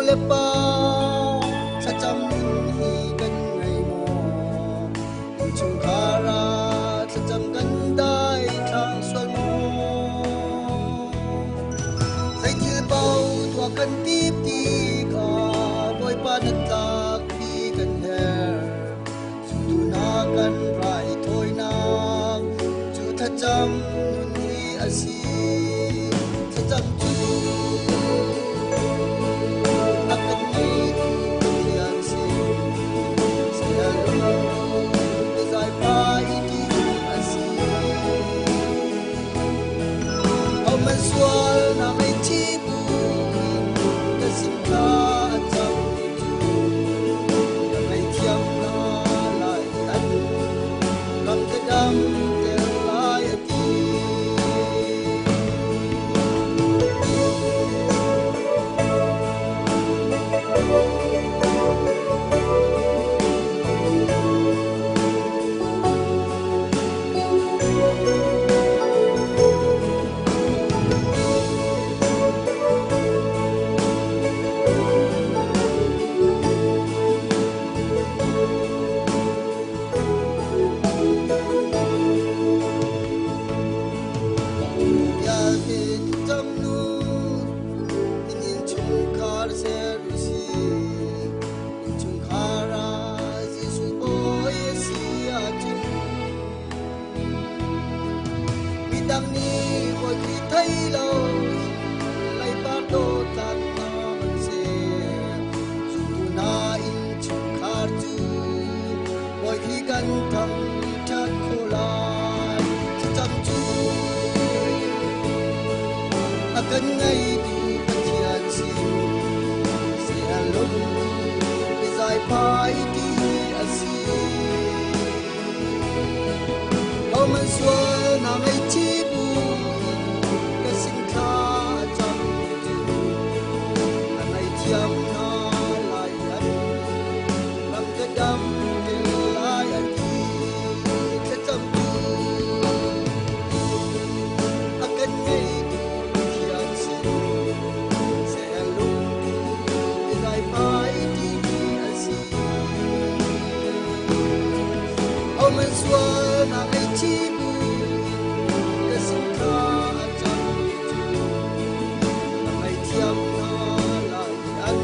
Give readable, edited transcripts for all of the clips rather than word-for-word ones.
le pa thlacam nun hi kan ngei maw? Innchungkhar ah thlacam kan dai thlang sual maw? Zeithil paoh tuah kan tip tikah Bawipa na tlakpi kan herh. Zumtu hna kan raithawinak cu thlacam nun hi a si. Thlacam cu a kan ngeitu Pathian si. Saya lung biazai pai ti a si. Hohmanh sual na ngaihchih buin ka sin thla a cam cu ka ngaihthiam hna lai an ram ka dam ter lai a ti. Vialte thlacam nun in innchungkhar ser u sih. Innchungkhar ah Jesuh Bawi a si ahcun midang nih Bawi Khrih thei lo in leipar dawtlan hna hmanhseh zumtu hna innchungkhar cu Bawi Khrih kan thangṭhat khawh lai. Thlacam cu a kan ngeitu Pathian sin sialung biazai phai ti a si. Hohmanh sual na ngaihchih buin ka sin thla a cam cu ka ngaihthiam hna lai an ram ka dam te lai a ti. Thlacam cu a kan ngeitu Pathian sin sialung biazai phai ti a si. Hohmanh sual na ngaihchih buin ka sin thla a cam cu ka ngaihthiam hna lai an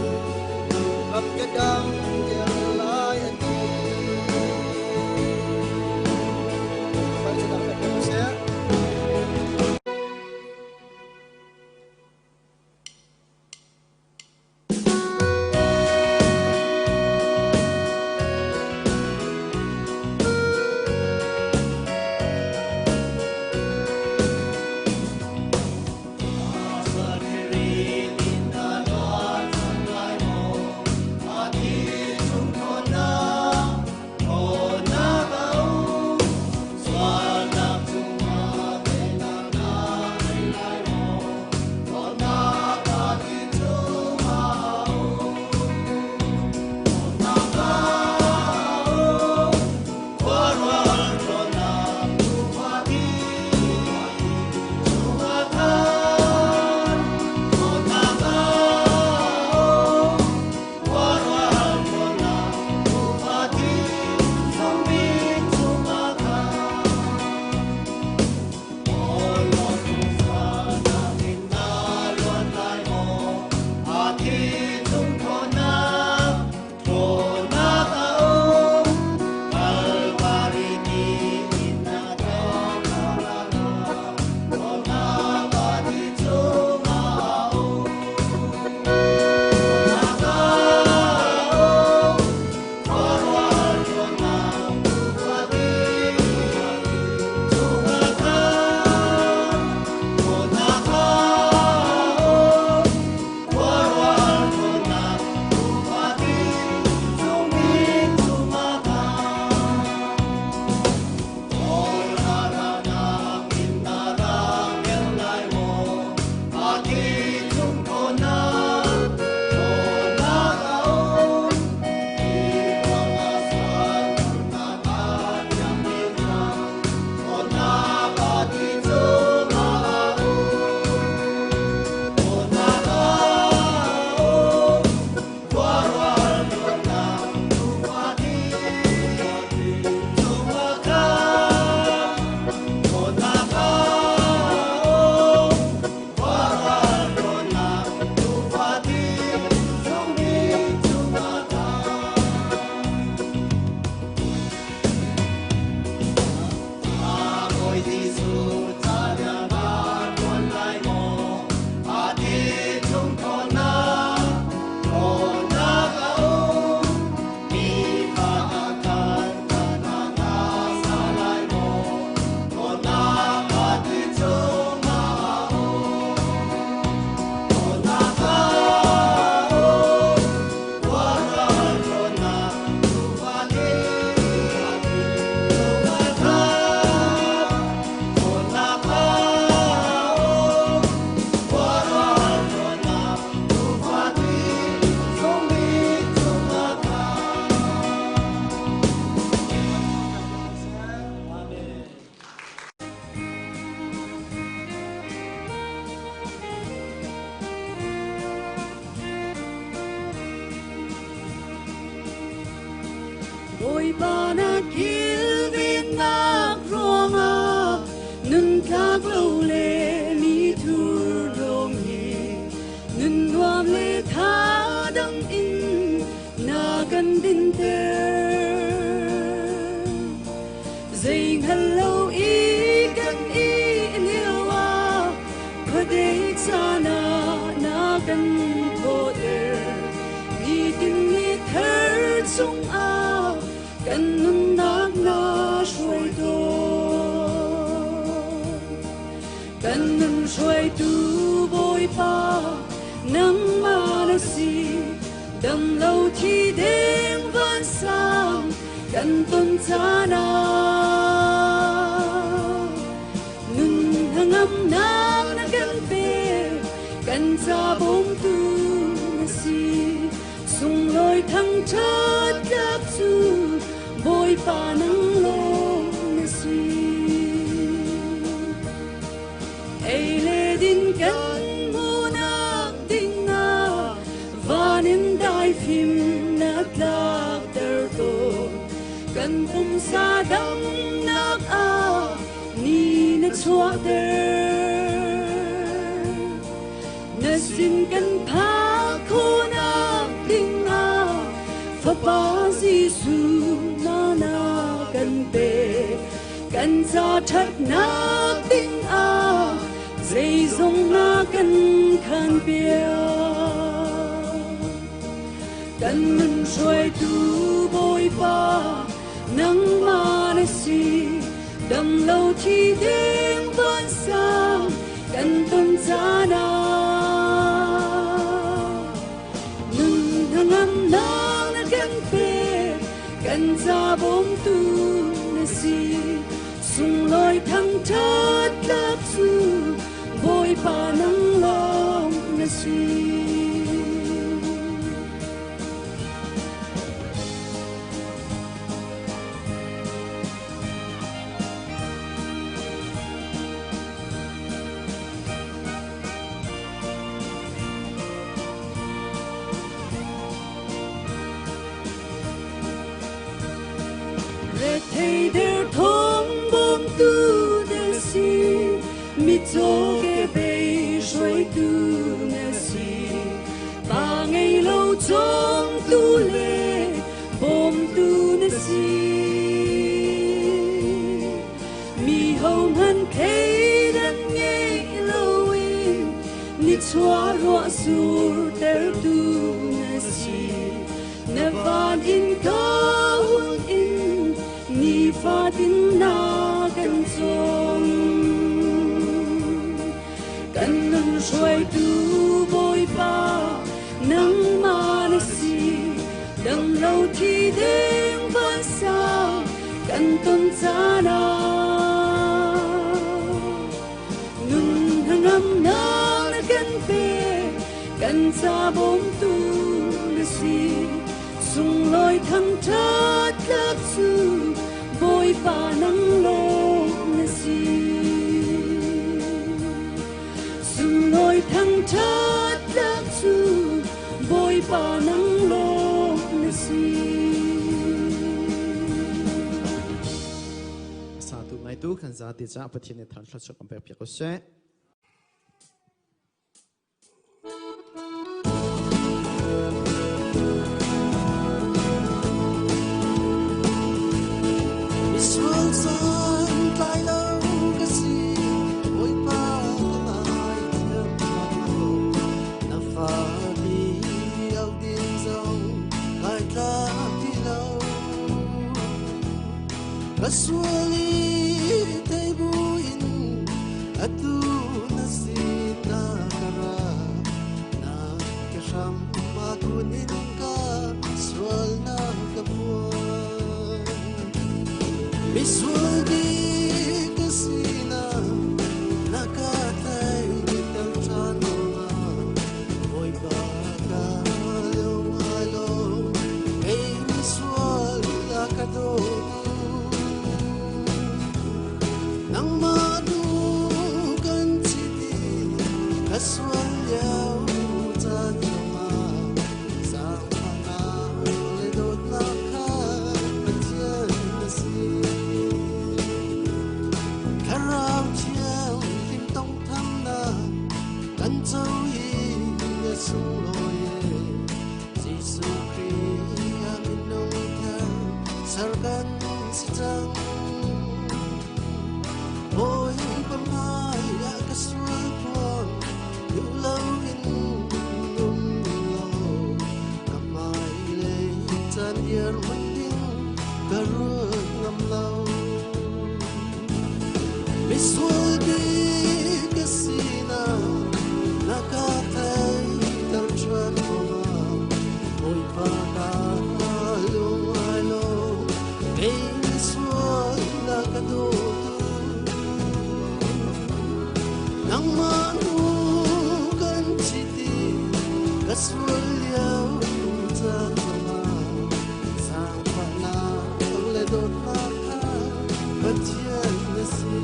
Bawipa na kilvennak ruangah nun tlak lo le mi thurhnawm hi nun nuam le tha dang in na kan dinter. Zei hngal lo i kan i lio ah khuadei caan ah na kan thawhter. Nitin ni thar chungah kan nunnak na hruai tawn. Kan nun hruaitu Bawipa nangmah na si. Dam lo thi deng vansang kan ton caan ah nun hnangamnak na kan pek, kan ca bawmtu na si. Sunglawi thangṭhat tlak cu Bawipa nang lawng na si. Ei le din kan hmuhnak dingah van in daifim na tlakter tawn. Kan pumsa damnak ah ni na chuahter. Na sin kan phak khawhnak dingah Fapa Jesuh na na kan pek. Kan ca ṭhatnak dingah zeizong na kan khanpiak. Kan nun hruaitu Bawipa nangmah na si. Dam lo thi ding vansang kan ton caan ah nun hnangamnak na kan pek, kan ca bawmtu na si. Sunglawi thangṭhat tlak cu Bawipa nang lawng na si. Rethei derthawm bawmtu na si, mitcaw ke bei hruaitu na si. Pa ngei lo cawmtu le bawmtu na si. Mi hohmanh thleidan ngei loin nichuah ruah surtertu na si. Na van in ka hun in nifatin na kan cawm. Kan nun hruaitu Bawipa nangmah na si. Dam lo thi deng vansang kan ton caan ah nun hnangamnak na kan pek, kan ca bawmtu na si. Sunglawi thangṭhat tlak cu Bawipa nang lawng na si. Sunglawi thangṭhat tlak cu Bawipa nang lawng na si. Satu ngaitu kan zati ca Pathian nih thar thluachuah kan pek piak ko seh. Misual santlai lo ka si, Bawipa ka ngaithiam ko. Na fa ti au ding zong kai tlak ti lo. Ka sual i thei buin atu na sin na ka ra. Na ka hram ma kun in ka sual na ka phuan. Misual di ka sina na ka thei tel ṭhan nga. Bawipa ka lung ai lawm, kei misual a ka dawtu. Nangmah du kan chiti ka sual lio caan zongah zaangfahnak le dawtnak kha ka Caan dirhmun ding ka ruat ngam lo. Misual bik ka sinak na ka theihter ṭhan ruangah Bawipa ka lung ai lawm. Kei misual na ka dawtu. Nangmah hnu kan chiti ka sual lio caan zongah zaangfahnak le dawtnak kha Pathian na si.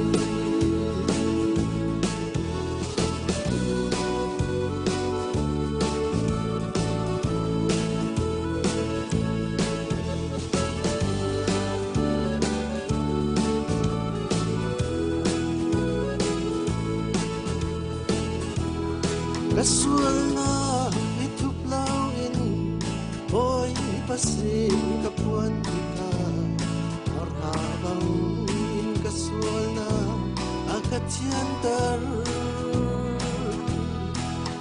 Ka sualnak i thup loin Bawipa sin ka phuan tikah arha bangin ka sualnak a ka thianter.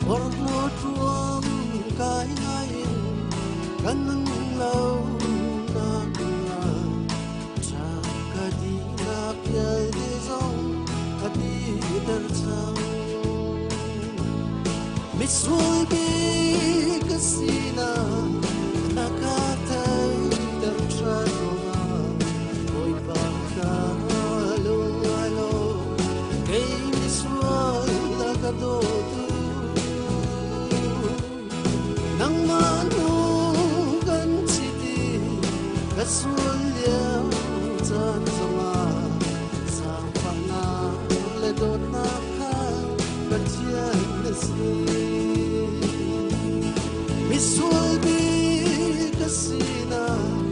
Porhlawt ruam kai ngaiin ka nun lo nak ṭha ka dinak vialte zong a diter cang. Misual bik ka sinak na ka theihter ṭhan ruangah Bawipa ka lung ai lawm. Kei misual na ka dawtu. Nangmah hnu kan chiti ka sual lio caan zongah zaangfahnak le dawtnak kha Pathian na si. Misual bik ka sinak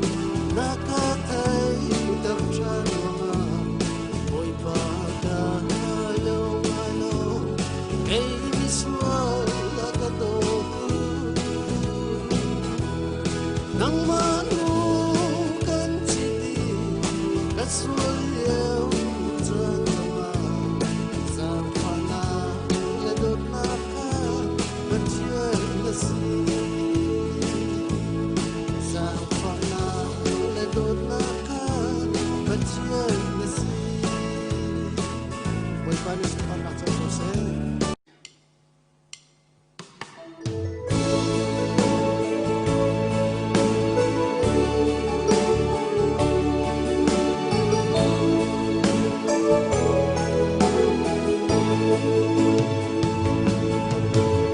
na ka theihter ṭhan ruangah Bawipa ka lung ai lawm. Kei misual na ka dawtu. Nangmah hnu kan chiti ka sual lio caan zongah zaangfahnak le dawtnak kha Pathian na si. Zaangfahnak le dawtnak kha Pathian na si. Bawipa nih sunparnak co ko seh.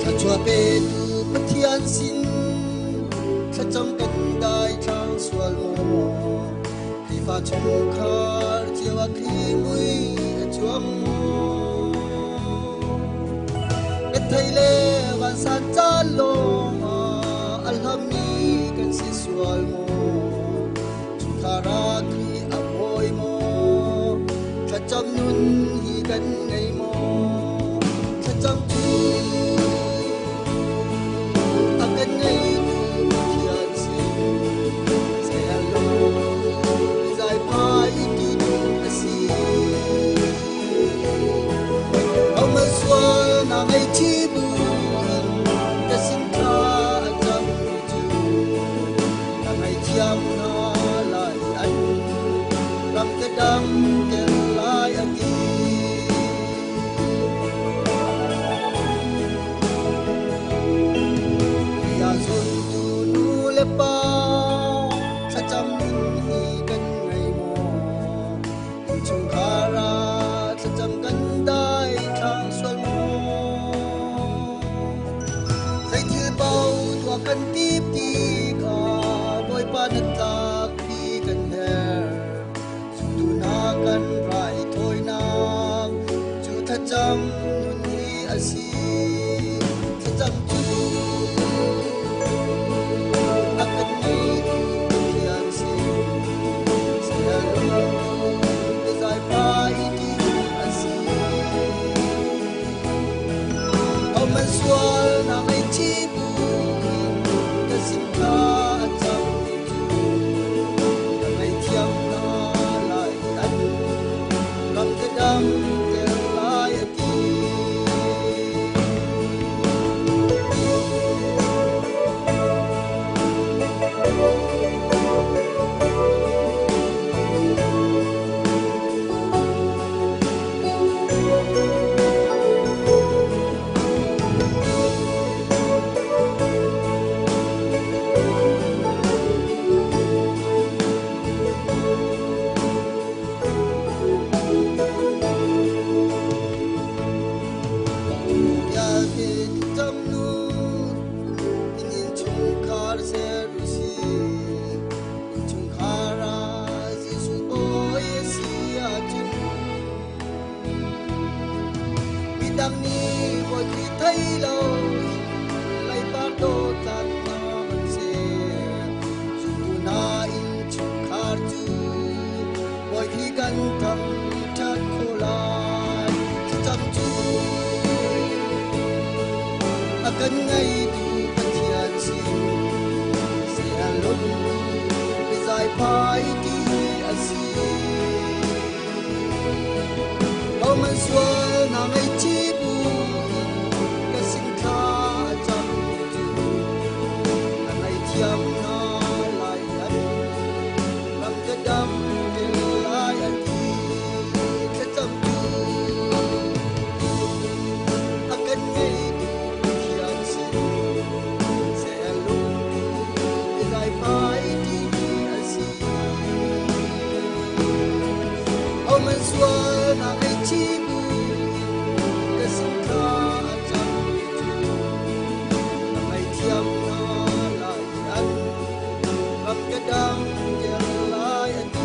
Thluachuah petu Pathian sin thlacam kan dai thlang sual maw? Khrihfa chungkhar cio ah Khrih mui a cuang maw? Rethei le vansan caan lawng ah a hlammi kan si sual maw? Chungkhar ah Khrih a bawi maw? Thlacam nun hi kan ngei maw? Thlacam cu a kan ngeitu Pathian sin zei lo zai phai ti a si. Hohmanh sual na ngaihchih buin ka sin thla a cammi cu ka ngaihthiam hna lai an ram ka dam ter lai a ti. Bia zultu nu le pa thlacam nun hi kan ngei maw? Innchungkhar ah thlacam kan dai thlang sual maw? Zeithil paoh tuah kan tip tikah Bawipa na tlakpi kan herh. Zumtu hna kan raithawinak cu thlacam nun hi a si. Thlacam cu a kan ngeitu Pathian sin saya zai pai ti a si. Hohmanh sual na ngaihchih buin ka sin thla a cammi cu ka ngaihthiam hna lai an ram ka dam ter lai a ti. Ngaihthiam hna lai an ram ka dam te lai an ti thlacamtu a kan ngeitu Pathian sin seh lung i dai pai timi a si. Homan sualnak ngaihchih bu in ka sin thla a cam cu ka ngaihthiam hna lai an ram ka dam ter lai an ti.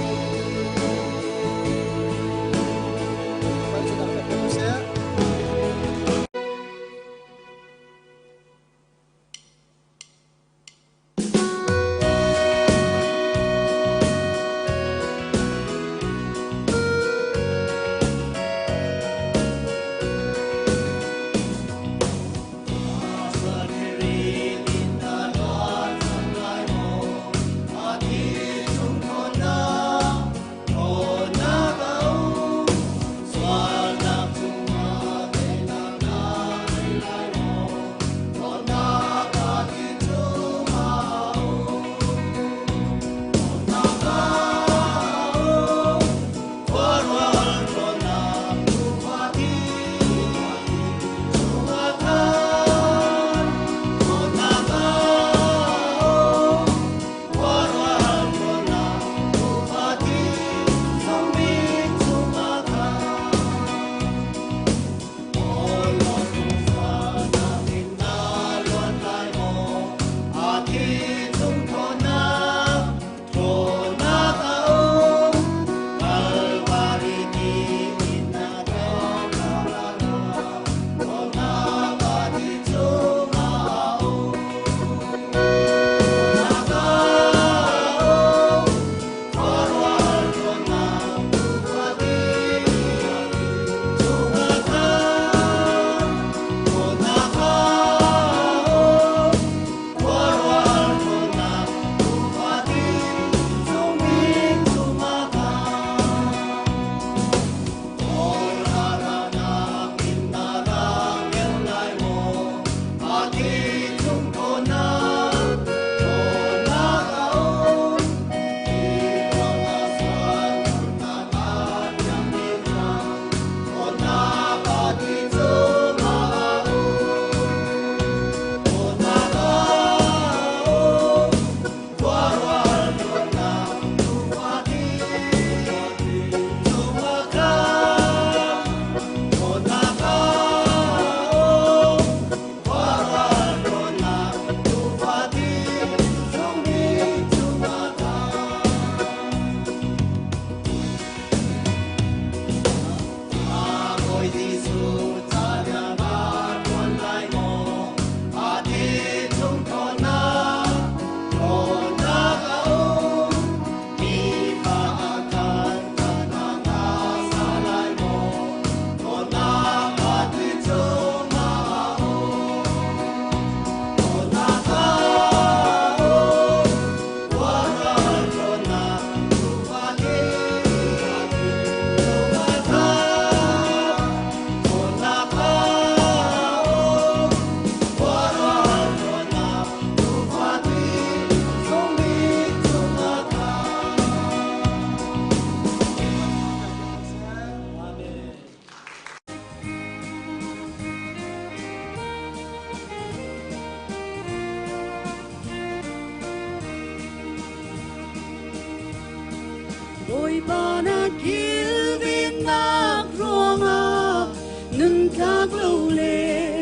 Bawipa na kilvennak ruangah nun tlak lo le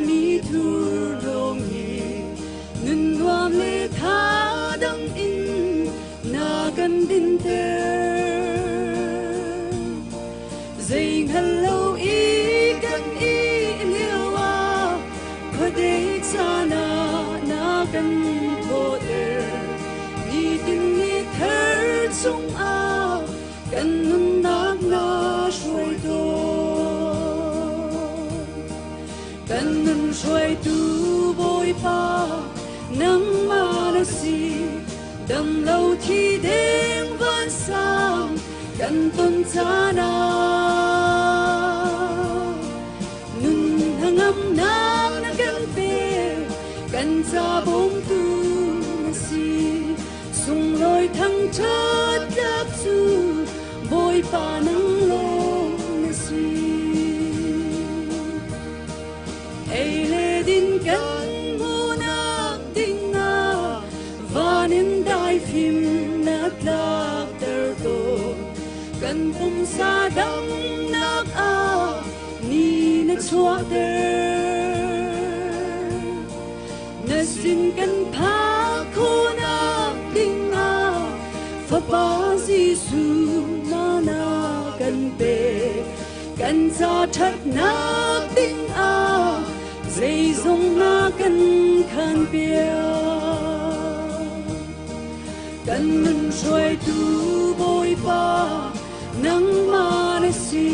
mi thurhnawm hi nun nuam le tha dang in na kan dinter. Zei hngal lo i kan i lio ah khuadei caan ah na kan thawhter. Nitin ni thar chungah kan nunnak na hruai tawn. Kan nun hruaitu Bawipa nangmah na si. Dam lo thi deng vansang kan ton caan ah nun hnangamnak na kan pek kan ca bawmtu na si. Thangṭhat tlak cu Bawipa nang lawng na si. Ei le din kan hmuhnak dingah van in daifim na tlakter tawn. Kan pumsa damnak ah ni na chuahter. Na sin kan phak khawhnak dingah Fapa Jesuh na na kan pek. Kan ca ṭhatnak dingah zeizong na kan khanpiak. Kan nun hruaitu Bawipa nangmah na si.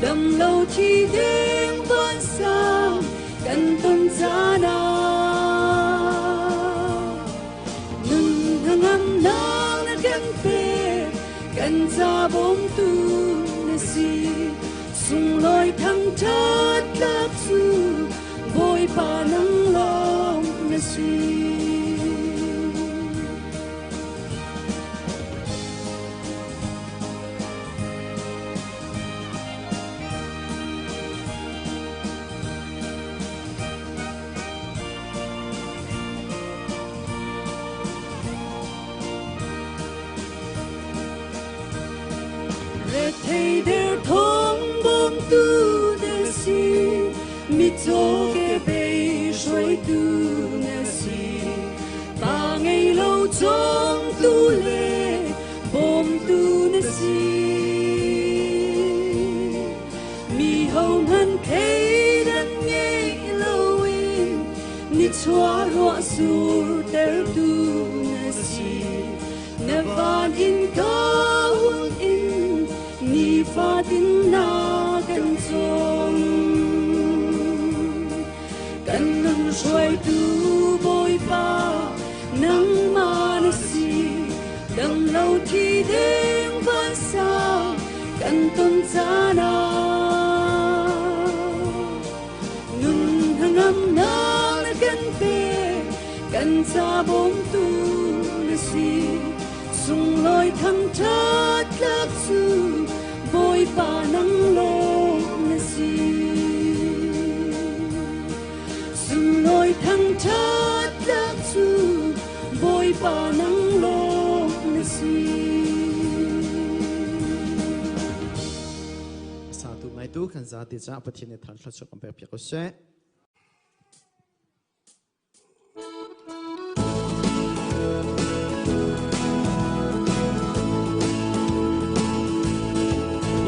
Dam lo thi ding vansang kan ton caan ah nun hnangamnak na kan pek, kan ca bawmtu na si. Sunglawi thangṭhat tlak cu Bawipa nang lawng na si. Rethei derthawm bawmtu na si, mitcaw ke bei hruaitu na si. Pa ngei lo cawmtu le bawmtu na si. Mi hohmanh thleidan ngei loin nichuah ruah surtertu na si. Na van in ka hun in nifatin na kan cawm. Kan nun hruaitu Bawipa nangmah na si. Dam lo thi ding vansang kan ton caan ah nun hnangamnak na kan pek, kan ca bawmtu na si. Sunglawi thangṭhat tlak cu Bawipa nang lawng na si. Sunglawi thangṭhat tlak cu Bawipa nang lawng na si. Satu ngaitu kan zati ca Pathian nih thar thluachuah kan pek piak ko seh.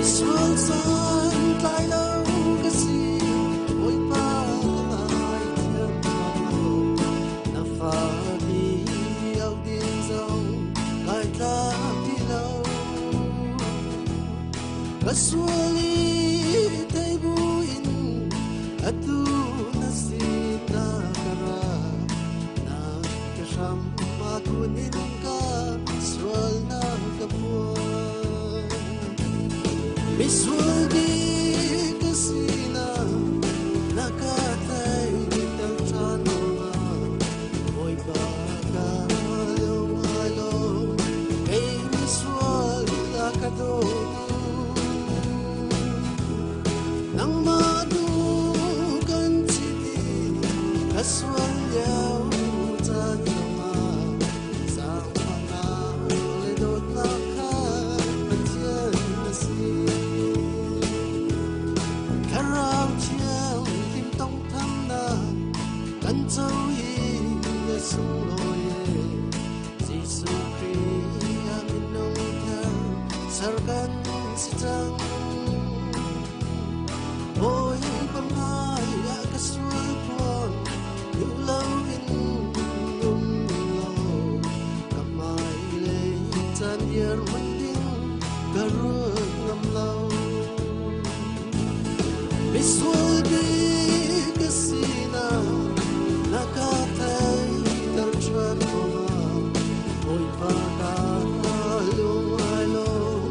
Misual santlai lo ka si, Bawipa ka ngaithiam lo. Na fa ti au ding zong kai tlak ti lo. Ka sual i thei buin atu na sin na ka ra. Na ka hram ma kun in ka sual na ka phuan. Misual di ka sina na ka thei ter ṭhan ma. Bawipa ka lung ai lawm, kei misual na ka dawtu. Nangmah du kan chiti ka sual lio caan zongah zaangfahnak le dawtnak kha Pathian na si. Thlarau Thianghlim tawnghthamnak kan co i na sunglawi Jesuh Khrih a minung thar ser kan si cang. Bawipa hmaiah ka sual phuan duh loin um law ka hmailei caan viar hman ding ka ruat ngam lo. Misual bik ka sinak na ka theihter ṭhan ma. Bawipa ka lung ai lawm,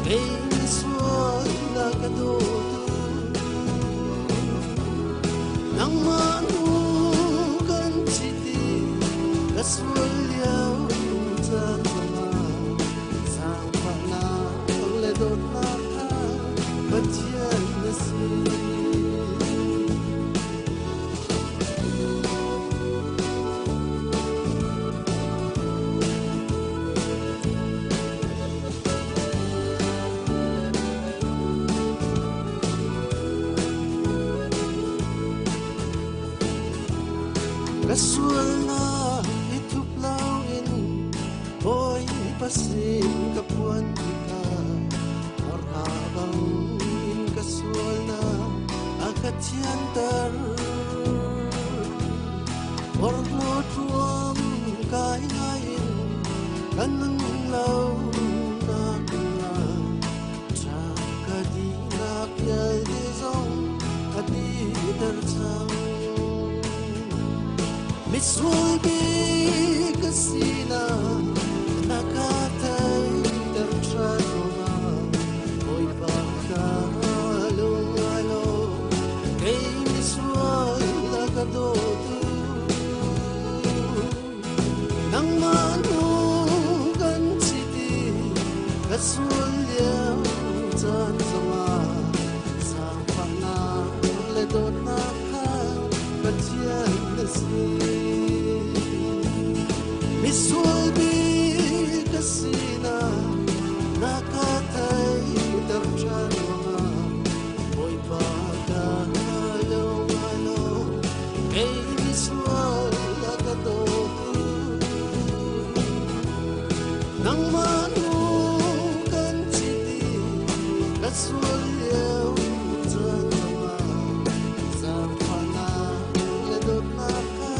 kei misual na ka dawtu. Nangmah hnu kan chiti ka sual lio caan zongah si. Ka sualnak i thup loin Bawipa sin ka phuan tikah Morha bangin ka sualnak a ka thianter. Porhlawt ruam kai ngaiin ka nun lo nak dingah ṭha ka dinak vialte zong ka titer cang. Misual bik ka sinak na ka theihter ṭhan ruangah Bawipa ka lung ai lawm. Kei misual na ka dawtu. Nangmah hnu kan chiti ka sual lio caan zongah zaangfahnak le dawtnak kha Pathian na si. Misual bik ka sinak na ka theihter ṭhan ruangah Bawipa ka lung ai lawm. Kei misual a ka dawtu. Nangmah hnu kan chiti ka sual lio caan zongah zaangfahnak le dawtnak kha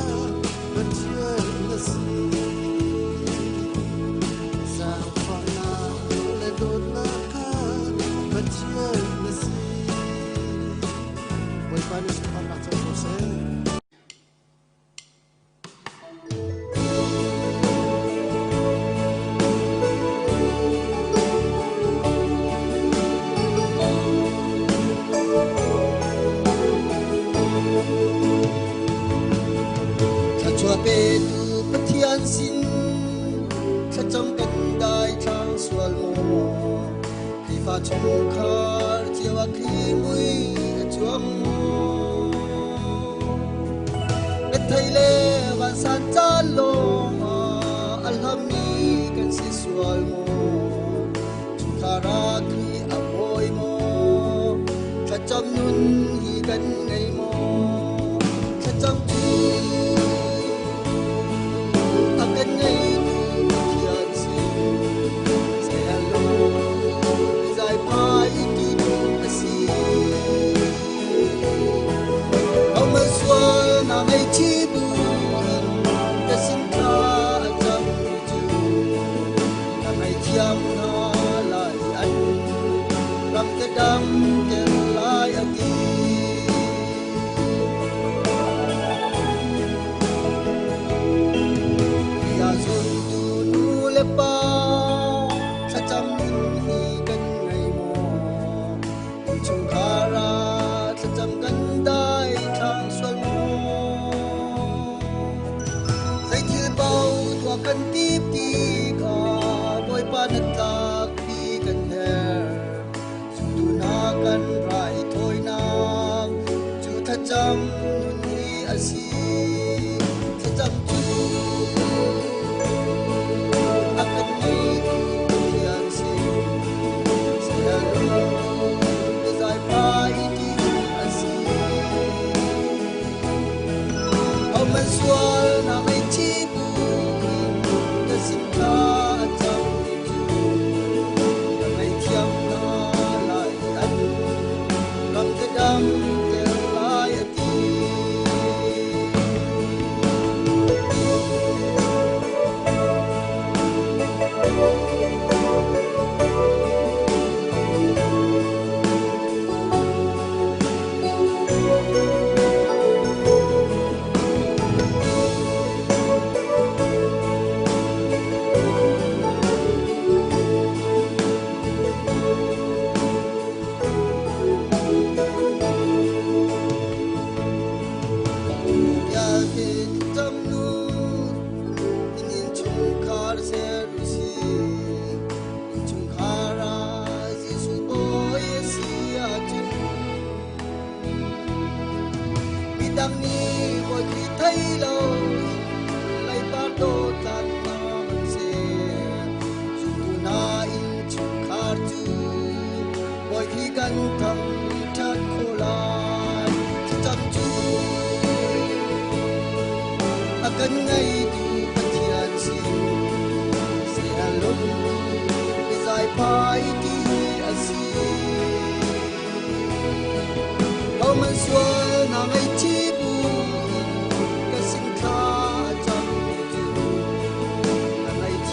Pathian na si. Zaangfahnak le dawtnak kha Pathian na si. Bawipa nih sunparnak co ko seh. Thluachuah petu Pathian sin thlacam kan dai thlang sual maw? Khrihfa chungkhar cio ah Khrih mui a cuang maw? Bethei le vansan caan lawng ah a hlammi kan si sual maw? Chungkhar ah Khrih a bawi maw? Thlacam nun hi kan ngei maw? Thlacam cu a kan ngeitu Pathian sin zei zai pai ti a si. Hohmanh sual na ngaihchih buin ka sin thla a cam cu ka ngaihthiam hna lai an ram ka dam ter lai a ti. Bia zultu nu le pa thlacam nun hi kan ngei maw? Innchungkhar ah thlacam kan dai thlang sual maw? Zeithil paoh tuah kan tip tikah Bawipa na tlakpi kan herh. Zumtu hna kan raithawinak cu thlacam nun hi a si. Thlacam cu a kan ngeitu Pathian sin saya zai pai ti a si. Hohmanh sual na ngaihchih buin ka sin thla a cam cu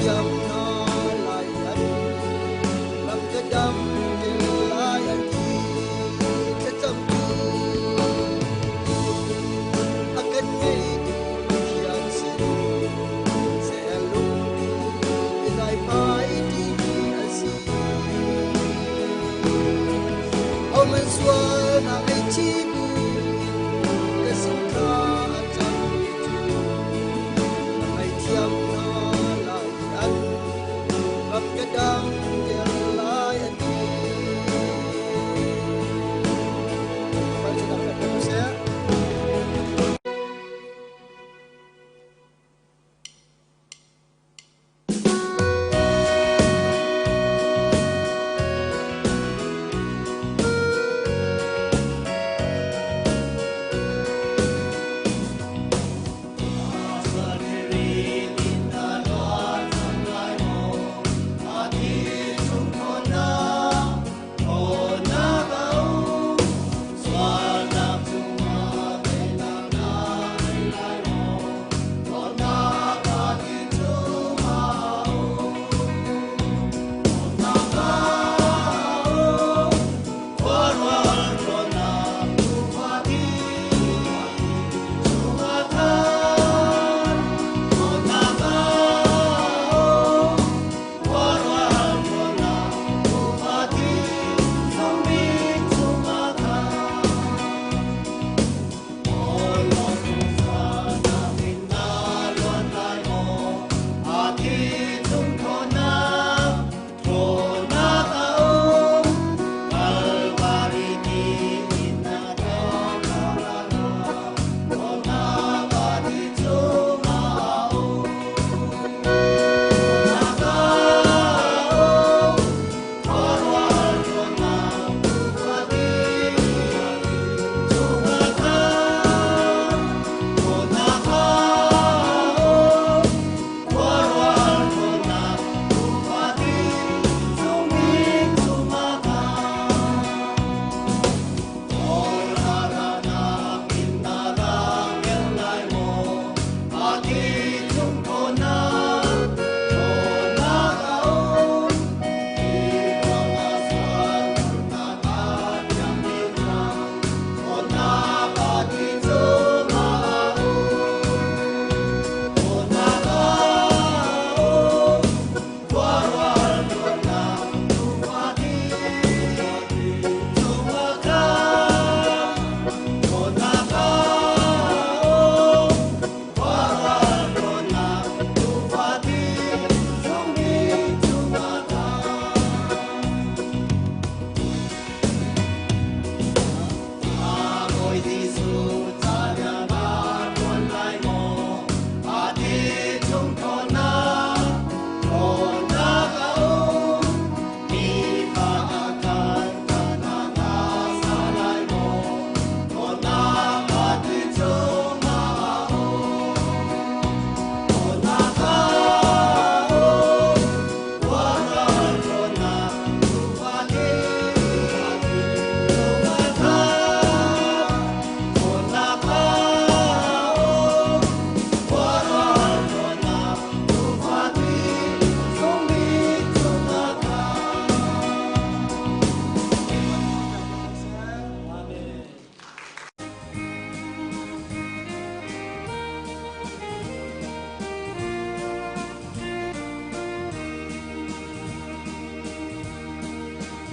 Ngaihthiam hna lai an ram ka dam te lai an ti. Thlacamtu a kan ngeitu Pathian sin seh lungpi i phai timi a si. Homan sualnak ngaihchih bu in ka sin thla a cam cu na ngaihthiam hna lai an ram ka dam ter lai an ti.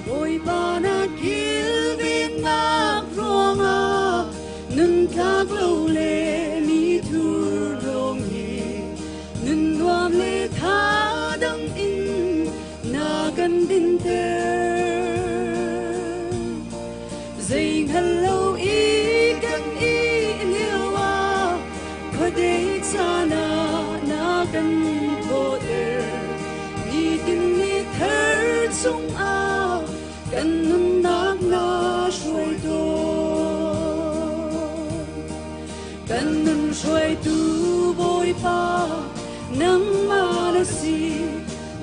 Bawipa na kilvennak ruangah nun tlak lo le mi thurhnawm hi nun nuam le tha dang in na kan dinter. Zei hngal lo i kan i lio ah khuadei caan ah na kan thawhter. Nitin ni thar chungah kan nunnak na hruai tawn. Kan nun hruaitu Bawipa nangmah na si.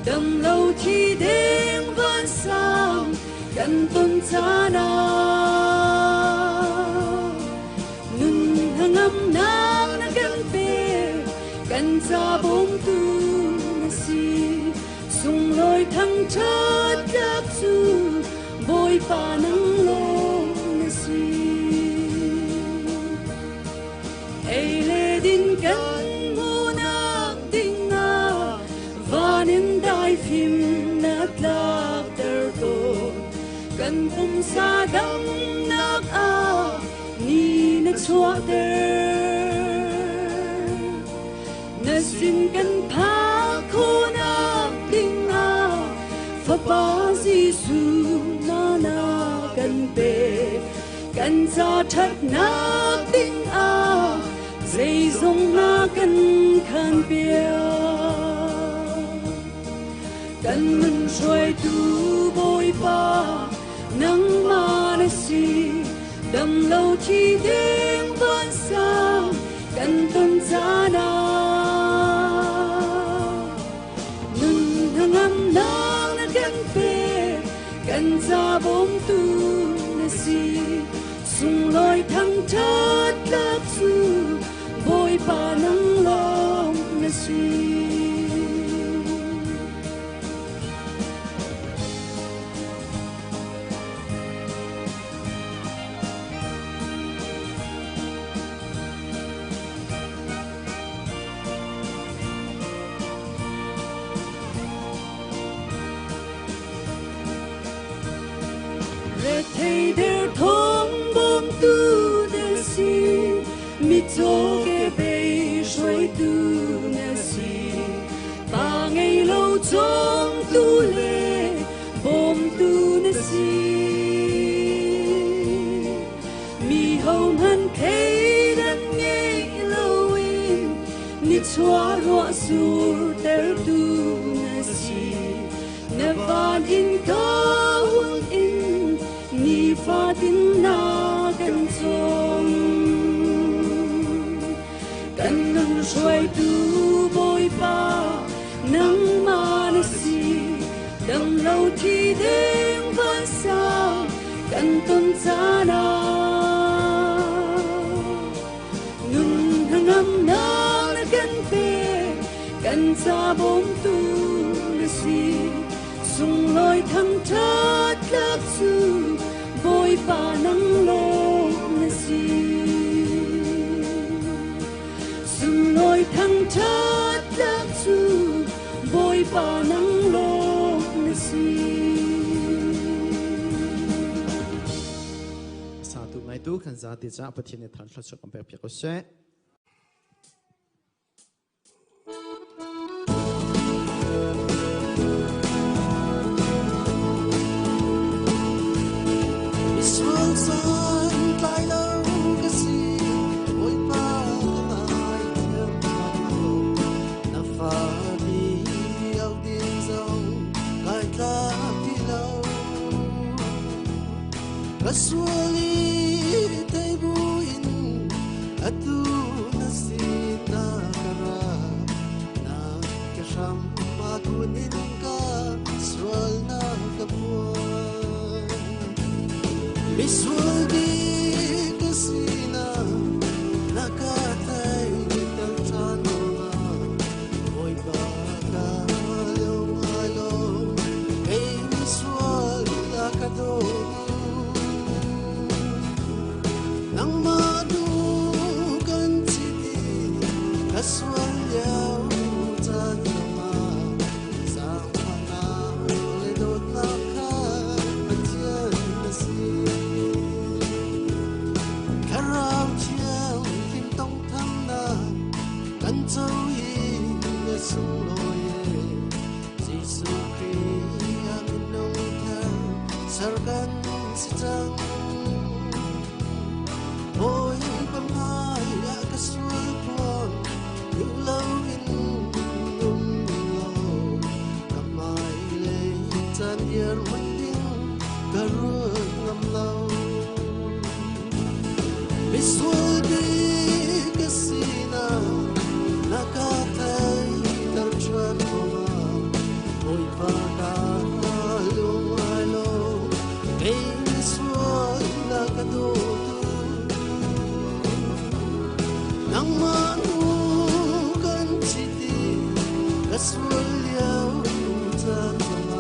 Dam lo thi deng vansang kan ton caan ah nun hnangamnak na kan pek, kan ca bawmtu na si. Sunglawi thangṭhat tlak cu Bawipa nang lawng na si. Ei le din kan hmuhnak dingah van in daifim na tlakter tawn. Kan pumsa damnak ah ni na chuahter. Na sin kan phak khawhnak dingah Fapa Jesuh na na kan pek. Kan ca ṭhatnak dingah zeizong na kan khanpiak. Kan nun hruaitu Bawipa nangmah na si. Dam lo thi ding vansang kan ton caan ah nun hnangamnak na kan pek, kan ca bawmtu na si. Sunglawi thangṭhat tlak cu Bawipa nang lawng na si. Rethei derthawm bawmtu na si, mitcaw ke bei hruaitu na si, pa ngei lo cawmtu le bawmtu na si. Mi hohmanh thleidan ngei loin nichuah ruah surtertu na si. Na van in ka hun in nifatin na kan cawm. Kan nun hruaitu Bawipa nangmah na si. Dam lo thi deng vansang kan ton caan ah nun hnangamnak na kan pek, kan ca bawmtu na si. Sunglawi thangṭhat tlak cu Bawipa nang lawng na si. Sunglawi thangṭhat tlak cu Bawipa nang lawng na si. Satu ngaitu kan zati ca Pathian nih thar thluachuah kan pek piak ko seh. Misual san tlai lo ka si, Bawipa ka ngaithiam ko. Na fa di au ding zong kai tlak ti lo. Ka sual i thei buin atu na sin na ka ra. Na ka hram ma kunin ka sual na ka phuan. Misual di ka sina na ka thei tel ṭhan ma. Bawipa ka lung ai lawm, kei misual na ka dawtu. Nangmah du kan chiti ka sual lio caan zongah zaangfahnak le dawtnak kha Pathian na si. Thlarau Thianghlim tawnghthamnak kan co i na sunglawi e. Jesuh Khrih a minung thar ser kan si cang. Bawipa hmaiah ka sual phuang duh loin um law ka hmailei caan viar hman ding ka ruat ngam lo. Misual bik ka sinak na ka theihter ṭhan ruangah Bawipa ka lung ai lawm, kei misual na ka dawtu. Nangmah nu kan chiti ka sual lio caan.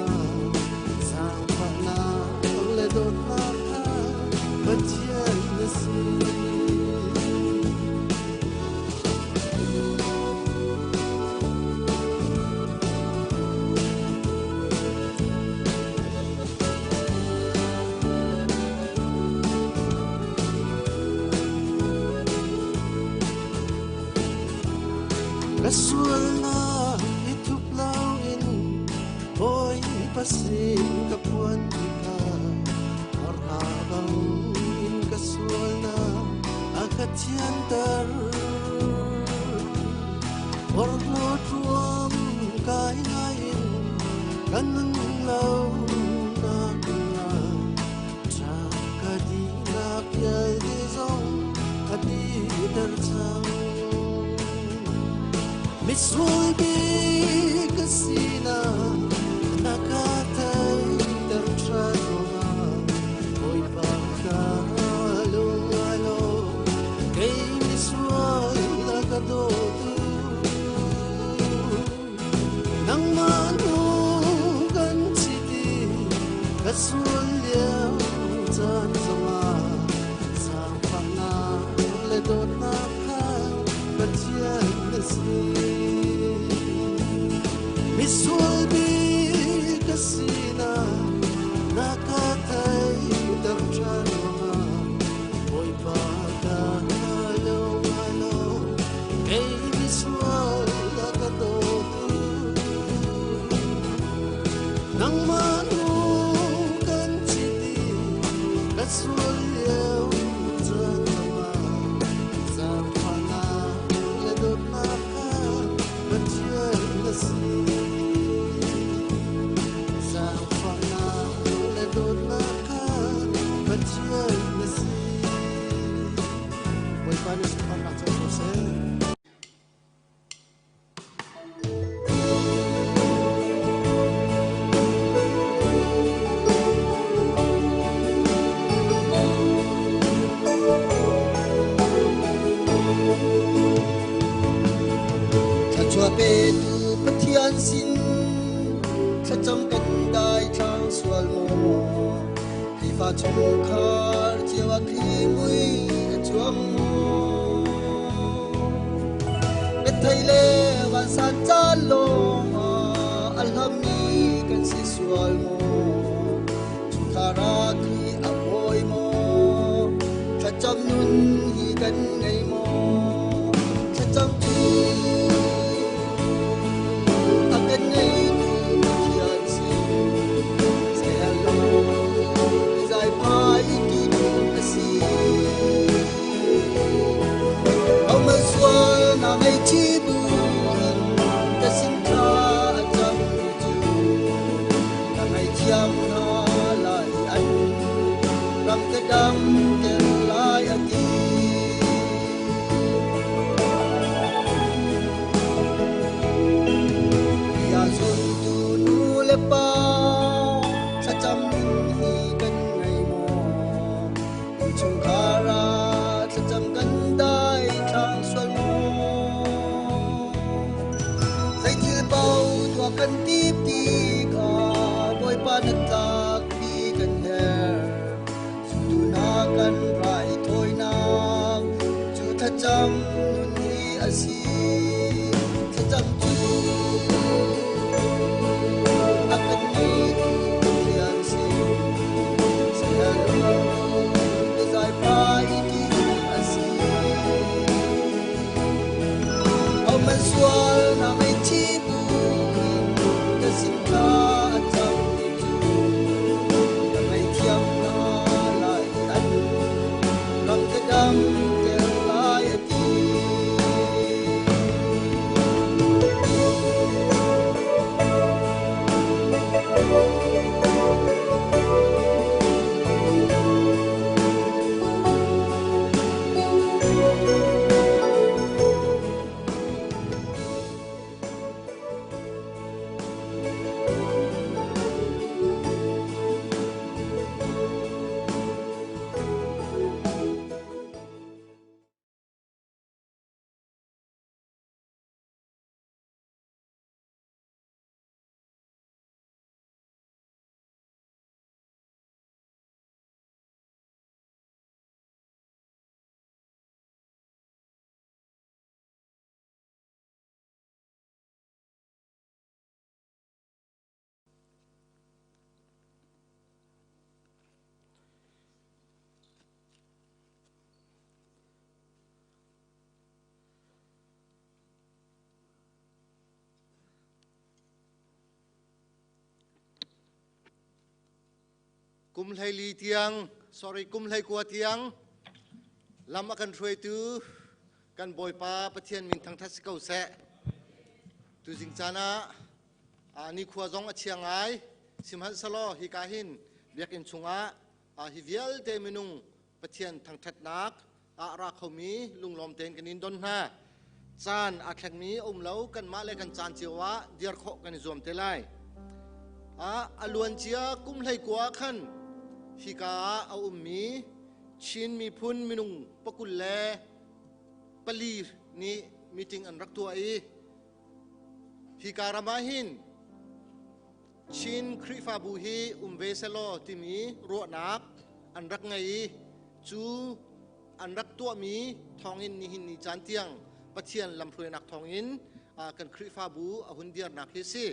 Ka sualnak i thup loin Bawipa sin ka phuan tikah Arha bangin ka sualnak a ka thianter. Porhlawt ruam kai ngaiin ka nun lo nak Ṭha ka dinak vialte zong a diter cang. Misual bik ka sinak na ka theihter ṭhan ruangah Bawipa ka lung a lawm. Kei misual na ka dawtu. Nangmah nu kan chiti ka sual lio caan zongah zaangfahnak le dawtnak kha Pathian na si. Misual bik ka sinak na ka theihter ṭhan ruangah Bawipa ka lung a lawm. Kei misual na ka dawtu. Nangmah nu kan chiti ka sual lio caan zongah zaangfahnak le dawtnak kha Pathian na si. Zaangfahnak le dawtnak kha Pathian na si. Bawipa nih sunparnak co ko seh. Thluachuah petu Pathian sin thlacam kan dai thlang sual maw Khrihfa chungkhar cio ah Khrih mui a cuang maw Bethei le vansan caan lawng ah a hlammi kan si sual maw Chungkhar ah Khrih a bawi maw Thlacam nun hi kan ngei maw Thlacam cu a kan ngeitu Pathian si Sehlo zai phai ti a si Homan sual na ngei chi bu in ka sin thla a cam cu ka ngaihthiam hna lai an ram te dam ter lai a ti. Ya zuntu nu le pa thlacam nun hi kan ngei maw? Innchungkhar ah thlacam kan dai thlang sual maw? Zeithil paoh tuah kan tip tikah Bawipa na tlakpi kan herh. Zumtu kan raithawinak cu thlacam nun hi a si. Thlacam cu a kan ngeitu Pathian si. Sayalung zai phai ti a si. Homan sual na ngei chi bu in ka sin thla a cam cu Kum 14 tiang, sorry, kum 19 tiang lam a kan hruaitu kan Bawipa Pathian min thangthat si ko seh. Tuzing caan ah nikhua zong a chia ngai. Sihmanhsehlaw hika hin biakinn chungah hi vialte minung Pathian thangthatnak ah ra khomi lunglawm tein kan in don hna. Caan aa thlengmi a um lo, kanmah le kan caan cio ah dir khawh kan i zuam te lai. A luancia kum 19 khan hika ah a ummi Chin miphun minung 24 nih meeting an rak tuah i hika ram ah hin Chin Khrihfabu hi um ve selaw timi ruahnak an rak ngei i cu an rak tuahmi thawngin nihin ni caan tiang Pathian lamhruainak thawngin kan Khrihfabu a hun dirnak hi si.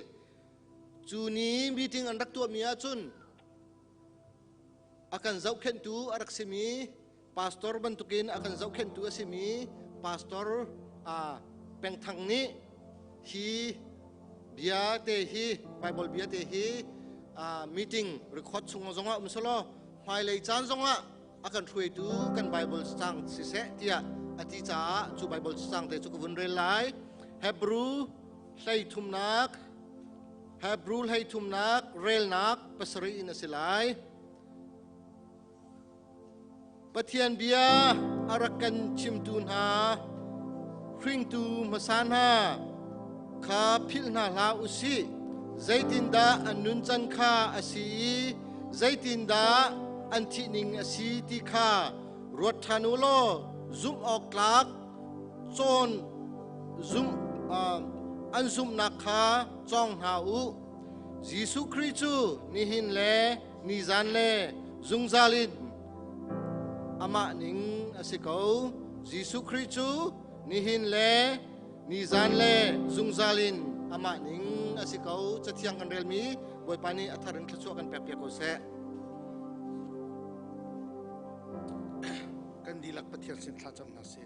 Cu ni meeting an rak tuahmi ahcun a kan zohkhenhtu a rak simi pastor bantukin a kan zohkhenhtu a simi pastor Pengthang nih hi bia te hi Bible bia te hi meeting record chung zongah um selaw hmailei caan zongah a kan hruaitu kan Bible cang siseh tiah a ti caah cu Bible cang te cu ka vun rel lai. Hebrew 13nak, Hebrew 13nak relnak 7 in a si lai. Pathian bia a rak kan chimtu hna, hringtu hmasa hna kha philh hna hlah u sih. Zeitindah an nuncan kha a si i zeitindah an thihning a si ti kha ruat ṭhan u law zumh awk tlak cawn zumh an zumhnak kha cawng hna u. Jesuh Khrih cu nihin le nizan le zungzal in amah ning a si ko. Jesuh Khrih cu nihin le nizan le zungzal in amah ning a si ko. Cathiang kan relmi Bawipa nih a thar in thluachuah kan pekpiak ko seh. Kan dihlak Pathian sin thlacam hna sih.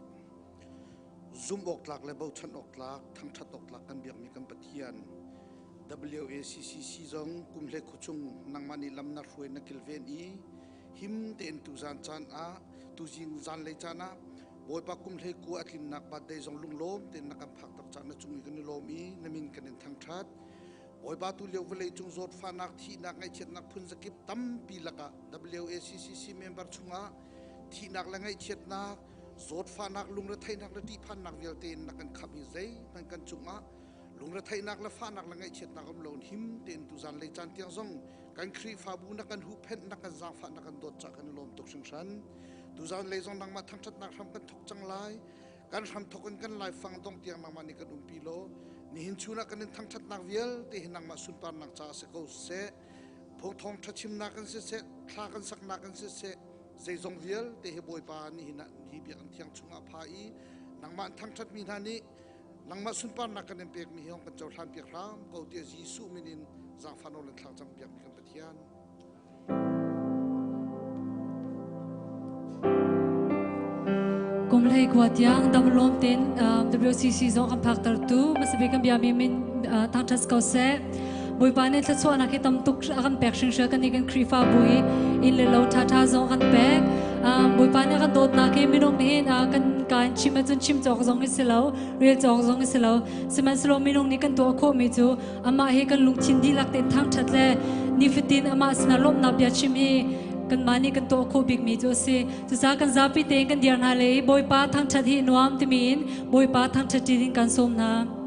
Zumh awk tlak le bochan awk tlak, thangṭhat awk tlak kan biakmi kan Pathian WACCC zong kum hle khuchung nangmah nih lam na hruai na kilven i him tein tuzan caan ah tuzing zanlei caan ah Bawipa kum 19 a tlinnak birthday zong lunglawm tein na kan phakter caan na cung i kan i lawm i na min kan in thangṭhat. Bawipa tu lio vawlei cung zawtfahnak, thihnak, ngaihchiatnak phun zakip tampi lakah WACCC member chungah thihnak le ngaihchiatnak, zawtfahnak, lungretheihnak le ṭihphannak vialte in na kan khamh i zeihmanh kan cungah lungretheihnak le fahnak le ngaihchiatnak um loin him tein tuzan lei caan tiang zong kan Khrihfabu na kan huhphenh, na kan zaangfah, na kan dawt cah kan i lawm tuk hringhran. Tuzan lei zong nangmah thangṭhatnak hram kan thawk cang lai. Kan hram thawk in kan laifang dong tiang nangmah nih kan umpi law nihin chun ah kan in thangṭhatnak vialte hi nangmah sunparnak caah si ko seh. Phung thawngṭha chimnak in siseh, thla kan saknak in siseh, zeizong vialte hi Bawipa nihin ah hi biakinn thiang chungah pha i nangmah an thangṭhatmi hna nih nangmah sunparnak kan in pekmi hi hong kan cohlan piak hram ko tiah Jesuh min in zaangfah nawl in thlacam piakmi kan Pathian. Kum 19 tiang dam lawm tein WCC zong kan phaktertu hmasabik kan biami min thangṭhat ko seh. Bawipa nih thluachuahnak hi tam tuk a kan pek hringhran kan nih kan Khrihfabu i inn le lo ṭhaṭha zong kan pek. Bawipa nih a kan dawtnak hi minung nih hin kan kaan chim ahcun chim cawk zong i si lo, rel cawk zong i si lo. Sihmanhsehlaw minung nih kan tuah khawhmi cu amah hi kan lungthin dihlak tein thangṭhat le nifatin amah sinah lawmhnak bia chim hi kanmah nih kan tuah khawh bikmi cu a si. Cucaah kan zapi tein kan dir hna le i Bawipa thangṭhat hi nuam timi in Bawipa thangṭhat ṭi ding kan sawm hna.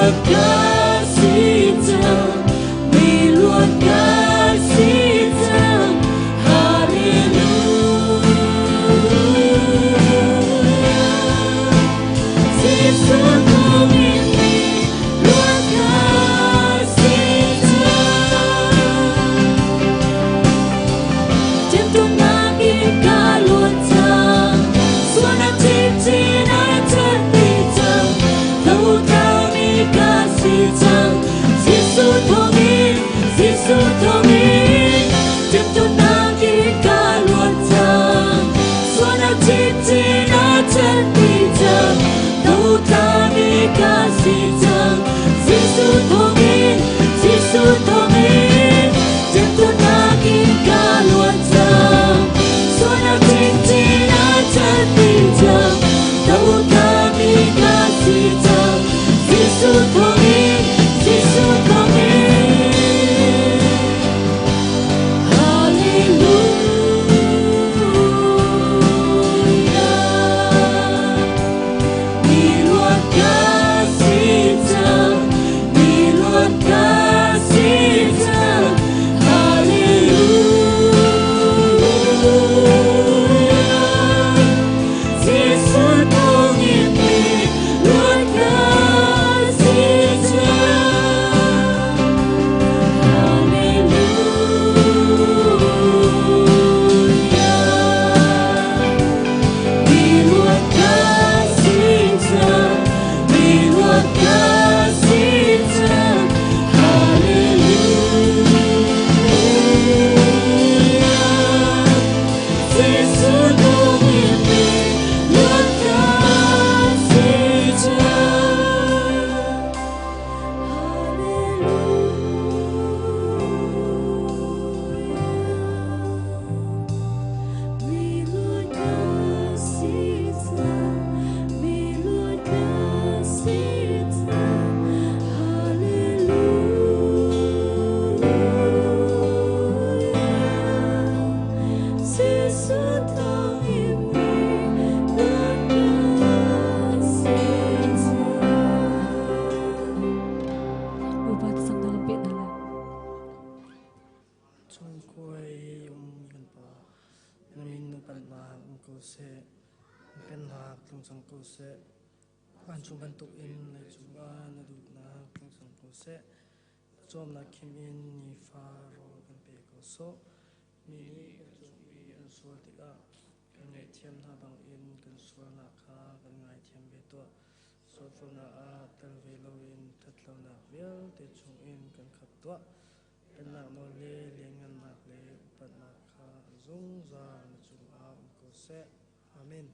luat ka si cang, mi luat ka si cang. Hallelujah. Jesuh thawngin mi luat ka si cang. Temtunak in ka luat cang, sualnak chinchin a cat dih cang, tho-tlami ka si cang. Jesuh thawngin, Jesuh thawngin, temtunak in ka luat cang, sualnak chinchin a cat dih cang, tho-tlami ka si cang. Jesuh thawngin, Jesuh thawngin, temtunak in ka luat cang, sualnak chinchin a cat dih cang, tho-tlami ka si cang. Jesuh thawngin, Jesuh thawngin. Hallelujah. Mi luat ka si cang, mi luat ka si cang. Hallelujah. Jesuh thawngin mi luat ka si cang. Hallelujah. Mi luat ka si cang, mi luat ka si cang. Hallelujah. Jesuh thawngin mi luat ka si cang. Hallelujah. Mi luat ka si cang, mi luat ka si cang. Hallelujah. Jesuh thawngin mi luat ka si cang. Bawipa thlacam na kan pek hna lai. Chungkuai um kan pa na min upatnak um ko seh, na pennak tlung cang ko seh, vancung bantuk in leicung ah na duhnak tlung cang ko seh. Pawcawmnak khim in nifa rawl kan pe ko sawh. Mi nih kan cung i an sual tikah kan ngaihthiam hna bangin kan sualnak kha kan ngaithiam ve tuah. Sualfawnak ah tel ve loin ṭhatlonak vialte chungin kan khat tuah. Pennak nawl le lianngannak le upatnak kha zungzal na cungah um ko seh. Amen.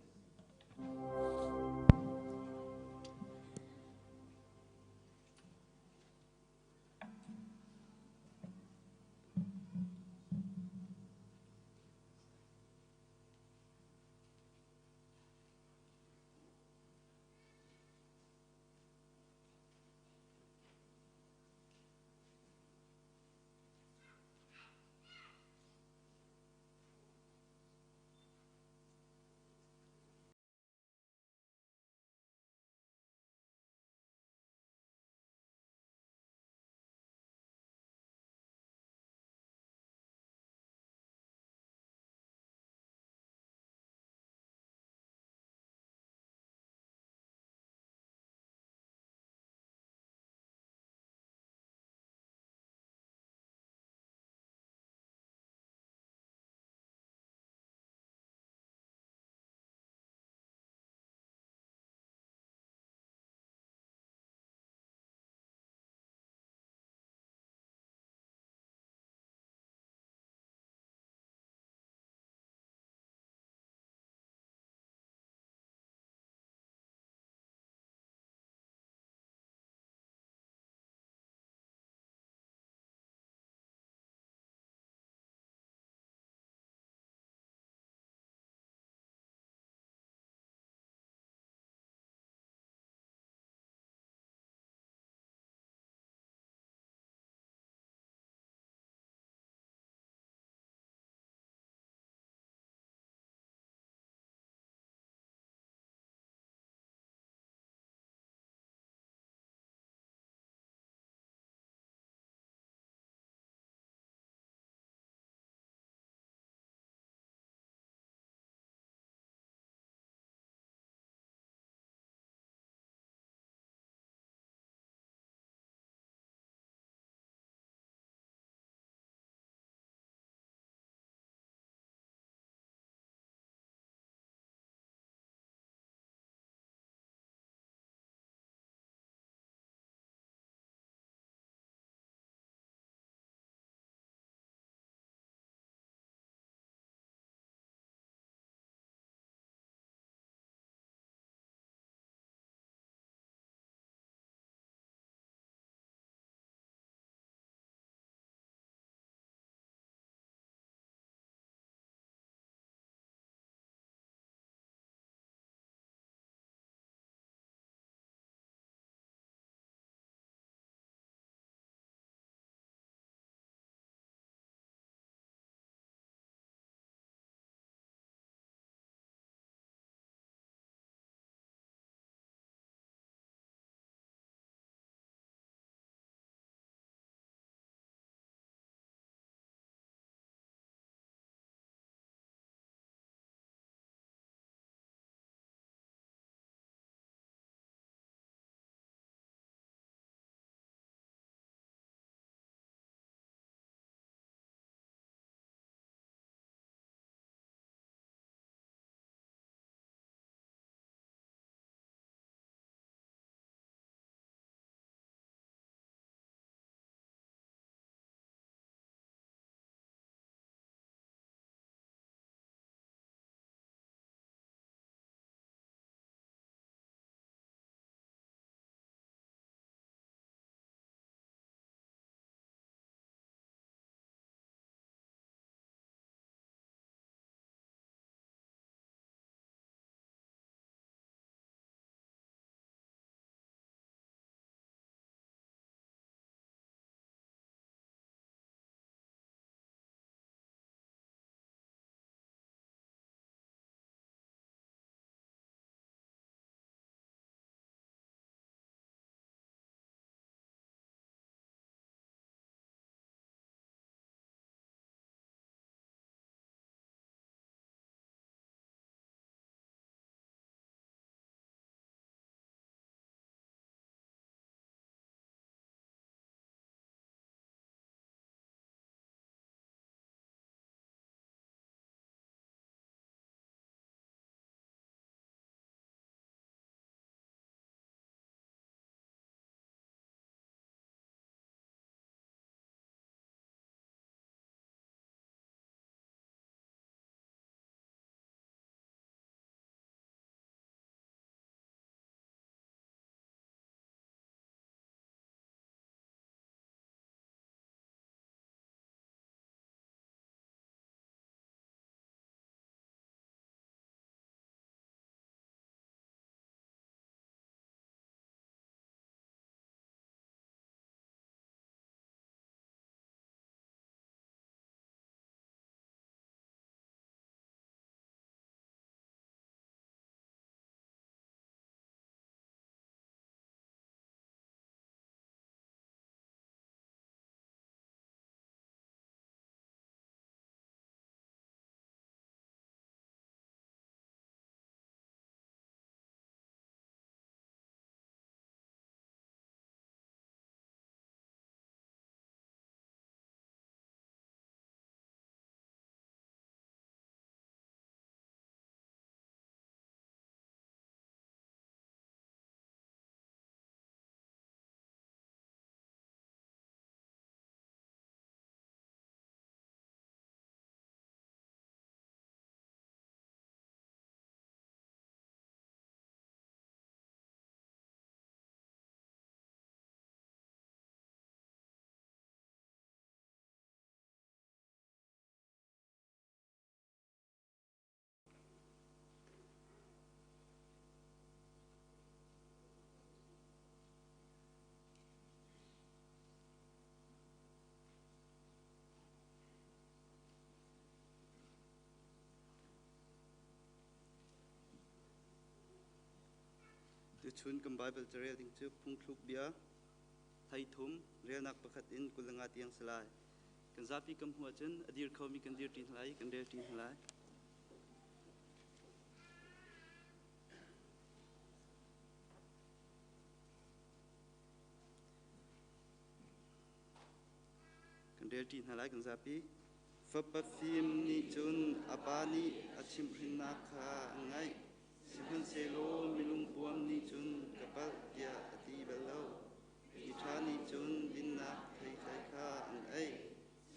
Tuchun kan Baibal carel ding cu phungthluk bia 13 relnak pakhat in 25 tiang si lai. Kan zapi kan hmuh ahcun a dir khomi kan dir ṭi hna lai, kan rel ṭi hna lai. Kan rel ṭi hna lai kan zapi. Fapa fim nih cun a pa nih a chimhhrinnak kha a ngaih. Sihmanhsehlaw milungpuam nih cun ka palh tiah a ti bal lo. Miṭha nih cun dinnak theitlai kha an ei.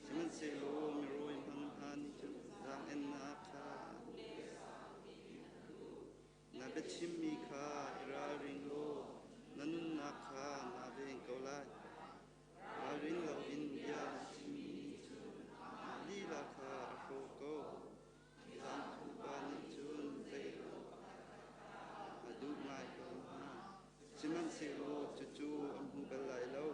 Sihmanhsehlaw mirawi hmang hna nih cun zaang-ennak kha na biachimmi kha i ralring law na nunnak kha naa veng ko lai. Ralring loin bia na chimmi nih cun lila kha a hrawh ko. Zaangthupa nih cun zeilawng a duh ngai ko hna. Sihmanhsehlaw cucu an hmu bal lai lo.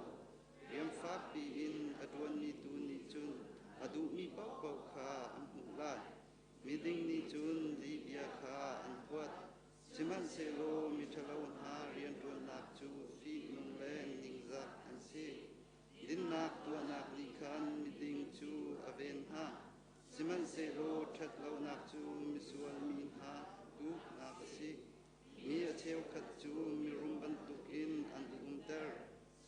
Rian fakpi in a ṭuanmi tu nih cun a duhmi paohpaoh kha an hmuh lai. Miding nih cun lihbia kha an huat. Sihmanhsehlaw miṭhalo hna rianṭuannak cu fihnung le ningzak an si. Dinnak tuahnak nih khan miding cu a ven hna. Sihmanhsehlaw ṭhat lonak cu misual mi hna tuknak a si. Mi a cheukhat cu mirum bantukin an i umter,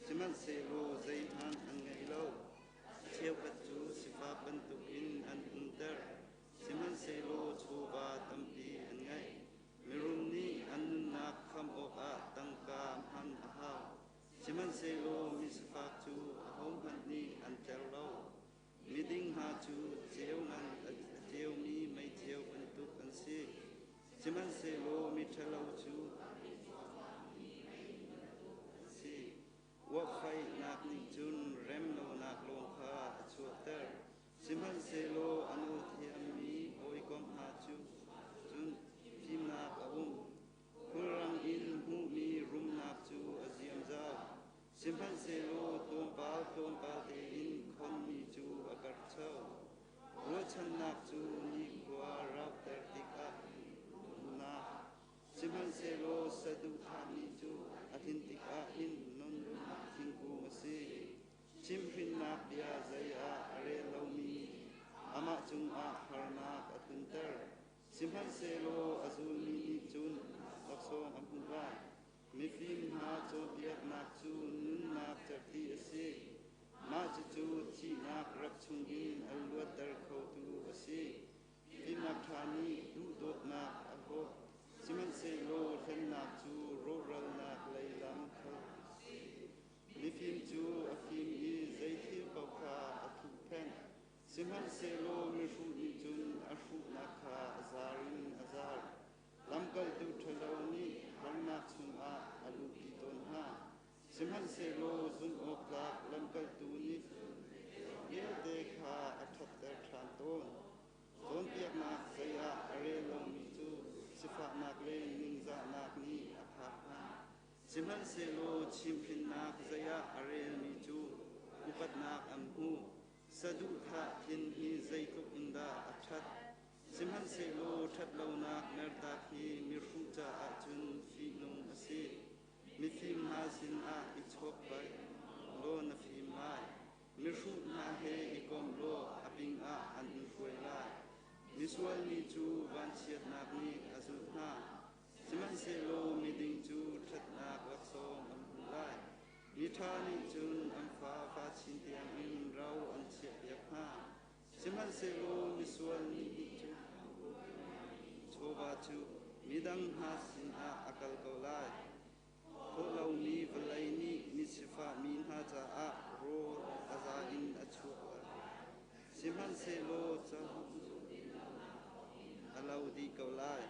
sihmanhsehlaw zeihmanh an ngei lo. A cheukhat cu sifak bantukin an umter, sihmanhsehlaw chawva tampi an ngei. Mirum nih an nunnak khamh awkah tangka hman a hau, sihmanhsehlaw misifak cu ahohmanh nih an tler lo. Miding hna cu ceu ngan a ceumi meiceu bantuk an si. Sihmanhsehlaw miṭhalo cu si. Uahfaihnak nih cun rem lonak lawng kha a chuahter. Sihmanhsehlaw a nawl thiammi hawikom hna cu cun fimnak a um. Khulrang in hmuhmi rumnak cu a ziamzau. Sihmanhsehlaw tlawmpal tlawmpal tein khonmi cu a karhcho. Ruahchannak cu nikhua rauhter tikah nak. Sihmanhsehlaw saduhthahmi cu a tlin tikah hin nunnak thingkung a si. Chimhhrinnak bia zei ah a rel lomi amah cungah harnak a tlunter. Sihmanhsehlaw a zulmi nih cun laksawng a hmuh lai. Mifim hna cawnpiaknak cu nunnak cerhti a si. Mah cucu thihnak rap chungin a luatter khotu a si. Fimnak ṭha nih duhdawtnak a hlawt, sihmanhsehlaw hlennak cu rawhralnak lei lam kha Mifim cu a fim i zei thil paoh kha a thuhphenh, sihmanhsehlaw mihrut nih cun a hruhnak kha a zar in a zar. Lamkaltu ṭhalo nih harnak chungah a luhpi tawn hna. Sihmanhsehlaw zumhawktlak lamkaltu nih vialte kha a ṭhatter ṭhan tawn. Cawnpiaknak zei ah a rel lomi cu sifahnak le ningzahnak nih a phak hna. Sihmanhsehlaw chimhhrinnak zei ah a relmi cu upatnak an hmu. Saduhthah thin hi zeitluk in dah a ṭhat! Sihmanhsehlaw ṭhatlonak mertak hi mihrut caah cun fihnung a si. Mifim hna sinah i chawkvaih law na fim lai. Mihrut hna he i kom law a pingah an in hruai lai. Misual mi cu vanchiatnak nih a zulh hna, sihmanhsehlaw miding cu ṭhatnak laksawng an hmu lai. Miṭha nih cun an fa fa chin tiangin ro an chiahpiak hna. Sihmanhsehlaw misual nih cu chawva cu midang hna sinah a kal ko lai. Thawh lomi vawlei nih misifah mi hna caah rawl a za in a chuah lai. Sihmanhsehlaw a lo dih ko lai.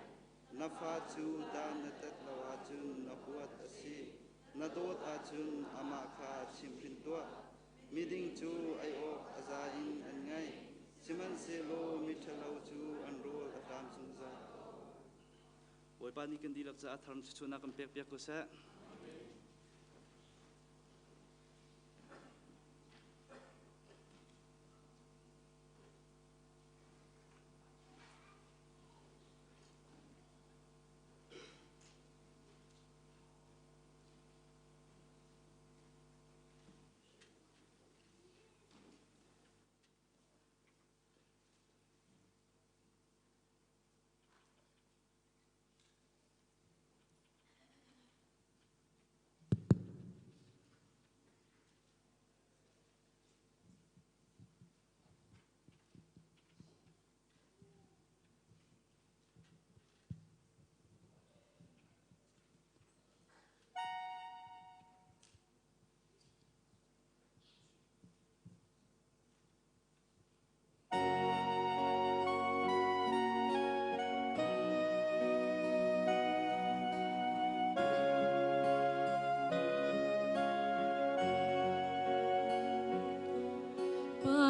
Na fa cu dan na tat lo ahcun na huat a si. Na dawt ahcun amah kha chimhhrin tuah. Miding cu ei awk a za in an ngei, sihmanhsehlaw miṭhalo cu an rawl a ṭam zungzal. Bawipa nih kan dihlak caah tharam thluachuahnak kan pekpiak ko seh.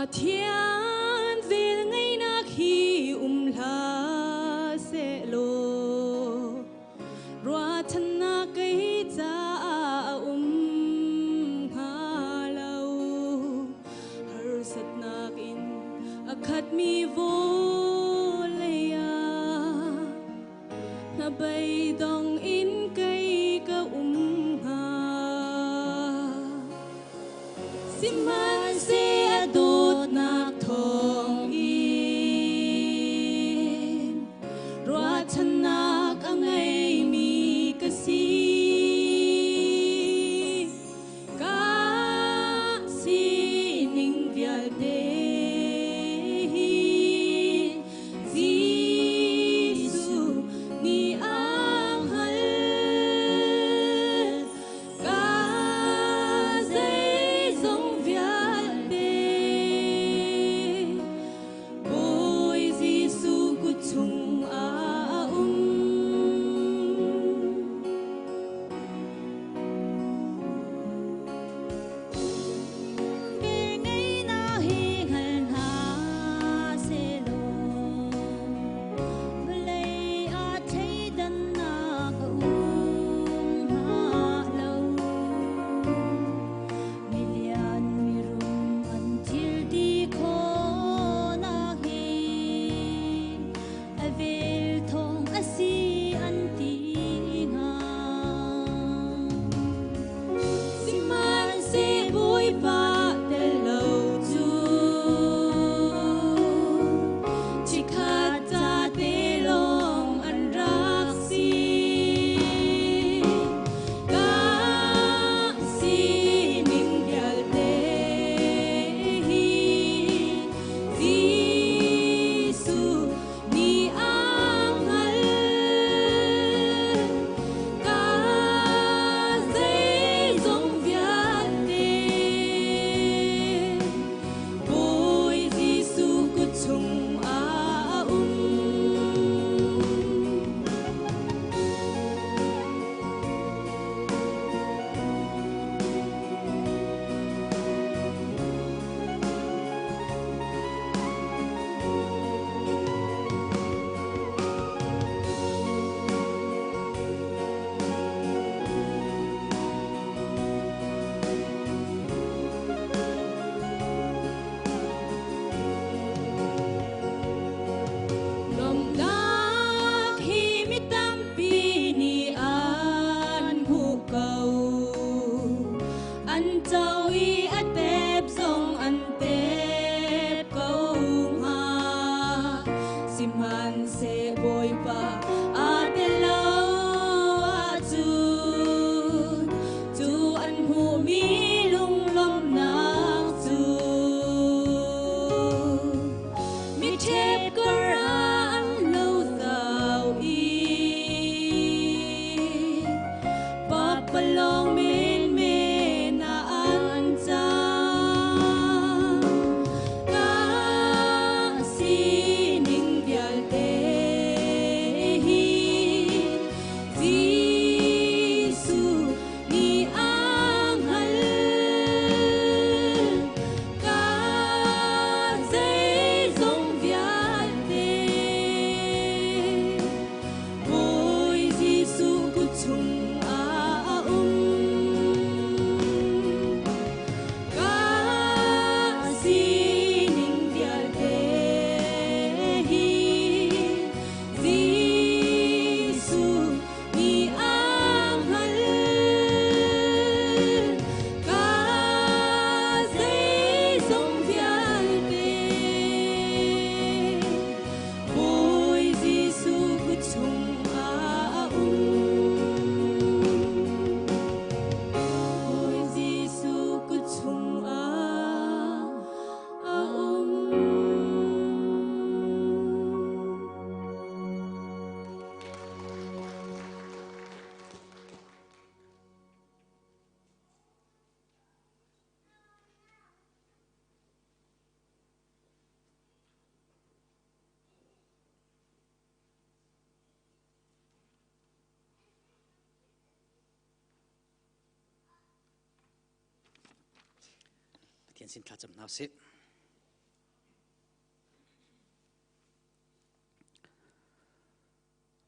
Pathian velngeihnak hi um hlah sehlaw ruahchannak kei caah a um hnga lo. Harsatnak in a khatmi vawlei ah hnabeidong in kei ka um hnga. Sihmanhseh a dawtnak thawngin ruahchannak a ngeimi ka si. Ka sining vialte hi Jesuh nih a hngalh. Ka zeizong vialte Bawi Jesuh kut chungah a um. Velngeihnak hi hngal hna sehlaw vawlei ah thleidannak a um hnga lo. Milian mirum an thil ti khawhnak hi a vel thawng a si an ti hnga. Sihmanhseh Bawipa tel lo cu chikkhat ca te lawng an rak si. Ka sining vialte hi Jesuh nih a hngalh. Ka zeizong vialte Bawi Jesuh kut chungah a um. Lawmhnak hi mi tampi nih an hmuh ko. An co i a tep zong an tep ko hnga. Sihmanhseh Bawipa aa tel lo ahcun cu an hmuhmi lunglawmhnak cu mi ṭhep kar ah an lo zau i papalawng menmen ah an cang. Ka sining vialte hi Jesuh nih a hngalh. Ka zeizong vialte Bawi Jesuh kut chungah a um. Ka sining vialte hi Jesuh nih a hngalh. Ka zeizong vialte Bawi Jesuh kut chungah a um. Bawi Jesuh kut chungah a um. Pathian sin thlacam hna usih.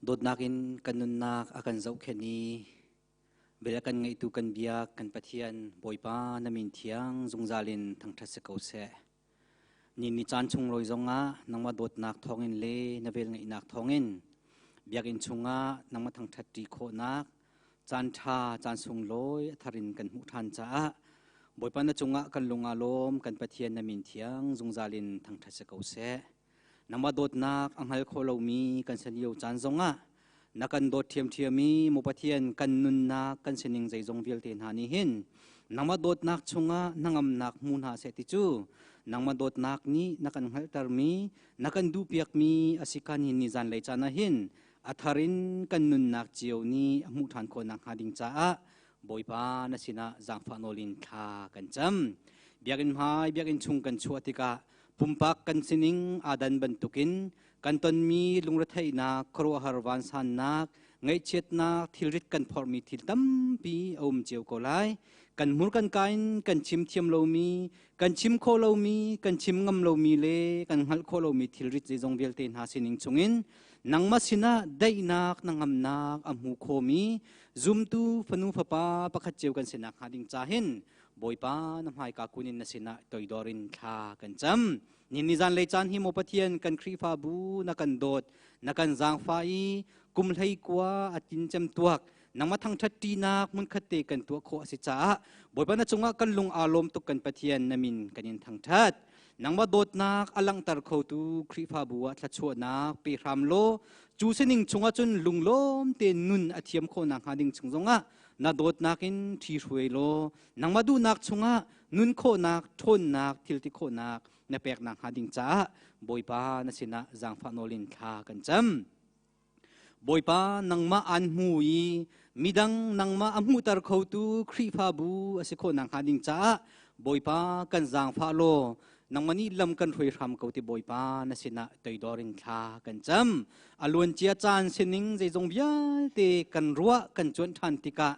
Dawtnak in kan nunnak a kan zohkhenh i vel a kan ngeihtu kan biak kan Pathian Bawipa na min thiang zungzal in thangṭhat si ko seh. Ni ni caan chung lawi zongah nangmah dawtnak thawngin le na vel ngeihnak thawngin biakinn chungah nangmah thangṭhat ṭi khawhnak caan ṭha caan sunglawi a thar in kan hmuh ṭhan caah Bawipa na cungah kan lung aa lawm kan Pathian na min thiang zungzal in thangṭhat si ko seh. Nangmah dawtnak a hngal kho lomi kan si lio caan zongah na kan dawt ṭhiamṭhiam i maw Pathian kan nunnak kan sining zeizong vialte hna nih hin nangmah dawtnak chungah hnangamnak hmu hna seh ti cu nangmah dawtnak nih na kan hngalhtermi na kan duhpiakmi a si kan hin ni zanlei caan ah hin a thar in kan nunnak cio nih a hmuh ṭhan khawh nakhnga ding caah Bawipa na sinah zaangfah nawl in thla kan cam. Biakinn hmai biakinn chung kan chuah tikah pumpak kan sining aa dan bantukin kan tonmi lungretheihnak, khuaruahhar vansannak, ngaihchiatnak, thilrit kan phorhmi thil tampi a um cio ko lai. Kan hmur kan ka in kan chim thiam lomi, kan chim khawh lomi, kan chim ngam lomi le kan hngalh khawh lomi thilrit zeizong vialte hna sining chungin nangmah sinah daihnak na ngamnak a hmu khomi zumtu fanu fapa pakhat cio kan sinak hnga ding ca hin Bawipa na hmaika kun in na sinah toidor in thla kan cam. Ni ni zan lei caan hi maw Pathian kan Khrihfabu na kan dawt, na kan zaangfah i kum hlei kua a tin cem tuak nangmah thangṭhat ṭinak hmunkhat te kan tuah khawh a si caah Bawipa na cungah kan lung aa lawm tuk kan Pathian na min kan in thangṭhat. Nangmah dawtnak a langhter khotu Khrihfabu ah thluachuahnak pe hram law cu sining chungah cun lunglawm tein nun a thiam khawh nakhnga ding chung zongah na dawtnak in ṭhi hruai law nangmah duhnak chungah nun khawhnak ṭhawnnak thilti khawhnak na pek nakhnga ding caah Bawipa na sinah zaangfah nawl in thla kan cam. Bawipa nangmah aan hmu i midang nangmah a hmuhter khotu Khrihfabu a si khawh nakhnga ding caah Bawipa kan zaangfah law nangmah nih lam kan hruai hram ko ti Bawipa na sinah toidor in thla kan cam. A luancia caan sining zeizong vialte kan ruah kan cuanh ṭhan tikah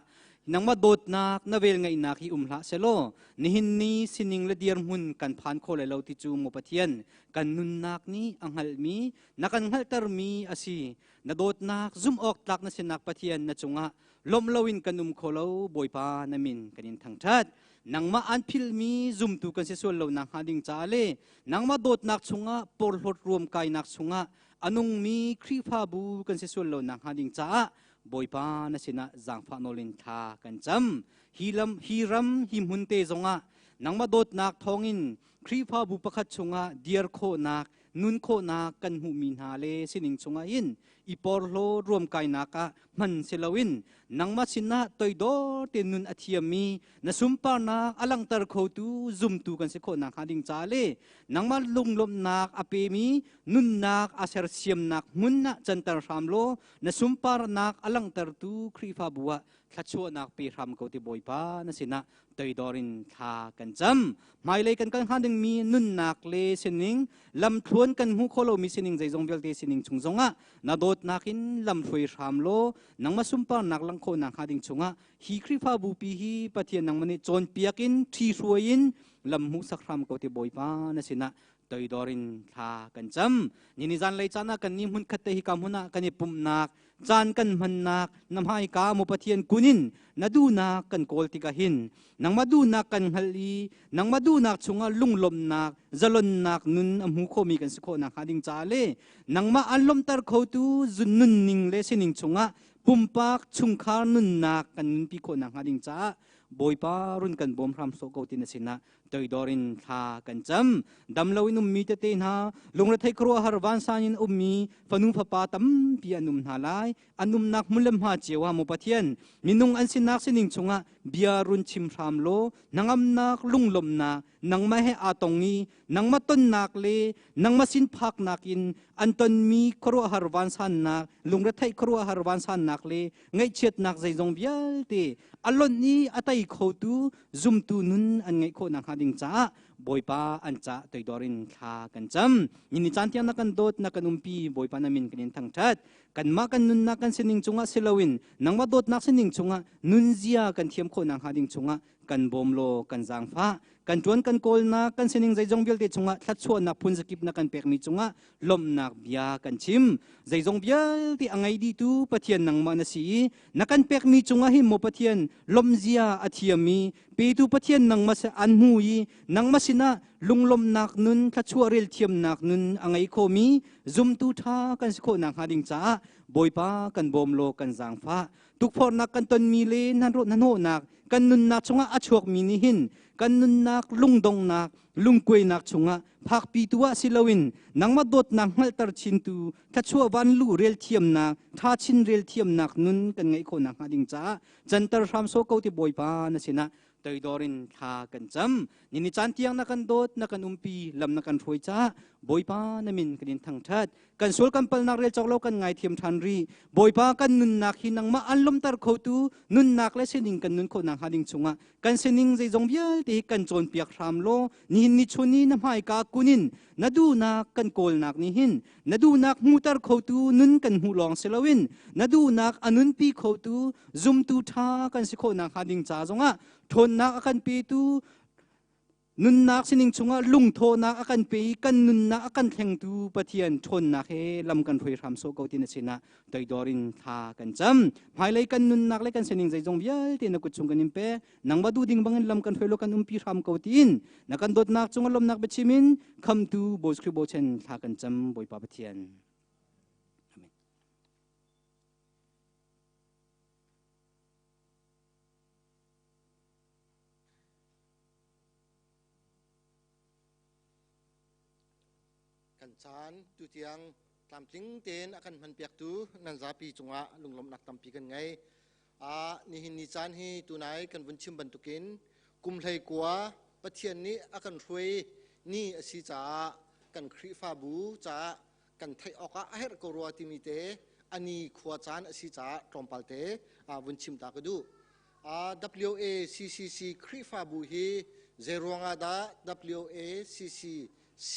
nangmah dawtnak na vel ngeihnak hi um hlah selaw nihin ni sining le dirhmun kan phan kho lai lo ti cu maw Pathian kan nunnak nih a hngalhmi na kan hngalhtermi a si. Na dawtnak zumh awk tlak na sinak Pathian na cungah lawmh loin kan um kho lo Bawipa na min kan in thangṭhat. Nangmah an philmi zumtu kan si sual lo nakhnga ding caah le nangmah dawtnak chungah porhlawt ruam kainak chungah a nungmi Khrihfabu kan si sual lo nakhnga ding caah Bawipa na sinah zaangfah nawl in thla kan cam. Hi lam hi ram hi hmun te zongah nangmah dawtnak thawngin Khrihfabu pakhat chungah dir khawhnak nun khawhnak kan hmuhmi hna le sining chungah hin i porhlaw ruamkainak ah hman si loin nangmah sinah toidor te nun a thiammi na sunparnak a langhter khotu zumtu kan si khawh nakhnga ding ca le nangmah lunglawmhnak a pemi nunnak a sersiamnak hmun ah canter hram law na sunparnak a langhtertu Khrihfabu ah thluachuahnak pe hram ko ti Bawipa na sinah toidor in thla kan cam. Hmailei kan kal hnga dingmi nunnak le sining lamthluan kan hmuh khawh lomi sining zeizong vialte sining chung zongah na dawtnak in lamhruai hram law nangmah sunparnak langh khawhnak hnga ding chungah hi Khrihfabu pi hi Pathian nangmah nih cawnpiak in ṭhihruai in lam hmuhsak hram ko ti Bawipa na sinah toidor in thla kan cam. Ni ni zanlei caan ah kan ni hmun khat te hi ka hmun ah kan i pumhnak caan kan hmannak na hmaika maw Pathian kunin na duhnak kan kawl tikah hin nangmah duhnak kan hngalh i nangmah duhnak chungah lunglawmhnak zalonnak nun a hmu khomi kan si khawh nakhnga ding caah le nangmah an lawmhter khotu nunning le sining chungah pumpak chungkhar nunnak kan nunpi khawh nakhnga ding caah Bawipa run kan bawm hram sawh ko ti na sinah toidor in thla kan cam. Damlo in ummi tete hna, lungrethei khuaruahhar vansan in ummi fanu fapa tampi an um hna lai. An umnak hmun le hma cio ah maw Pathian, minung an sinak sining chungah bia run chim hram law, hnangamnak, lunglawmhnak, nangmah he aa tong i nangmah tonnak le nangmah sin phaknak in an tonmi khuaruahhar vansannak, lungretheih khuaruahhar vansannak le ngaihchiatnak zeizong vialte a lonh i a tei khotu zumtu nun an ngeih khawh nakhnga ding caah Bawipa an cah toidor in thla kan cam. Ni caan tiang na kan dawt na kan umpi Bawipa na min kan in thangṭhat. Kanmah kan nunnak kan sining cungah si loin nangmah dawtnak sining cungah nunzia kan thiam khawh nakhnga ding cungah Kan bawm law kan zaangfah. Kan ṭuan kan kawlnak kan sining zeizong vialte chungah thluachuahnak phun zakip na kan pekmi cungah lawmhnak bia kan chim. Zeizong vialte a ngei dihtu Pathian nangmah na si i na kan pekmi cungah hin maw Pathian lawmhzia a thiam i petu Pathian nangmah an hmu i nangmah sinah lunglawmhnak nun thluachuah rel thiamnak nun a ngei khomi zumtu ṭha kan si khawh nakhnga ding caah Bawipa kan bawm law kan zaangfah. Tukforhnak kan tonmi le hnahnawhnak kan nunnak chungah a chuakmi nih hin kan nunnak lungdonghnak lungkuainak chungah phakpitu ah si loin nangmah dawtnak hngalhter chintu thluachuah vanlu rel thiamnak ṭha chin rel thiamnak nun kan ngeih khawh nakhnga ding caah canter hram sawh ko ti Bawipa na sinah toidor in thla kan cam. Nini caan tiang na kan dawt, na kan umpi, lam na kan hruai caah Bawipa na min kan in thangṭhat. Kan sual kan palnak rel cawk lo kan ngaithiam ṭhan rih. Bawipa kan nunnak hi nangmah an lawmter khotu nunnak le sining kan nun khawh nakhnga ding chungah kan sining zeizong vialte hi kan cawnpiak hram law nihin ni chun i na hmaika kunin na duhnak kan kawlnak nih hin na duhnak hmuter khotu nun kan hmuh lawng si loin na duhnak a nunpi khotu zumtu ṭha kan si khawh nakhnga ding ca zongah ṭhawnnak a kan petu nunnak sining chungah lungthawhnak a kan pe i kan nunnak a kan thlengtu Pathian ṭhawnnak he lam kan hruai hram sawh ko ti na sinah toidor in thla kan cam. Hmailei kan nunnak le kan sining zeizong vialte na kut chung kan in pek. Nangmah duh ding bangin lam kan hruai law kan umpi hram ko tiin na kan dawtnak cungah lawmnak biachim in khamtu Bawi Khrih bochan thla kan cam Bawipa Pathian. Amen. Kan caan tutiang tlamtling tein a kan hmanpiaktu nan zapi cungah lunglawmhnak tampi kan ngei. Nihin ni caan hi tunai kan vun chim bantukin kum hlei kua Pathian nih a kan hruai ni a si caah kan Khrihfabu caah kan theih awkah a herh ko rua timi te ani khua caan a si caah tlawmpal te vun chim ta ka duh. WACCC Khrihfabu hi zeiruang ah dah WACCC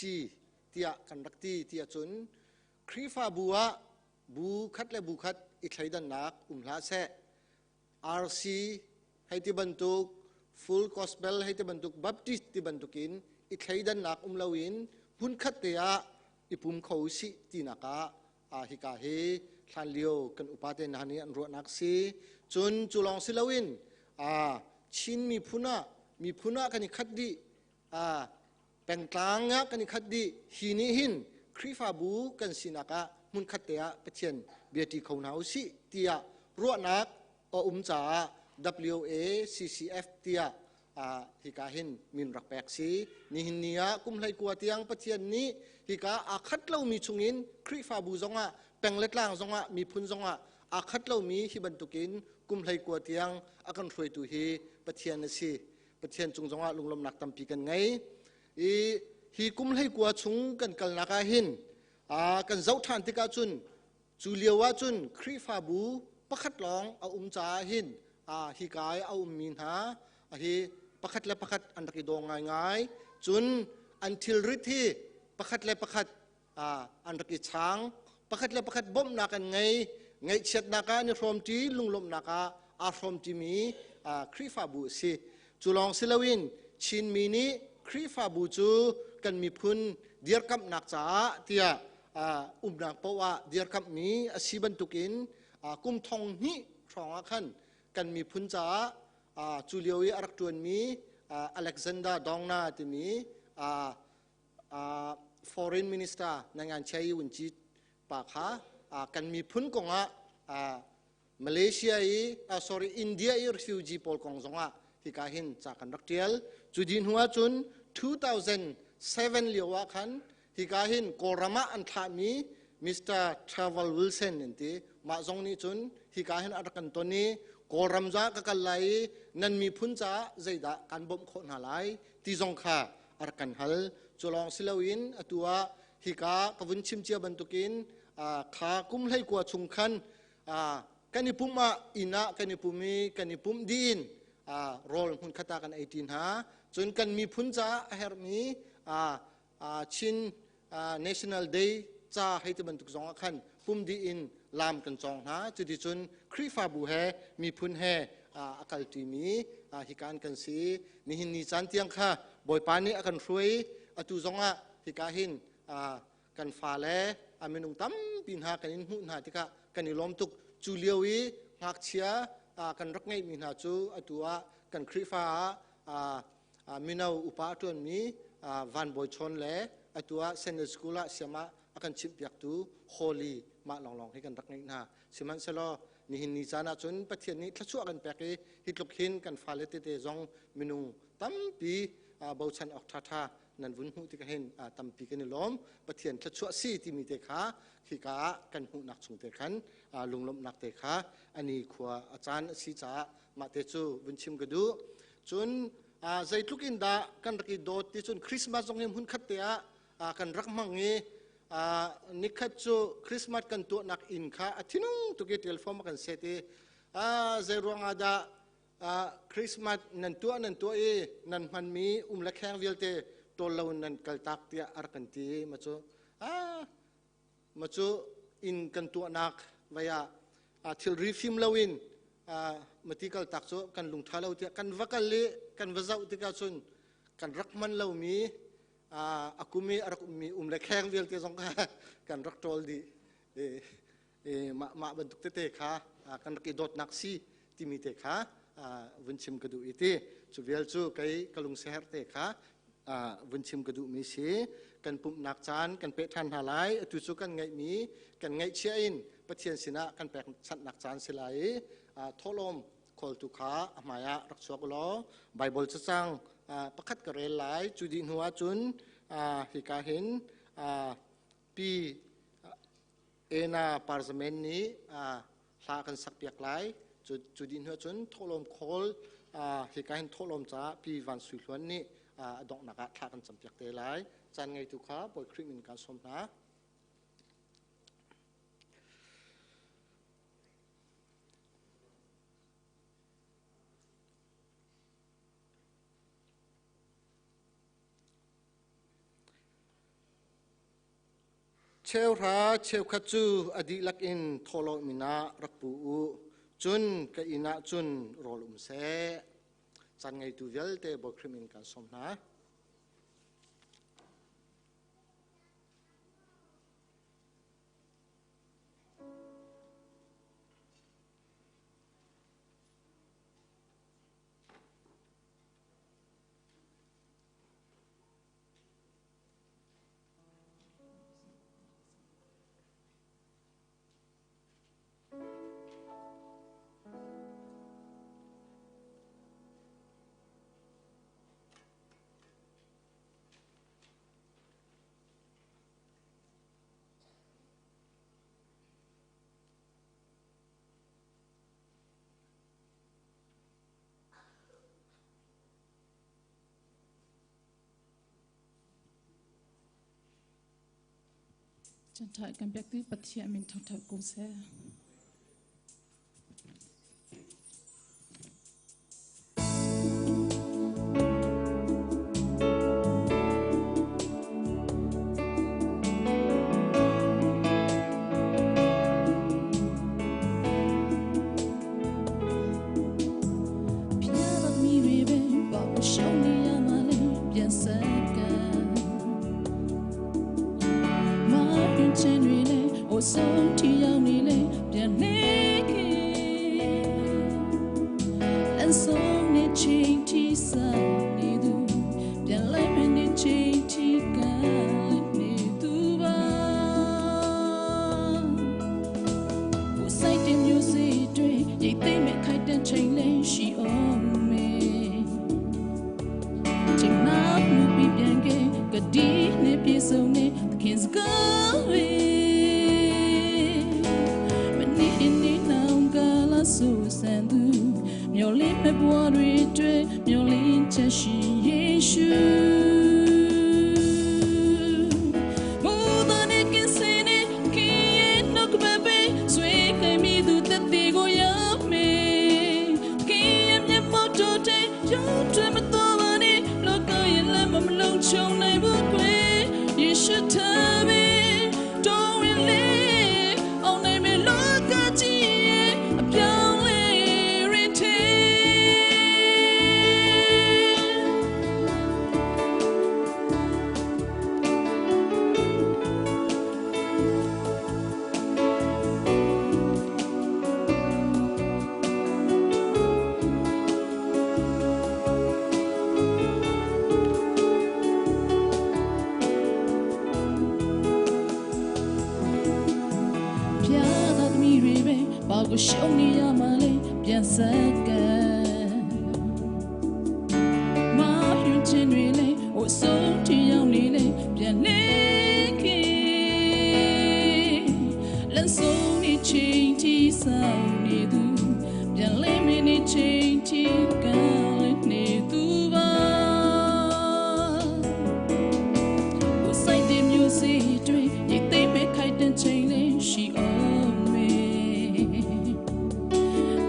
tiah kan rak ti tiah cun Khrihfabu ah bu khat le bu khat i thleidannak um hlah seh. RC hei ti bantuk Full Gospel hei ti bantuk Baptist ti bantukin i thleidannak um loin hmunkhat te ah i pum kho usih tinak ah hika hi hlanlio kan upa te hna nih an ruahnak si. Cun cu lawng si loin Chin miphun ah miphun ah kan i khat dih pengtlang ah kan i khat dih hi nih hin Khrihfabu kan sinak ah hmunkhat te ah Pathian biaṭi kho hna usih tiah ruahnak a um caah WACCF tiah hika hin min rak pek si. Nihin ni ah kum hlei kua tiang Pathian nih hika aa khat lomi chungin Khrihfabu zongah peng le tlang zongah miphun zongah aa khat lomi hi bantukin kum hlei kua tiang a kan hruaitu hi Pathian a si. Pathian cung zongah lunglawmhnak tampi kan ngei. I hi kum hlei kua chung kan kalnak ah hin kan zoh ṭhan tikah cun Cu lio ah cun Khrihfabu pakhat lawng a um caah hin hika i a ummi hna hi pakhat le pakhat an rak i daw ngaingai. Cun an thilrit hi pakhat le pakhat an rak i chang. Pakhat le pakhat bawmhnak an ngei. Ngaihchiatnak ah an i hrawmṭi, lunglawmhnak ah aa hrawmṭimi Khrihfabu a si. Cu lawng si loin Chinmi nih Khrihfabu cu kan miphun dirkamhnak caah tiah umnak paoh ah dirkamhmi a si bantukin kum thong hnih hrawng ah khan kan miphun caah cu lio i a rak ṭuanmi Alexander Dongna timi foreign minister Nangan Chiai Wunci pa kha kan miphun kongah Malaysia i sorry India i refugee pawl kong zongah hika hin ca kan rak ṭial. Cu dih hnu ahcun 2007 lio ah khan hika hin Kawlram ah an thlahmi Mr. Travel Wilson an ti. Mah zong nih cun hika hin a rak kan ton i Kawlram za ka kal lai i nan miphun caah zeidah kan bawmh khawh hna lai ti zong kha a rak kan hal. Cu lawng si loin atu ah hika ka vun chim cia bantukin kha kum hlei kua chung khan kan i pumh ah inn ah kan i pum i kan i pumh dih in rawl hmunkhat ah kan ei ṭi hna. Cun kan miphun caah a herhmi Chin National Day ca hei ti bantuk zong ah khan pum dih in laam kan cawng hna. Cuticun Khrihfabu he miphun he a kalṭimi hika an kan si. Nihin ni caan tiang kha Bawipa nih a kan hruai. Atu zongah hika hin kan fale a minung tampi hna kan in hmuh hna tikah kan i lawm tuk. Cu lio i ngakchia kan rak ngeihmi hna cu atu ah kan Khrihfa ah mino upa a ṭuanmi Van Bawi Chawn le atu ah Sunday School ah siamah a kan chimhpiaktu Holy mah lawnglawng hi kan rak ngeih hna. Sihmanhsehlaw nihin ni caan ah cun Pathian nih thluachuah kan pek i hi tluk hin kan fale tete zong minung tampi bochan awk ṭhaṭha nan vun hmuh tikah hin tampi kan i lawm. Pathian thluachuah si timi te kha khika ah kan hmuhnak chung te khan lunglawmhnak te kha ani khua a caan a si caah mah te cu vun chim ka duh. Cun zeitluk in dah kan rak i dawt ti cun Christmas zong hi hmun khat te ah kan rak hmang i nikhat cu Christmas kan tuahnak inn kha a thinung tuk i telephone a kan set i zei ruangah dah Christmas nan tuah nan tuah i nan hmanmi um le kheng vialte ṭawl lo nan kaltak tiah a rak kan ti. Ma cu ma cu inn kan tuahnak vei ah thilri fim loin mati kaltak cu kan lungṭha lo tiah kan va kal i kan va zoh tikah cun kan rak hman lomi a kum i a rak ummi um le kheng vialte zong kha kan rak ṭawl dih. Mah mah bantuk tete kha kan rak i dawtnak si timi te kha vun chim ka duh i ti cu vial cu kei ka lungsiaherh te kha vun chim ka duhmi si. Kan pumhnak caan kan peh ṭhan hna lai. Atu cu kan ngeihmi kan ngaihchiah in Pathian sinah kan pek chanhnak caan si lai i thawhlawm khawltu kha a hmai ah rak chuak u law Baibal cacang pakhat ka rel lai. Cu dih hnu ah cun hika hin pi Ena Parzamen nih hla kan sakpiak lai. Cu dih hnu cun thawhlawm khawl hika hin thawhlawm caah Pi Van Sui Hluan nih a donghnak ah thla kan campiak te lai. Caan ngeitu kha Bawi Khrih min kan sawm hna. Cheuhra cheukhat cu a dihlak in thawhlawm inn ah rak pu u, cun ka inn ah cun rawl um seh. Caan ngeitu vialte Bawi Khrih min kan sawm hna. Chanṭha kan pek tu Pathian min thangṭhat ko seh. ရှုံနေရမှလေပြန်ဆက်ကမာယူခြင်းတွေလေဟိုဆုံးထရောက်နေလေပြန်နေခင်လမ်းဆုံးနေချိန်တီဆောင်နေသူပြန်လဲမနေချိန်တီကလည်းနေသူပါကိုဆိုင်တဲ့မျိုးစီတွေရိတ်သိမ်းမဲ့ခိုက်တဲ့ချိန်လေးရှိအောင်မေ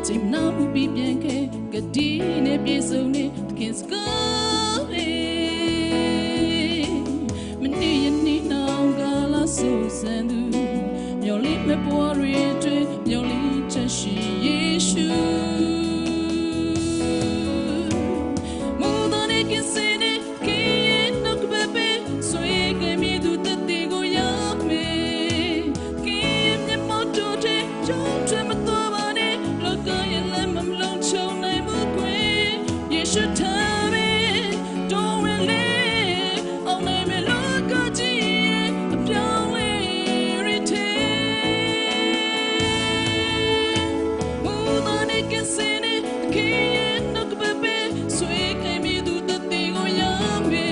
ချိန်နာမှုပြပြန်ခဲ့ကတိနဲ့ပြေဆုံးနေသခင်စကားလေးမနေရနေနောင်ကလာဆိုစံသူမျောလေးမပေါ်ရတွေမျောလေးချက်ရှိယေရှုမူတော်နေကစနေကင်းနှုတ်ပဲပဲဆွေကမြသူတတိကိုရမေကင်းမြမောတို့တဲ့ကြောင့်ထွမတော်ပါနဲ့လောကရဲ့လက်မလုံးချုံနိုင်မှုကွယ်ယေရှုထားမေတော်ဝင်လေအောင်နိုင်မယ်လောကကြီးရဲ့အပြောင်းလဲရတဲ့မူတော်နေကစနေကင်းရဲ့နှုတ်ပဲပဲဆွေကမြသူတတိကိုရမေ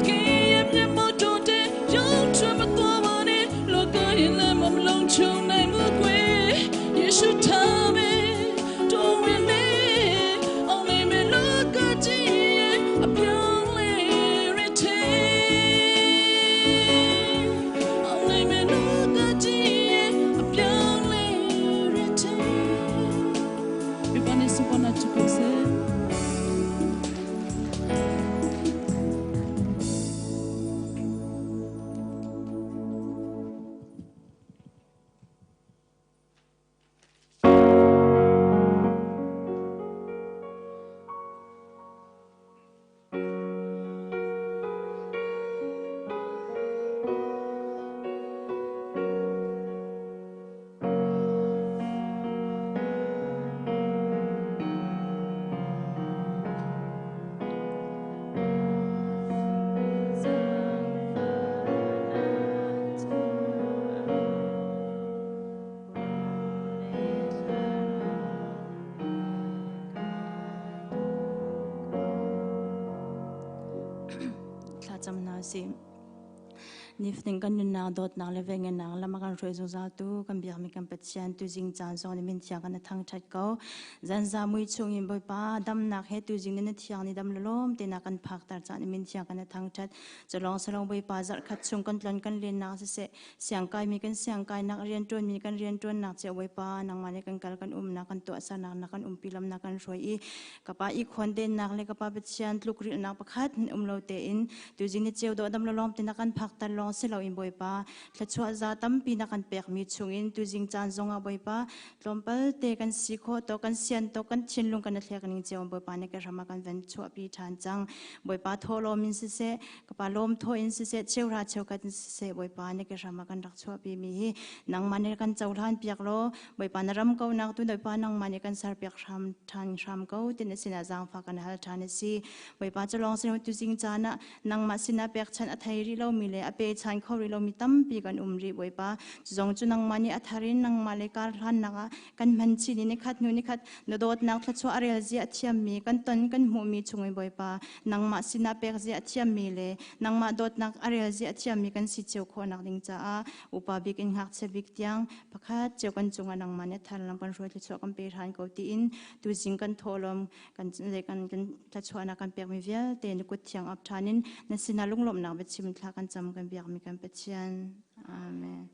ကင်းရဲ့မြမောတို့တဲ့ကြောင့်ထွမတော်ပါနဲ့လောကရဲ့လက်မလုံးချုံနိုင်မှုကွယ်ယေရှုထားမေတော်ဝင်လေအောင်နိုင်မယ်လောကကြီးရဲ့အပြောင်းလဲရတဲ့အောင်နိုင်မယ်လောကကြီးရဲ့အပြောင်းလဲရတဲ့ပြပနေစပနာချကုစေ Thlacam hna usih. Nifting kan nunnak dawtnak le vengenak lam a kan hruai zungzal tu kan biakmi kan Pathian tuzing caan zong nih min thiang kan thangṭhat ko. Zanza mui chung in Bawipa damnak he tuzing na thiang ni dam lawm te na kan phaktar caan min thiang kan thangṭhat. Culong salong Bawipa zarhkhat chung kan tlon kan lennak siseh siangkai mi kan siangkai nak rianṭuan mi kan rianṭuan nak che Bawipa nangmah nih kan kal kan umnak kan tuahsernak na kan umpi lam na kan hruai i kapa i khawndennak le kapa Pathian tlukrilhnak pakhat um lo tein tuzing ni ceu dawh dam lawm te na kan phakter lawng si lo in Bawipa thluachuah za tampi na kan pekmi chungin tuzing caan zongah Bawipa tlawmpal te kan si khawh to kan sian to kan thinlung kan thlek ning ceu Bawipa nih ka ram ah kan van chuahpi ṭhan cang Bawipa thaw lawm in siseh kapa lawm thaw in siseh cheuhra cheukhat in siseh Bawipa nih ka ram ah kan rak chuahpi mi hi nangmah nih kan cohlan piak law Bawipa na ram ko nak tu Bawipa nangmah nih kan serpiak hram ṭhan hram ko tin sinah zaangfah kan hal ṭhan a si Bawipa cu lawng sin tuzing caan ah nangmah sinah pekchanh a thei rih lomi le a pechan kho rih lomi tampi kan um rih Bawipa zong cu nangmah nih a thar in nangmah le kar hlannak ah kan hman chin i nikhat hnu nikhat na dawtnak thluachuah a rel zia a thiammi kan ton kan hmuhmi chung in Bawipa nangmah sinah pek zia a thiammi le nangmah dawtnak a rel zia a thiammi kan si cio khawhnak ding caah upa bik in ngakchia bik tiang pakhat cio kan cungah nangmah nih thar lam kan hruai thluachuah kan pe hran ko tiin tuzing kan thawhlawm kan le kan kan thluachuahnak kan pekmi vialte na kut thiang ap ṭhan in na sinah lunglawmhnak biachim thla kan cam kan biakmi kan Pathian. Amen.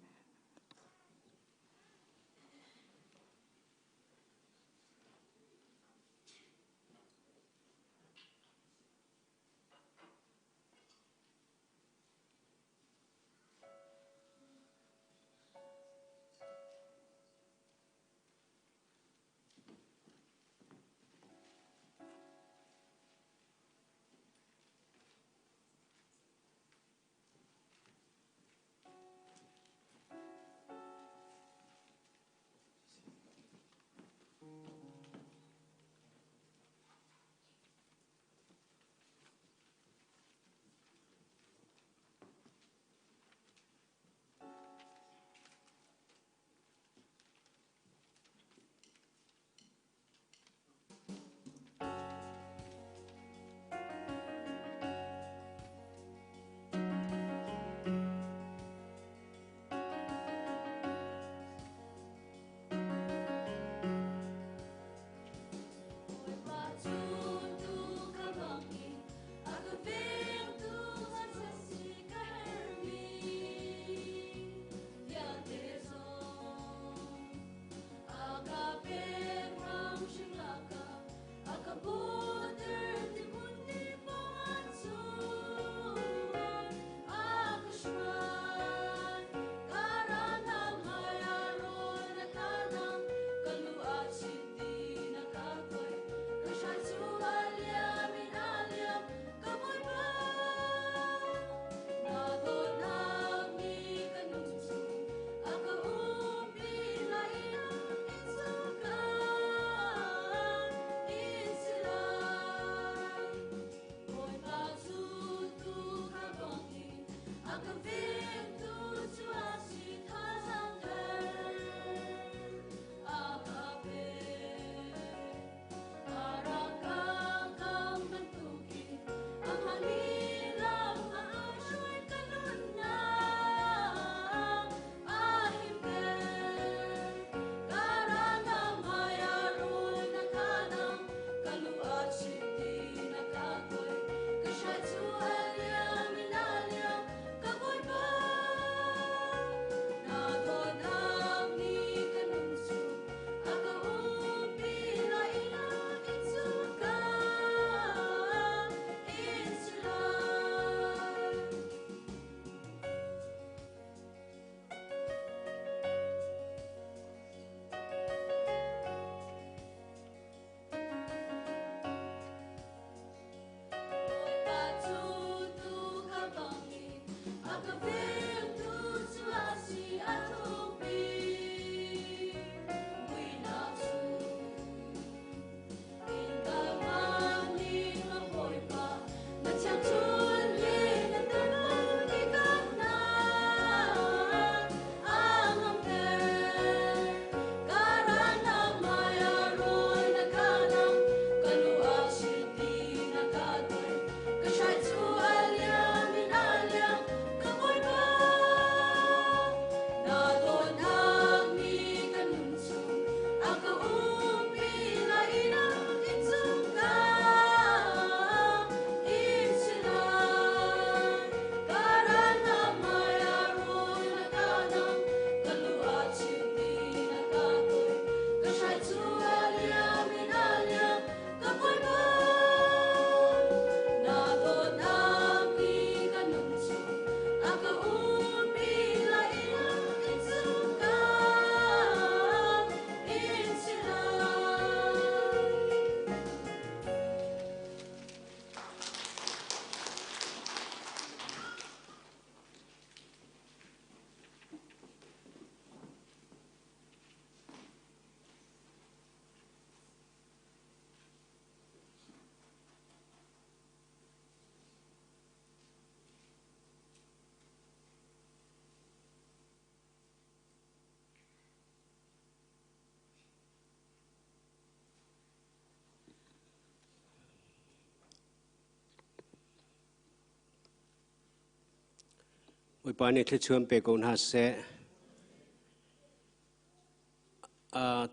Bawipa nih thluachuan pe ko hna seh.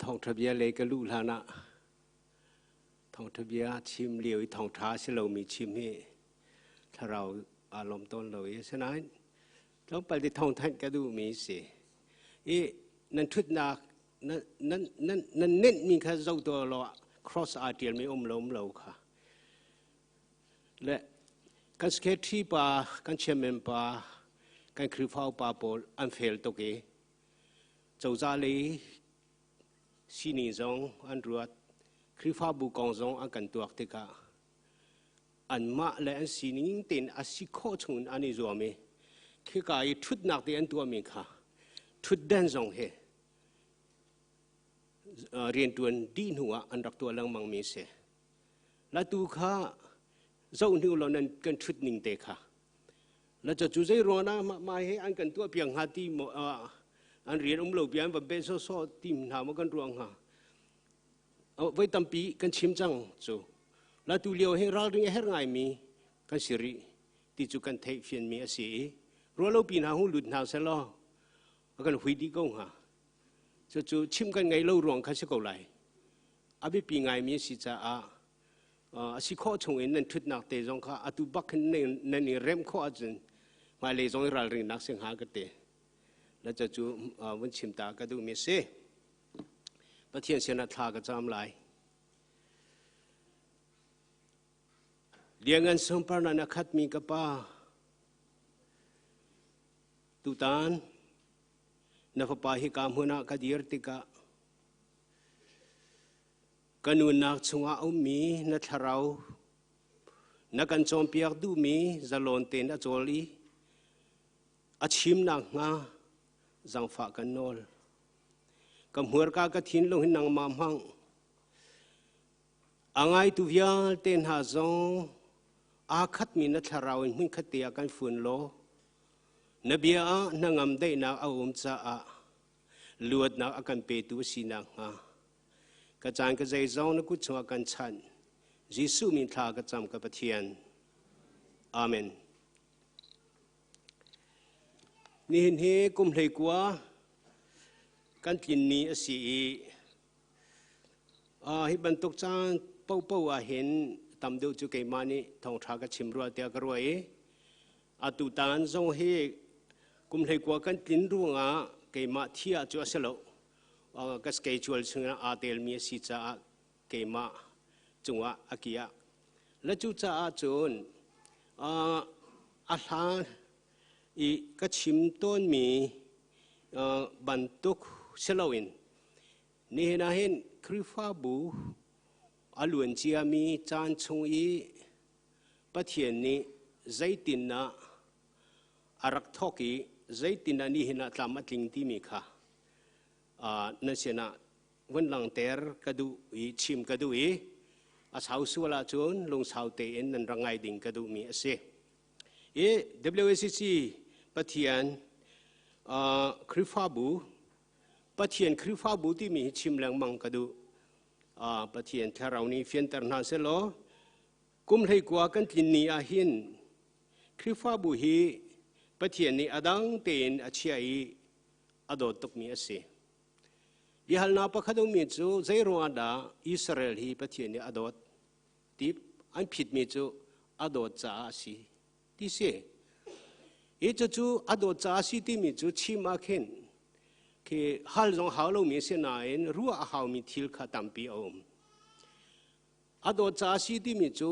Thawngṭha bia lei ka luh hlan ah thawngṭha bia chim lio i thawngṭha a si lomi chim hi thlarau aa lawm tawn lo i asinain tlawmpal ti thawngthanh ka duhmi si. I nan ṭhutnak nan nan nan nan nenhmi kha zoh tuah law cross aa ṭialmi um lo um lo kha. Le kan secretary pa, kan chairman pa, kan Khrihfa upa pawl an fel tuk i cozah lei sining zong an ruat, Khrihfabu kong zong an kan tuak tikah anmah le an sining tein a si khawh chung in an i zuam i khika i ṭhutnak te an tuahmi kha ṭhutdan zong hi rianṭuan dih hnu ah an rak tuah lengmang mi a si. Latu kha zoh hnu law nan kan ṭhut ning te kha la cu zei ruang ah mah mah he an kan tuah piak hnga ti maw an rian um lo bia an va be sawsawh ti hna maw kan ruang hnga voi tampi kan chim cang cu la tu lio hi ralring a herh ngaimi kan si rih ti cu kan theih fianmi a si i ruahlopi hna hu lut hna selaw a kan hui dih ko hnga cucu chim kan ngei lo ruang kha si ko lai a biapi ngaimi a si caah a si khawh chung in nan ṭhutnak te zong kha atu bak hin nan i remh khawh ahcun hmailei zong i ralringnak si hnga ka ti. Na ca cu vun chim ta ka duhmi a si. Pathian sinah thla ka cam lai. Liangan sunparnak na khatmi ka pa, tutan na fapa hi ka hmun ah ka dir tikah Ka nunnak chungah a ummi na thlarau na kan cawnpiak duhmi zalon tein a cawl i a chim nakhnga zaangfah kan nawl. Ka hmurka ka thinlung hi nangmah hmang. A ngaitu vialte hna zong aa khatmi na thlarau in hmunkhat te ah kan fun law na bia ah hnangam daihnak a um caah luatnak a kan petu a si nakhnga Ka caan ka zeizong na kut chungah kan chanh. Jesuh min thla ka cam ka Pathian. Amen. Nihin hi kum 19 kan tlin ni a si i hi bantuk caan paohpaoh ah hin tam deuh cu keimah nih thawngṭha ka chim rua tiah ka ruah i atu tan zong hi kum 19 kan tlin ruangah keimah thi ah cu a si lo. Ka schedule chungah aa telmi a si caah keimah cungah a kiah. Le cu caah cun a hlan i ka chim tawnmi bantuk si loin nihin ah hin Khrihfabu a luan ciami caan chung i Pathian nih zeitindah a rak thawk i zeitindah nihin ah tlam a tling timi kha nan sinah vun langhter ka duh i chim ka duh i a sau sual ahcun lungsau tein nan rak ngai ding ka duhmi a si. I WACC Pathian Khrihfabu Pathian Khrihfabu timi hi chim lengmang ka duh. Pathian thlarau nih fianter hna selaw kum 19 kan tlin ni ah hin Khrihfabu hi Pathian nih a dang tein a chiah i a dawt tukmi a si. Biahalnak pakhat ummi cu zei ruangah dah Israel hi Pathian nih a dawt ti an phitmi cu a dawt caah a si ti si. Hi cucu a dawt caah a si timi cu chim ah khin khi hal zong hau lomi a si nain ruah a haumi thil kha tampi a um. A dawt caah a si timi cu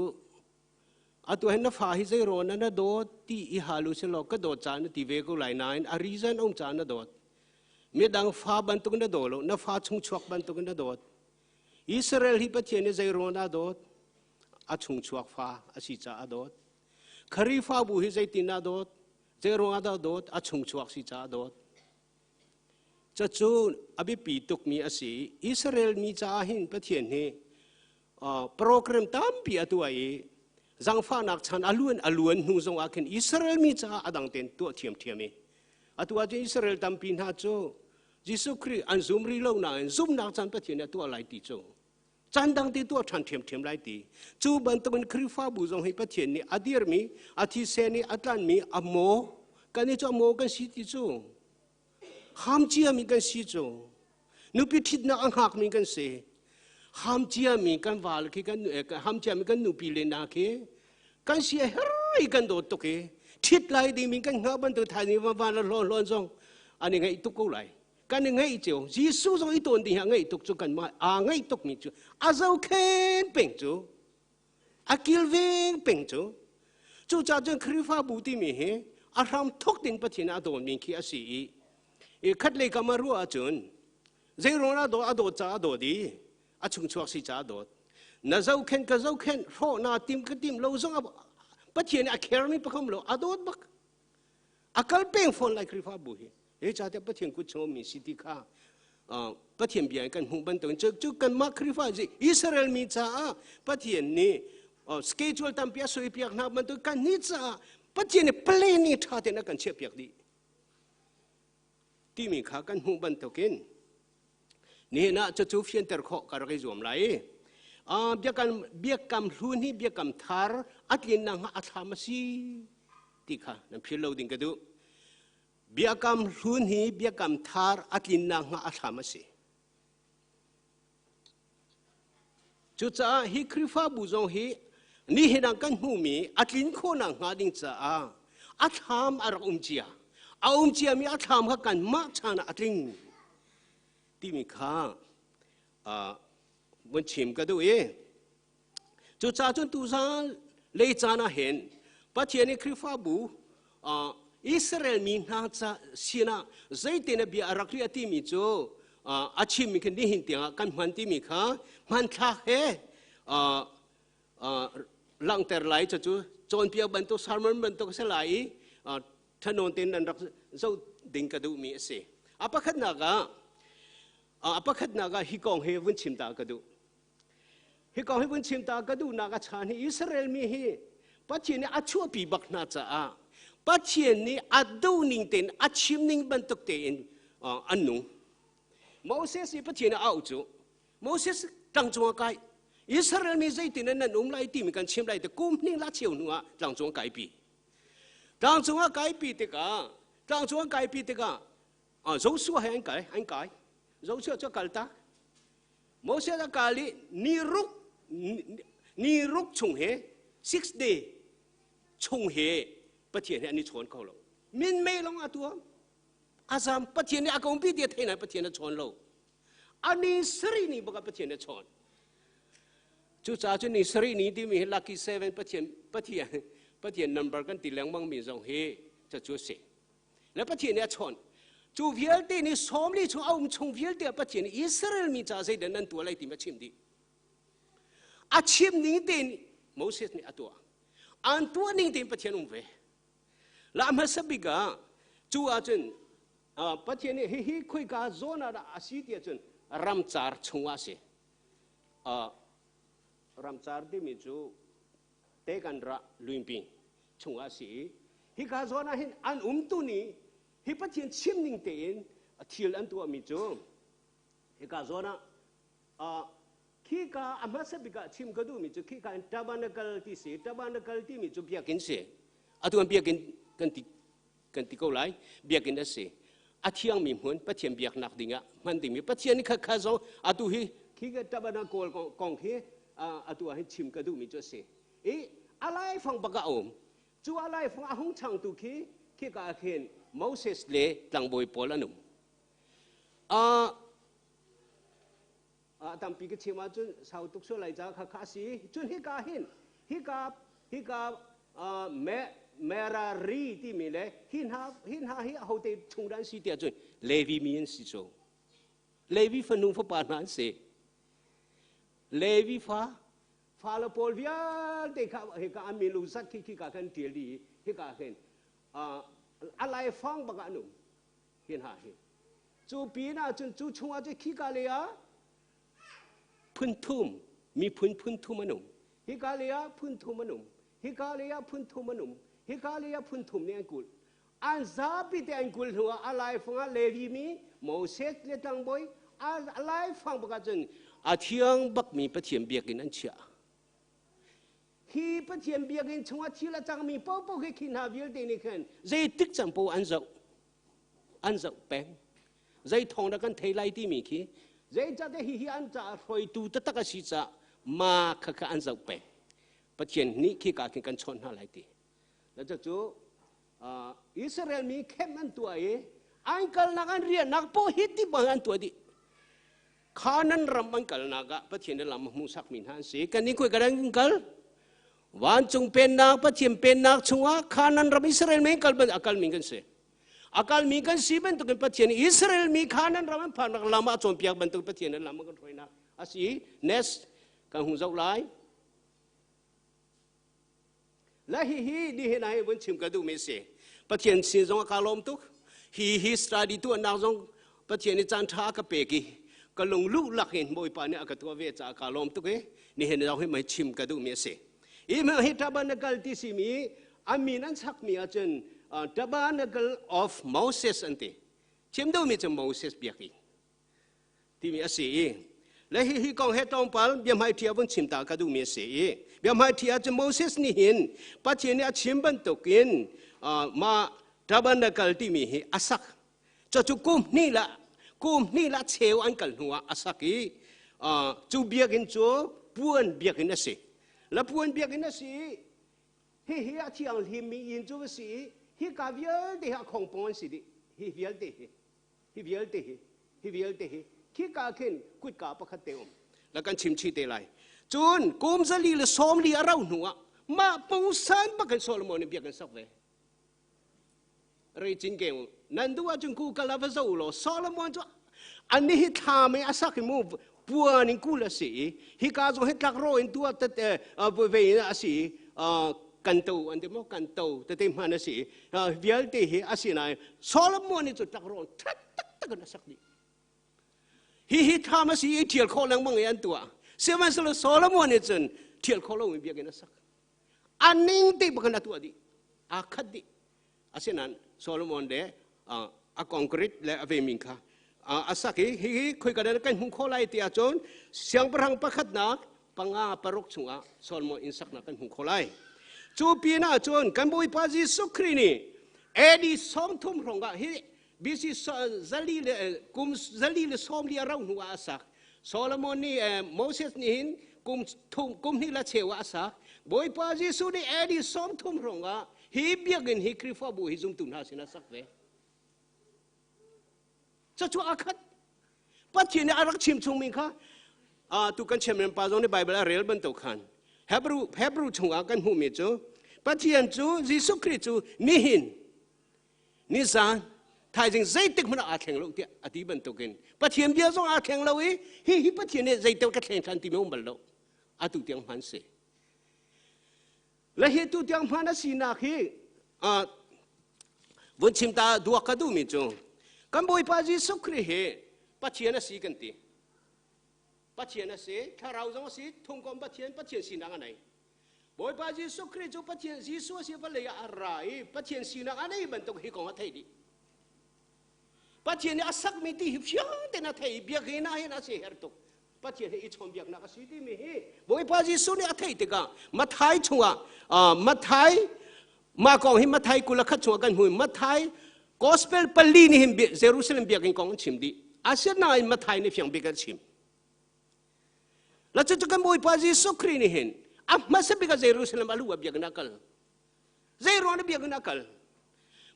Atu hin na fa hi zei rawn na dawt ti i hal u silaw ka dawt caan na ti ve ko lai nain a reason um caan na dawt. Midang fa bantuk na daw lo, na fa chung chuak bantuk na dawt. Israel hi Pathian nih zei rawn a dawt? A chung chuak fa a si caah a dawt. Khrihfabu hi zeitin a dawt? Zei ruangah dah dawt? A chung chuak si caah a dawt. Cucu a biapi tukmi a si. Israel mi caah hin Pathian hi program tampi a tuah i zangfahnak chan a luan a luan hnu zong ah khin Israel mi caah a dang tein tuah thiamthiam i atu ahcun Israel tampi hna cu Jesuh Khrih an zum rih lo nain zumhnak caan Pathian nih a tuah lai ti cu caan dang te tuah ṭhan ṭhiamṭhiam lai ti cu bantukin Khrihfabu zong hi Pathian nih a dirmi a thisen i a tlanmi a maw. Kan i cu maw kan si ti cu ham cia mi kan si cu nupi ṭhitnak a hngak mi kan si. Ham cia mi kan val khi kan ham cia mi kan nupi le na khi kan si a her i kan dawt tuk i ṭhit lai ding mi kan hngah bantuk thaizing van van la hlawn hlawn zong an i ngaih tuk ko lai. Kan i ngaih cio. Jesuh zong i tawn ding hi a ngaih tuk cu kan mah aa ngaih tuk mi cu a zohkhen peng cu a kilveng peng cu. Cucaah cun Khrihfabu timi hi a hram thok ding Pathian a dawn mi khi a si i khat lei kam a ruah ahcun zeiruang a dawt a dawt caah a dawt i a chungchuak si caah a dawt. Na zohkhenh ka zohkhenh hrawh naa tim ka tim lo zong Pathian a kher mi pakham lo a dawt bak. A kal peng fawn lai Khrihfabu hi. Hi ca te Pathian kut chung mi si ti kha Pathian bia in kan hmuh bantukin cu cu kanmah Khrihfa Israel mi caah Pathian nih schedule tampi a soi piak hna bantuk kan nih caah Pathian nih planning ṭha tein a kan chiah piak dih timi kha kan hmuh bantukin nihin ah cucu fianter khawh ka rak i zuam lai. Biakam biakam hlun hi biakam thar a tlinnak hnga a thlam a si ti kha nan phil lo ding ka duh. Biakam hlun hi biakam thar a tlinnak hnga a thlam a si. Cucaah hi Khrihfabu zong hi nihin ah kan hmuhmi a tlin khawhnak hnga ding caah a thlam a rak um cia. A um ciami a thlam kha kanmah chan ah a tling timi kha vun chim ka duh i cucaah cun tuzaan lei caan ah hin Pathian i Khrihfabu Israel mi hna ca sinah zeitin a bia a rak riah timi cu a chimmi khi nihin tiangah kan hman timi kha hmanthlak he langhter lai. Cucu cawnpiak bantuk sermon bantuk a si lai i ṭhanawn tein nan rak zoh ding ka duhmi a si. A pakhatnak ah hi kong hi vun chim ta ka duh. Hi kong hi vun chim ta ka duhnak a chan hi Israel mi hi Pathian nih a chuahpi bak hna caah Pathian nih a duh ning tein a chim ning bantuk tein an nung. Moses nih Pathian a auh cu Moses tlangcung ah kai Israel mi zeitin nan um lai timi kan chim lai te kum hnih la cheu hnu ah tlangcung kaipi. Tlangcung ah kaipi tikah tlangcung ah kaipi tikah Joshua he an kai. Joshua cu kal tak. Moses a kal i ni ruk chung he, 6 day chung he Pathian he an i chawn kho lo. Min mei long a tuam azam. Pathian nih a kompi ti a thei nain Pathian a chawn lo. Ani sari ni baka Pathian a chawn. Cucaah cun ni sari ni timi hi lucky seven, Pathian number kan ti lengmang mi zong hi cucu a si. Le Pathian nih a chawn cu vialte ni 40 chung a um chung vialte ah Pathian nih Israel mi ca zeidah nan tuah lai timi a chim dih. A chim ning tein Moses nih a tuah. An tuah ning tein Pathian um ve. La hmasa bik ah cu ahcun Pathian nih hihi khoika zawn ah dah a si ti ahcun ramcar chungah a si. Ramcar timi cu tekan ra luingpi chungah a si i hika zawn ah hin an umtu nih hi Pathian chim ning tein thil an tuahmi cu hika zawn ah khika a hmasa bik ah chim ka duhmi cu khika in tabernacle ti si. Tabernacle timi cu biakinn si. Atu an biakinn kan ti ko lai. Biakinn a si, a thiangmi hmun, Pathian biaknak dingah hman dingmi. Pathian nih kha kha zong atu hi khi ka tabernacle kong khi atu ah hin chim ka duhmi cu a si i a laifang bak a um cu. A laifang a hung changtu khi khika ah khin Moses le tlangbawi pawl an um. Tampi ka chim ahcun sau tuk sual lai ca kha kha a si. Cun hika hin hika me Merari timi le hi hna hi ahote chung dah an si tiah cun Levi mi an si. Cu Levi fanu fapa hna an si. Levi fa fale pawl vialte kha hika an min lu zat khi khika khan ṭial dih i hika khin a laifang bak ah an um hi hna hi. Cu pin ah cun cu chungah cun khika lei ah phun thum, miphun phun thum an um. Hika lei ah phun thum an um, hika lei ah phun thum an um, hika lei ah phun thum nih an kulh. An zapi te an kulh hnu ah a laifang ah Levi mi Moses le tlangbawi a laifang bak ah cun a thiang bakmi Pathian biakinn an chiah. Khi Pathian biakinn chungah thil a cangmi paohpaoh khi khi hna vialte nih khan zeitik cang paoh an zoh. An zoh peng. Zei thawng dah kan thei lai timi khi zeicahtiah hihi an caah hruaitu taktak a si caah ma kha kha an zoh peng. Pathian nih khika khin kan chawnh hna lai ti. Cucu Israel mi khem an tuah i an kalnak an riahnak poh hi ti bang an tuah dih. Kanan ram an kalnak ah Pathian lam a hmuhsak mi hna an si. Kan nih koi kan kal vancung pennak Pathian pennak chungah Kanan ram Israel mi kal ban akal mi kan si. Akal mi kan si bantukin Pathian Israel mi Kanan ram an phannak lam ah cawnpiak bantuk Pathian lam a kan hruainak asi. Next kan hung zoh lai. La hihi nihin ah vun chim ka duhmi si. Pathian sin zong ka lawm tuk. Hi hi study tu nak zong Pathian nih caan tha ka pek i ka lung lu lak in Bawipa nih a ka tuah ve caah ka lawm tuk i nihin zong hi mei chim ka duhmi a si. I me hi tabernacle ti simi a min an sakmi ahcun tabernacle of Moses an ti. Chim duhmi cu Moses biakinn. Timi a si i le hihi kong he tlawmpal biahmaiṭhi a vun chim ta ka duhmi a si i biahmaiṭhi ah cun Moses nih hin Pathian nih a chim bantukin mah tabernacle timi hi a sak. Cucu kum hnih la cheu an kal hnuah a sak i cu biakinn cu puan biakinn a si. La puan biakinn a si i hihi a thianghlimmi inn cu a si i hika vialte hi a khongpong an si dih. Hi vialte hi hi vialte hi hi vialte hi khika khin kutka pakhat te um la kan chim chih te lai. Cun kum 140 a rau hnu ah mah pungsan bakin Solomon nih biakinn sak ve. Rei cin ke nan du ahcun ku kala va zo law Solomon cu ani hi thla mei a sak i mu puan in kul a si i hika zong hi tlak ro in tua te ve in a si i kan to an ti maw kan to tete hman a si vialte hi a si nain Solomon nih cu tlak ro that tak tak in a sak dih. Hi hi thlam a si i thial khawh lengmang i an tuah. Sihmanhsehlaw Solomon nih cun thial khawh lomi biakinn a sak. A ning te bakin a tuah dih, aa khat dih. Asinain Solomon le a concrete le a vemi kha a sak i hihi khoika dah kan hmuh khawh lai ti ahcun siangpahrang pakhatnak 5:6 chungah Solomon inn saknak kan hmuh khawh lai. Cu pin ah cun kan Bawipa Jesuh Khrih nih AD 30 hrawng ah hi BC zali le kum 140 a rauh hnu ah a sak. Solomon nih Moses nih hin kum thum kum hnih la cheu ah a sak. Bawipa Jesuh nih AD 30 hrawng ah hi biakinn hi Khrihfabu hi zumtu hna sin a sak ve. Cucu a khat. Pathian nih a rak chim chungmi kha tu kan chimrem pa zong nih Bible a rel bantuk khan Hebrew chungah kan hmuhmi cu Pathian cu Jesuh Khrih cu nihin nizan thaizing zeitik hmanh ah aa thleng lo tiah a ti bantukin Pathian bia zong aa thleng lo i hi hi Pathian nih zeitel ka thleng ṭhan timi um bal lo. Atu tiang hman si le hi tu tiang hman a sinak hi vun chim ta duak ka duhmi cu kan Bawipa Jesuh Khrih hi Pathian a si kan ti. Pathian a si, thlarau zong a si, thungkom Pathian, Pathian sinak a nei. Bawipa Jesuh Khrih cu Pathian Jesuh a si vawlei ah a ra i Pathian sinak a nei bantuk hi kong a theih dih. Pathian nih a sakmi ti hi fiang tein a thei i biakinn ah hin a si her tuk. Pathian hi i chawnbiaknak a si timi hi Bawipa Jesuh nih a theih tikah Mathai chungah Mathai mah kong hi Mathai 21 chungah kan hmu. Mathai Gospel pali nih hin Jerusalem biakinn kong an chim dih. Asinain Mathai nih fiang bik an chim. La cu kan Bawipa Jesuh Khrih nih hin a hmasa bik ah Jerusalem a lu ah biakinn a kal. Zei ruang ah biakinn a kal?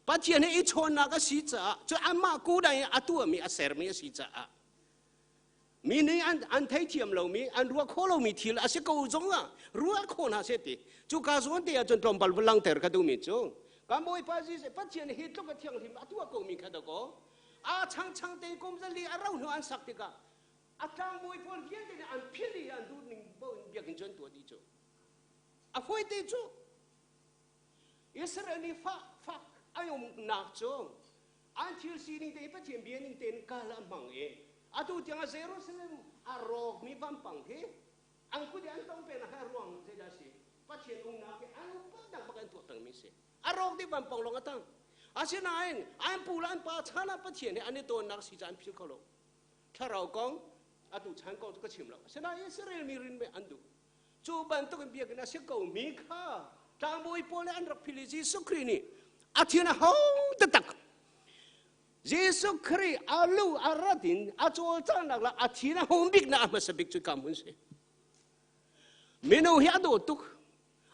Pathian he i chawnnak a si caah, cu amah kudai in a tuahmi a sermi a si caah mi nih an theithiam lomi an ruah khawh lomi thil a si ko zong ah ruah khawh hna seh ti cu ka zawn te ah cun tlawmpal va langhter ka duhmi cu kan Bawipa Jesuh Pathian hi tluk a thianghlim a tuah komi kha dakaw a changchang te kum zali a ro hnu an sak tikah a tlangbawi pawl vialte nih an philh i an duh ning paoh in biakinn cu an tuah dih cu a fawi te cu. Israel nih fak fak an umnak cu an thil sining te Pathian bia ning tein kal a hmang i atu tiang ah Jerusalem a rawkmi vampang hi an kut i an tong peng nak ruang zeidah si? Pathian umnak hi an upatnak bak an tuah pengmi si. A rawk dih vampang lawng a tang. Asinain an pu le an pa chan ah Pathian he an i tawnnak si ca an phil kho lo. Thlarau kong atu chan kong cu ka chim lo. Asinain Israel mi rin an duh. Cu bantuk in biakinn a si ko mi kha tlangbawi pawl nih an rak phil i Jesuh Khrih nih a thin a hong taktak. Jesuh Khrih a lu a rat in a cawlcanghnak le a thin a hung biknak a hmasa bik cu ka hmun si. Mino hi a dawt tuk,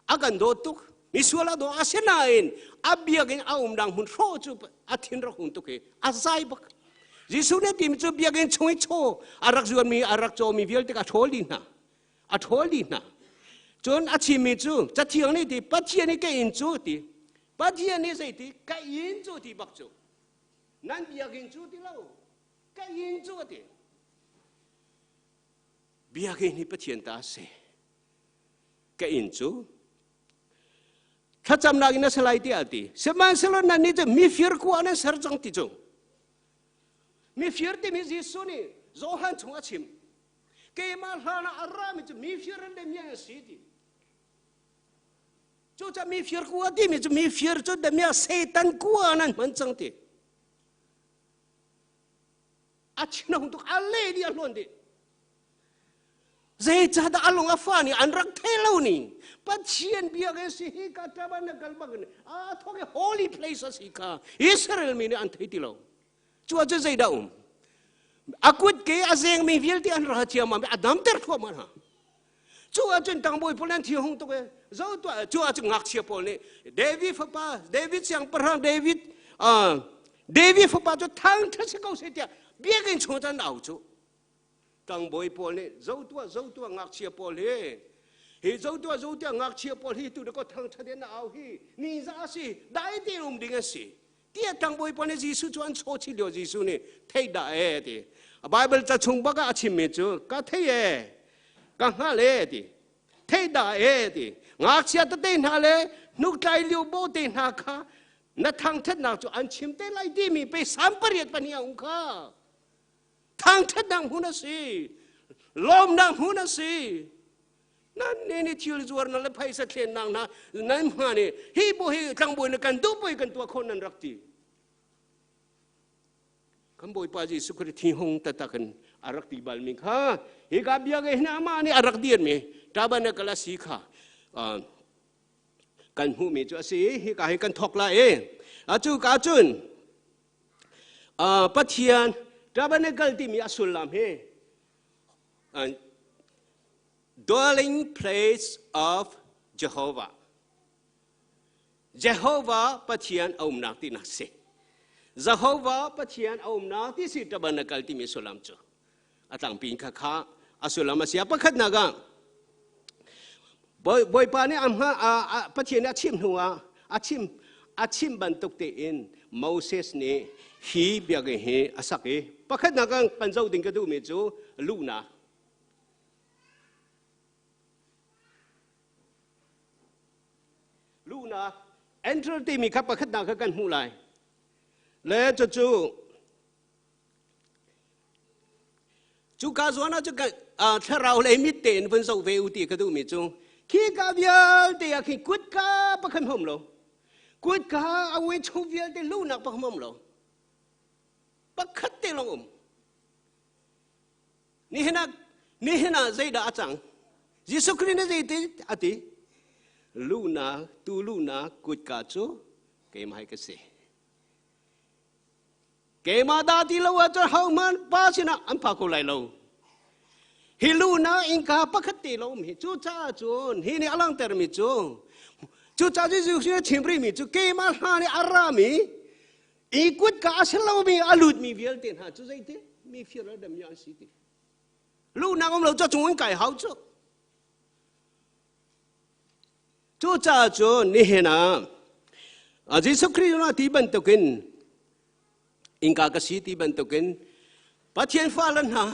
a kan dawt tuk, misual a daw asinain a biakinn a umnak hmun hrawh cu a thin rak hung tuk i a zai bak. Jesuh nih timi cu biakinn chung i chaw a rak zuanmi a rak cawmi vialte a ṭhawl dih hna. A ṭhawl dih hna. Cun a chimmi cu Cathiang nih ti Pathian i ka inn cu ti Pathian nih zeiti ka inn cu ti bak cu nan biakinn cu ti lo ka inn cu a ti. Biakinn hi Pathian ta a si. Ka inn cu thlacamnak in a si lai tiah a ti. Sihmanhsehlaw nannih cu mifir khua nan ser cang ti cu. Mifir timi Jesuh nih Johan chung a chim. Keimah hlan ah a rami cu mifir an le mi an si ti. Cucaah mifir kua timi cu mifir cu demia Satan kua nan hman cang ti. A thinhung tuk a le dih a hluan dih. Zeicahdah a lung a fa nih an rak thei lo ni Pathian biak si hi ka tabernacle bak in a thok i holy place a si kha Israel mi nih an thei ti lo. Cu ah cun zeidah um? A kut ke a zengmi vialte an ra ciammam i a damter thluahmah hna. Cu ah cun tangbawi pawl an thi hung tuk i zo tuah cu ah cun ngakchia pawl nih David fapa David siangpahrang David David fapa cu thangṭhat si ko seh tiah biakinn chung cun au cu. Tangbawi pawl nih zo tuah zo tuah ngakchia pawl hi hi zo tuah zo tuah ngakchia pawl hi tu ko thangṭhat in au hi ni za a si dai te um ding a si tiah tlangbawi pawl nih Jesuh cu an chaw chih lio Jesuh nih thei dah e ti Bible ca chung bak ah a chimmi cu ka thei e ka hngal e ti thei dah e ti ngakchia tete hna le hnuktlai lio bo te hna kha na thangṭhatnak cu an chim te lai timi pe sam pariat pahnih a um kha thangṭhatnak hmun a si lawmnak hmun a si nan ne ni thil zuar na le phaisa thlen nak na nan hma ni hi bu hi tlangbawi na kan duh pui kan tuah kho nan rak ti kan bawipa Jesuh Khrist thi hung tatakin a rak ti bal mi kha hi ka bia ke hna ma ni a rak dir mi tabernacle a si kha kan hmuh mi cu a si hi ka hi kan thok la e atu ka cun Pathian tabernacle timi a sullam hi dwelling place of Jehovah. Jehovah Pathian a umnak tinak si. Jehovah Pathian a umnak ti si tabernacle timi sullam cu. A tlangpi in kha kha a sullam a si. A pakhatnak ah Bawipa nih a Pathian nih a chim hnu ah a chim a chim bantuk tein Moses nih hi biakinn hi a sak i pakhatnak ah kan zoh ding ka duhmi cu luhnak. Luhnak enter timi kha pakhatnak kha kan hmuh lai. Le cucu Cuka zawn ah cun thlarau lei mit tein vun zoh ve u ti ka duhmi cu khi ka vialte ah khin kutka pakhat hmam lo kutka a ui chung vialte luhnak pakhat hmam lo pakhat te lawng um nihin ah nihin ah zeidah a cang Jesuh Khrih nih zeiti a ti luhnak tu luhnak kutka cu keimah hi ka si Keimah dah ti lo ahcun hohmanh pa sinah an pha kho lai lo. Hi luhnak innka pakhat te lo um hi cucaah cun hi nih a langhtermi cu cucaah Jesuh Khrih a chim rihmi cu keimah hlan i a rami i kutka a si lomi a lutmi vialte hna cu zeiti mi fir le dami an si ti. Luhnak um lo cu cung in kai hau cu. Cucaah cun nihin ah Jesuh Khrih na ti bantukin innka ka si ti bantukin Pathian fale hna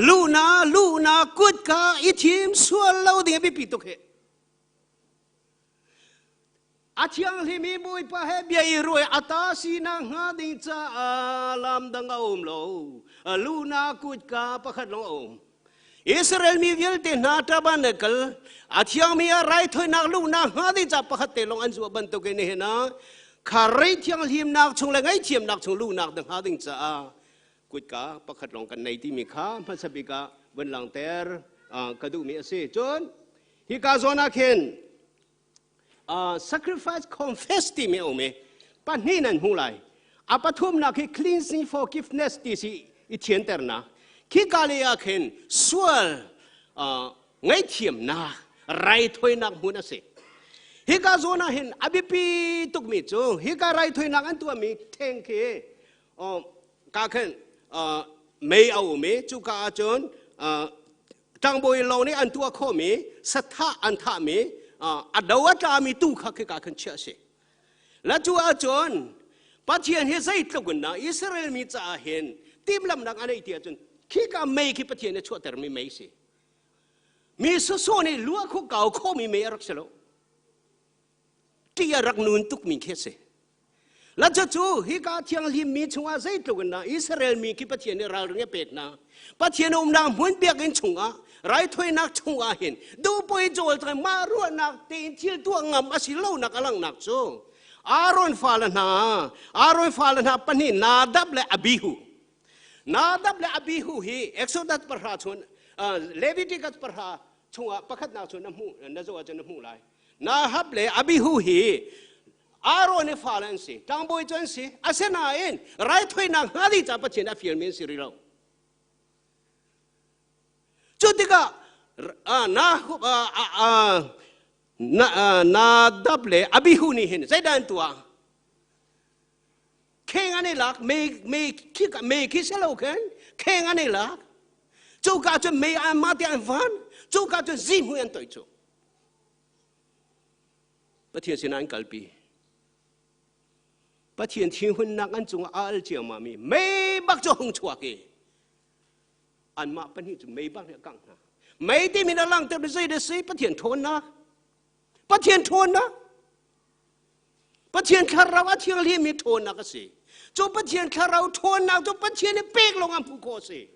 luhna luhna kutka i thim sual lo ding a biapi tuk hi. A thianghlimi Bawipa he bia i ruai a ta sinak hnga ding caah lam dang a um lo. Luhna kutka pakhat lawng a um. Israel mi vialte hna tabernacle a thiangmi a raithawinak luhnak hnga ding ca pakhat te lawng an zuah bantukin nihin ah kha rei thianghlimnak chung le ngaihthiamnak chung luhnak ding hnga ding caah kutka pakhat lawng kan nei timi kha hmasa bik ah vun langter ka duhmi a si. Cun Hi ka zawn ah khin sacrifice confess timi a um i pahnih nan hmu lai. A pathumnak hi cleansing forgiveness ti si i thianternak. Khi ka le ah khin sual ngaihthiamnak raithawinak hmun a si. Hika zawn ah hin a biapi tukmi cu hika raithawinak an tuahmi theng khi ka khin mei a um i cuka ahcun tlangbawi lo nih an tuah khawhmi sathah an thahmi a do a tlami tu kha khika khan chiah a si. La cu ahcun Pathian hi zeitluk in dah Israel mi caah hin timhlamhnak a neih ti ahcun khika mei khi Pathian nih chuahtermi mei si. Mi sawsawh nih lua khu kau khawhmi mei a rak si lo. Ṭih a rak nun tukmi khi a si. La cu hika thianghlim mi chungah zeitluk in dah Israel mi khi Pathian nih ralring a pek hna. Pathian umnak hmun biakinn chungah raithawinak chungah hin duhpoi cawl cang mah ruahnak tein thil tuah ngam a si lonak a langhnak cu Aaron fale hna Aaron fale hna pahnih Nadab le Abihu Nadab le Abihu hi Exodus pahra chun Leviticus pahra chungah pakhatnak chun na hmuh na zoh ahcun na hmuh lai Nahab le Abihu hi Aaron i fale an si, tlangbawi cu an si. Asinain raithawinak hnga ding caah Pathian a fialmi an si rih lo. Cu tikah Nadab le Abihu nih hin zeidah an tuah? Kheng an i lak, mei khi si lo khin, kheng an i lak. Cuka cun mei an mah te an van, cuka cun zihmui an toih cu. Pathian sinah an kalpi. Pathian thinhunnak an cungah a al ciammami mei bak cu hung chuak i anmah pahnih cu mei bak nih a kangh hna. Mei timi na langhter mi zei dah si? Pathian ṭhawnnak. Pathian ṭhawnnak. Pathian thlarau a thianghlimmi ṭhawnnak a si. Cu Pathian thlarau ṭhawnnak cu Pathian nih pek lawng an phu khawh a si.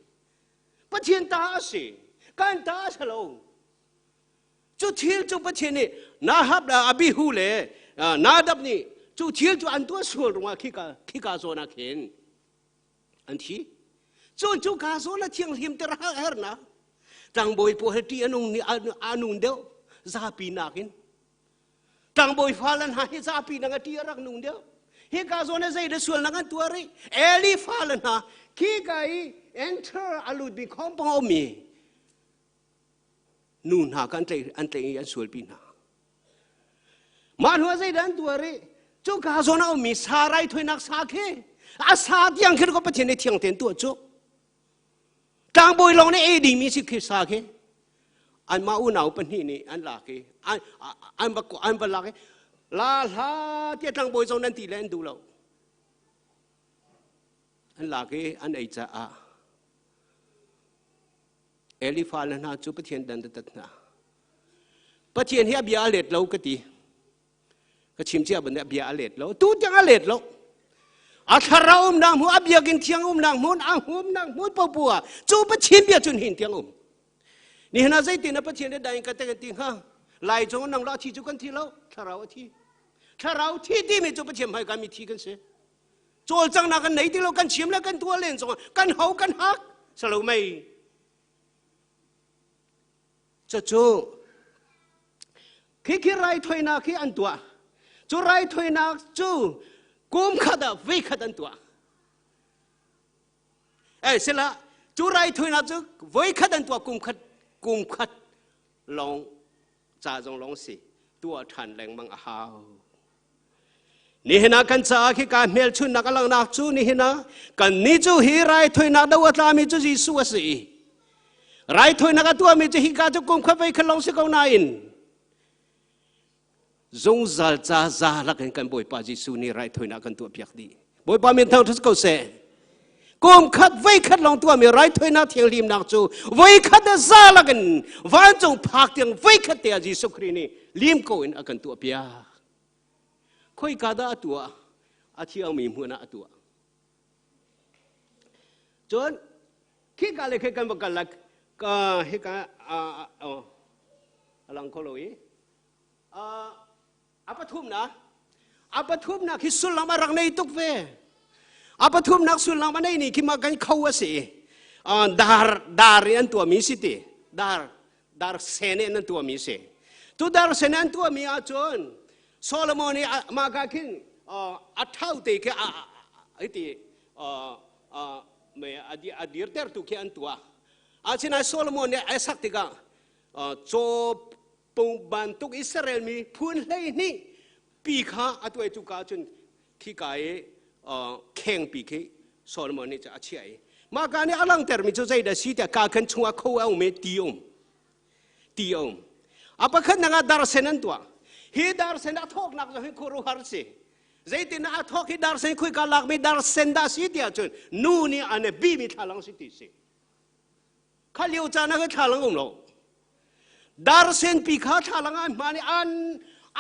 Pathian ta a si. Kan ta a si lo. Cu thil cu Pathian nih Nahab le Abihu le Nadab nih cu thil cu an tuah sual ruangah khika khika zawn ah khin an thi. Cun cu ka zawn a thianghlim ter hernak tlangbawi pawl he ṭih a nung a nung deuh zapi nakin tlangbawi fale hna hi zapi nak a ṭih a rak nung deuh. Hika zawn ah zei le sualnak an tuah rih. Eli fale hna khika i enter a lut mi khawm pang a ummi Nu hna kha an tlaih an tlaih i an sualpi hna. Mah hnu ah zeidah an tuah rih? Cuka zawn ah a ummi sa raithawinak sa khi a sa tiang khin ko Pathian nih thiang tein tuah cu. Tlangbawi lawng nih ei dingmi si khi sa khi anmah unau pahnih nih an lak i an va an va lak i la hla tiah tlangbawi zong nan ti le an duh lo. An lak i an ei caah Eli fale hna cu Pathian dan a tat hna. Pathian hi a bia a let lo ka ti. Ka chim cia ban a bia a let lo. Tu tiang a let lo. A thlarau umnak hmun, a biakinn thiang umnak hmun, a humnak hmun popo ah cu Pathian bia cun hin tiang um. Nihin ah zeitin a Pathian le dain ka te kan ti hnga? Lai cung nang la thi cu kan thi lo, thlarau a thi. Thlarau thi timi cu Pathian hmai ka mi thi kan si. Cawlcanghnak kan nei ti lo, kan chim le kan tuah len zongah kan ho kan hak salo mei. Cucu khi khi raithawinak khi an tuah. Cu raithawinak cu kum khat ah voi khat an tuah. Eh sila cu raithawinak cu voi khat an tuah kum khat kum khat lawng ca zong lawng si tuah ṭhan lengmang a hau. Nihin ah kan caah khi ka hmelchunhnak a langhnak cu nihin ah kannih cu hi raithawinak do a tlami cu Jesuh a si. Raithawinak a tuahmi cu hika cu kum khat voi khat lawng si ko nain zungzal ca za lakin kan Bawipa Jesuh nih raithawinak kan tuahpiak dih. Bawipa min thangṭhat ko seh. Kum khat voi khat lawng tuahmi raithawinak thianghlimnak cu voi khat a za lakin vancung phak tiang voi khat te ah Jesuh Khrih nih lim ko in a kan tuahpiak. Khoika dah a tuah? A thiangmi hmun ah a tuah. Cun khika le khi kan va kal lai ka hika a lang kho lo i a pathumnak a pathumnak hi sullam a rak nei tuk ve a pathumnak sullam a nei ni khi ma kan kho a si dar dar in an tuahmi si ti dar dar sen in an tuahmi si. Tu darsen an tuahmi ahcun Solomon nih mah ka khin a thau te khi iti a dirtertu khi an tuah. Asinain Solomon nih a sak tikah caw pung bantuk Israel mi phun 12 pi kha a tuai cu ka cun khika i khengpi khi Solomon nih a chiah i mah ka nih a langhtermi cu zeidah si tiah ka khan chungah kho a um i ti um ti a um. A pakhat nak ah darsen an tuah. Hi darsen a thawknak zong hi khuaruahhar si. Zeitin a thawk hi darsen khuika lakmi darsen dah si tiah cun nu nih an i bimi thlalang si ti si. Kha lio caan ah khan thlalang um lo. Darsen pi kha thlalang an hman i an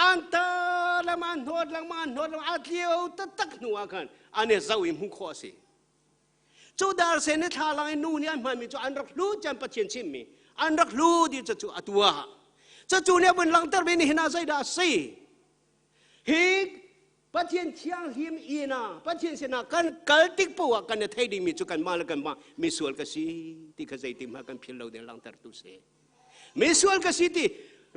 an ta lam an hnawt lengmang an hnawt lengmang a tlio taktak hnu ah khan an i zoh i hmuh khawh a si. Cu darsen i thlalang i nu nih an hmanmi cu an rak hlu tian Pathian chimmi an rak hlu ti cu a tuah. Cucu nih a vun langhter ve nihin ah zeidah a si? Hi Pathian thianghlim inn ah Pathian sinah kan kal tik poah ah kan i thei dingmi cu kanmah le kanmah misual ka si ti kha zeitik hmanh kan philh lo ding langhtertu si. Misual ka si ti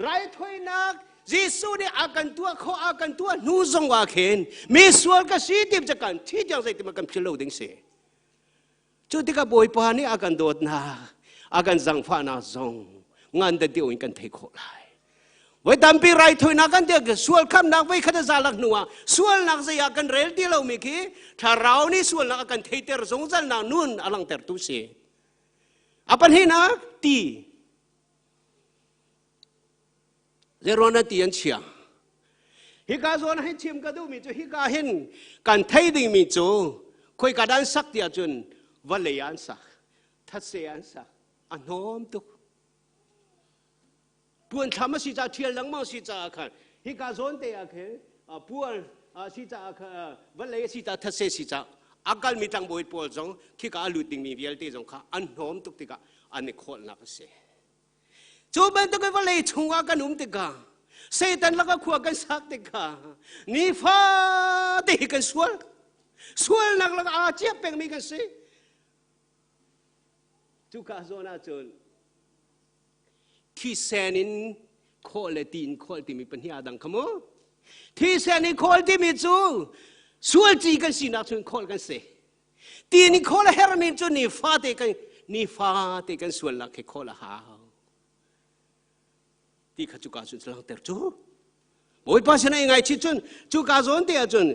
raithawinak Jesuh nih a kan tuah khawh a kan tuah hnu zong ah khin misual ka si ti cu kan thi tiang zeitik hmanh kan philh lo ding si. Cu tikah Bawipa nih a kan dawtnak, a kan zangfahnak zong ngan da deuh in kan thei khawh lai. Voi tampi raithawinak kan tiah sual khamnak voi khat a zalak hnu ah sualnak zei ah kan rel ti lomi khi thlarau nih sualnak a kan theiter zungzalnak nun a langhtertu si. A pahnihnak ti. Zeruana ti an chia. Hika zawn hi chim ka duhmi cu hika hin kan thei dingmi cu khoika dah an sak ti ahcun vawlei ah an sak, thatse an sak, a hnawm tuk. Puan thlam a si caah ṭhial lengmang si caah khan hika zawn te ah khin puan a si caah khan vawlei a si caah thatse si caah a kalmi tlangbawi pawl zong khika a lut dingmi vialte zong kha an hnawm tuk tikah an i khawlnak a si. Cu bantuk in vawlei chungah kan um tikah Satan lakah khua kan sak tikah nifate hi kan sual. Sualnak lakah aa ciap pengmi kan si. Cuka zawn ahcun thisen in khawl le ti in khawl timi pahnih aa dang kha mu. Thisen in khawl timi cu sual ci kan sinak chung khawl kan si. Ti in khawl a hermi cu nifate kan nifate kan sualnak khi khawl a hau. Ti kha cuka cun langhter cu. Bawipa sinah i ngaichih cun cuka zawn te ahcun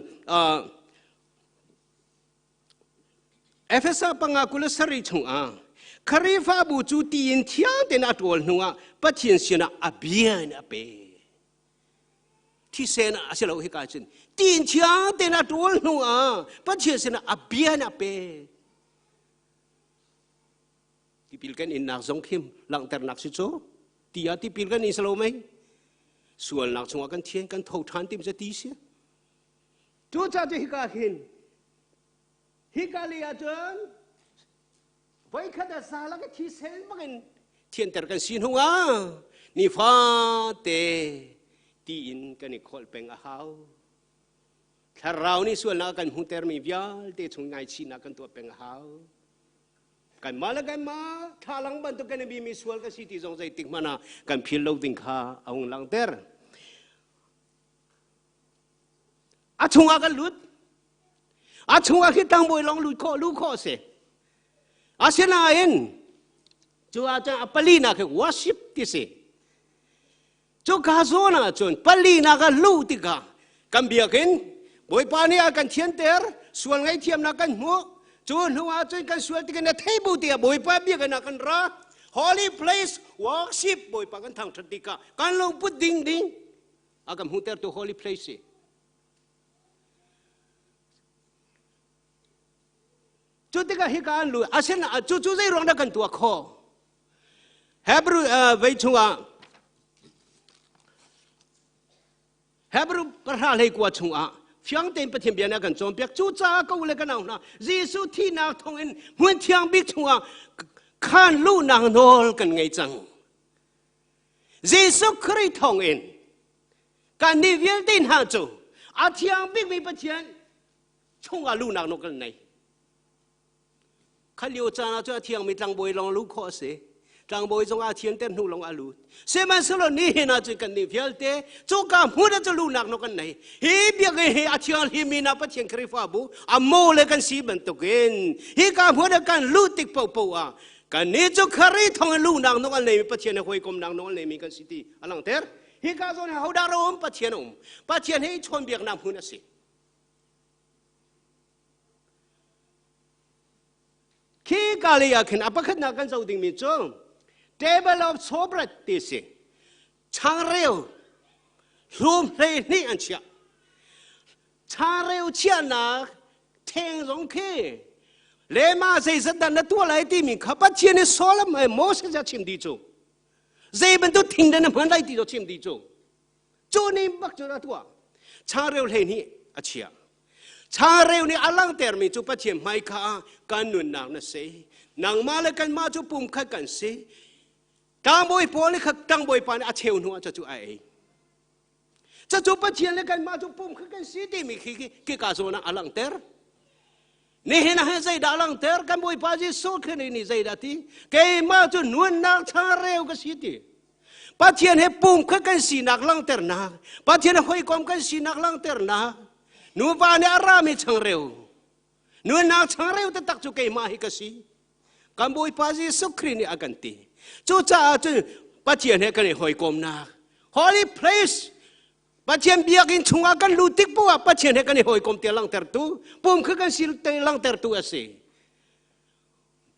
Efesa panga 27 chungah Khrihfabu cu ti in thiang tein a ṭawl hnuah Pathian sinah a bia in a pe. Thisen a si lo hika cun ti in thiang tein a ṭawl hnuah Pathian sinah a bia in a pe. Tipil kan innak zong khi langhternak si cu ti ah tipil kan in si lo mei sualnak chungah kan thian kan tho ṭhan tim cu ti si. Cucaah cu hika hin hika lei ahcun voikhat a za lak i thisen bangin thianter kan si hnu ah nifate tiin kan i kholh peng a hau. Thlarau nih sualnak a kan hmuhtermi vialte chung ngaichihnak kan tuah peng a hau. Kanmah le kanmah thlalang bantuk kan i bimi sual ka si ti zong zeitik hmanh ah kan phil lo ding kha a hung langhter. A chungah kan lut. A chungah khi tlangbawi lawng lut khawh luh khawh a si. Asinain cu ahcun a palinak hi worship ti si. Cu ka zawn ahcun palinak ah luh tikah kan biakinn Bawipa nih a kan thianter, sual ngaihthiamnak kan hmuh. Cu hnu ahcun kan sual tikah na thei bu tiah Bawipa biakinn ah kan ra. Holy place worship Bawipa kan thangṭhat tikah kan lungput ding ding a kan hmuhtertu holy place si. Cu tikah hika an lu asin cu cu zei ruang dah kan tuah khawh? Hebrew vei chungah Hebrew 10:19 chungah fiang tein Pathian bia nih a kan cawnpiak. Cucaah ka u le ka nau hna, Jesuh thihnak thawngin hmun thiang bik chungah khan luhnak nawl kan ngei cang. Jesuh Khrih thawngin kannih vialte hna cu a thiang bikmi Pathian chungah luhnak nawl kan nei. Kha lio caan ah cun a thiangmi tlangbawi lawng luh khawh a si. Tlangbawi zong aa thianter hnu lawng a lut. Sihmanhsehlaw nihin ah cun kannih vialte cuka hmun ah cu luhnak nawl kan nei. Hi biakinn hi a thianghlimmi na Pathian Khrihfabu a maw le kan si bantukin hika hmun ah kan luh tik paohpaoh ah kannih cu Khrih thawng in luhnak nawl an neimi Pathian he hawikomnak nawl an neimi kan si ti a langhter. Hika zawn hi hodah a um? Pathian a um. Pathian he i chawnbiaknak hmun a si. Khi ka lei ah khin a pakhatnak kan zoh dingmi cu table of showbread ti si. Changreu hlum 12 an chiah. Changreu chiahnak theng zong khi lema zeizat dah na tuah lai timi kha Pathian nih Solomon Moses a chim dih cu. Zei bantuk thing dah na hman lai ti cu chim dih cu. Cu nih bak cu a tuah. Changreu 12 a chiah. Changreu nih a langhtermi cu Pathian hmaika ah kan nunnak na si. Nangmah le kanmah cu pumkhat kan si. Tlangbawi pawl nih kha tlangbawi pa nih a cheu hnu ah cucu a ei. Cucu Pathian le kanmah cu pumkhat kan si timi khi khi ka zawn ah a langhter. Nihin ah hin zeidah a langhter? Kan Bawipa Jesuh Khrih nih zeidah ti? Keimah cu nunnak changreu ka si ti. Pathian he pumkhat kan sinak langhternak, Pathian he hawikom kan sinak langhternak, nuva nih a rami changreu, nunnak changreu taktak cu keimah hi ka si. Kan Bawipa Jesuh Khrih nih a kan ti. Cucaah cun Pathian he kan i hawikomnak, holy place, Pathian biakinn chungah kan lut tik poah Pathian he kan i hawikom ti langhtertu, pumkhat kan si te langhtertu a si.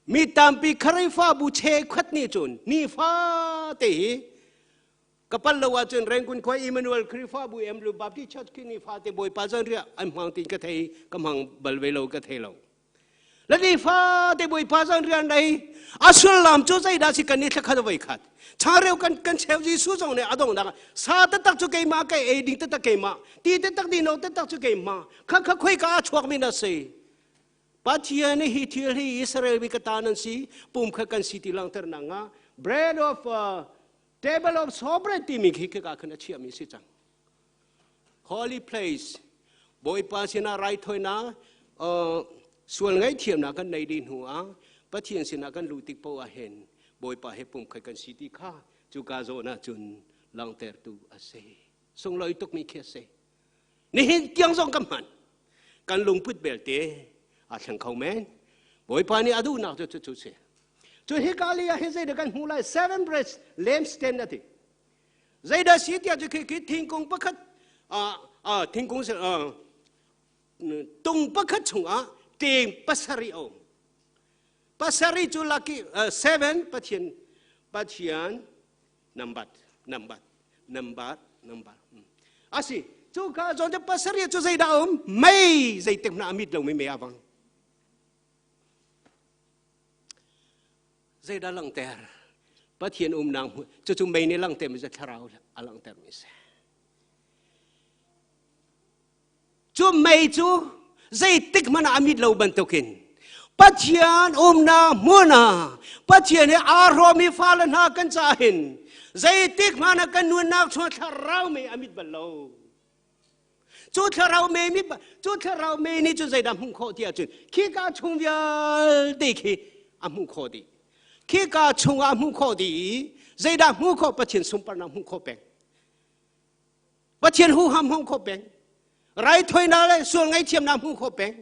Mi tampi Khrihfabu cheukhat nih cun nifa te hi ka pal lo ahcun Rangoon khua Emmanuel Khrihfabu Emlu Baptist Church khi nifa te Bawipa zan riah an hmang tin ka thei ka hmang bal ve lo ka thei lo. Le nifa te Bawipa zan rian ei a sullam cu zeidah si kan ni thlakhat voi khat changreu kan kan cheu Jesuh zong nih a donghnak sa taktak cu keimah kai ei ding taktak keimah ti taktak dino taktak cu keimah kha kha khoi ka a chuak mi na si Pathian nih hi thil hi Israel mi ka ta nan si, pumkhat kan si ti langhternak nga bread of table of showbread timi khi khika khan a chiahmi si cang. Holy place Bawipa sinah raithawinak sual ngaihthiamnak kan nei dih hnu ah Pathian sinah kan luh tik paoh ah hin Bawipa he pumkhat kan si ti kha cuka zawn ah cun langhtertu a si. Sunglawi tukmi khi a si. Nihin tiang zong kan hman. Kan lungput belte aa thleng kho men. Bawipa nih a duhnak cu cucu si. Cu hika li ah hin zeidah kan hmuh lai? Seven breads lampstand a ti. Zeidah si tiah cu khi khi thingkung pakhat thingkung tung pakhat chungah teng pasarih a um. Pasarih cu lucky seven Pathian Pathian nambat nambat nambat nambat asi cu ka zawn te pasarih cu zeidah um mei zeitik hna amit lomi mei avang zeidah langter Pathian umnak cucu mei nih langter mi cu thlarau a langter mi si Cu mei cu zeitik hmanh ah a mit lo bantukin Pathian umnak hmun ah Pathian he aa hrawmi fale hna kan caah hin zeitik hmanh ah kan nunnak chung thlarau mei a mit bal lo. Cu thlarau mei mit cu thlarau mei nih cun zeidah hmuh khawh ti ahcun khika chung vialte khi a hmuh khawh dih. Khika chungah a hmuh khawh dih i zeidah hmuh khawh Pathian sunparnak hmuh khawh peng. Pathian huham hmang kho peng. Raithawinak le sual ngaihthiamnak hmu kho peng.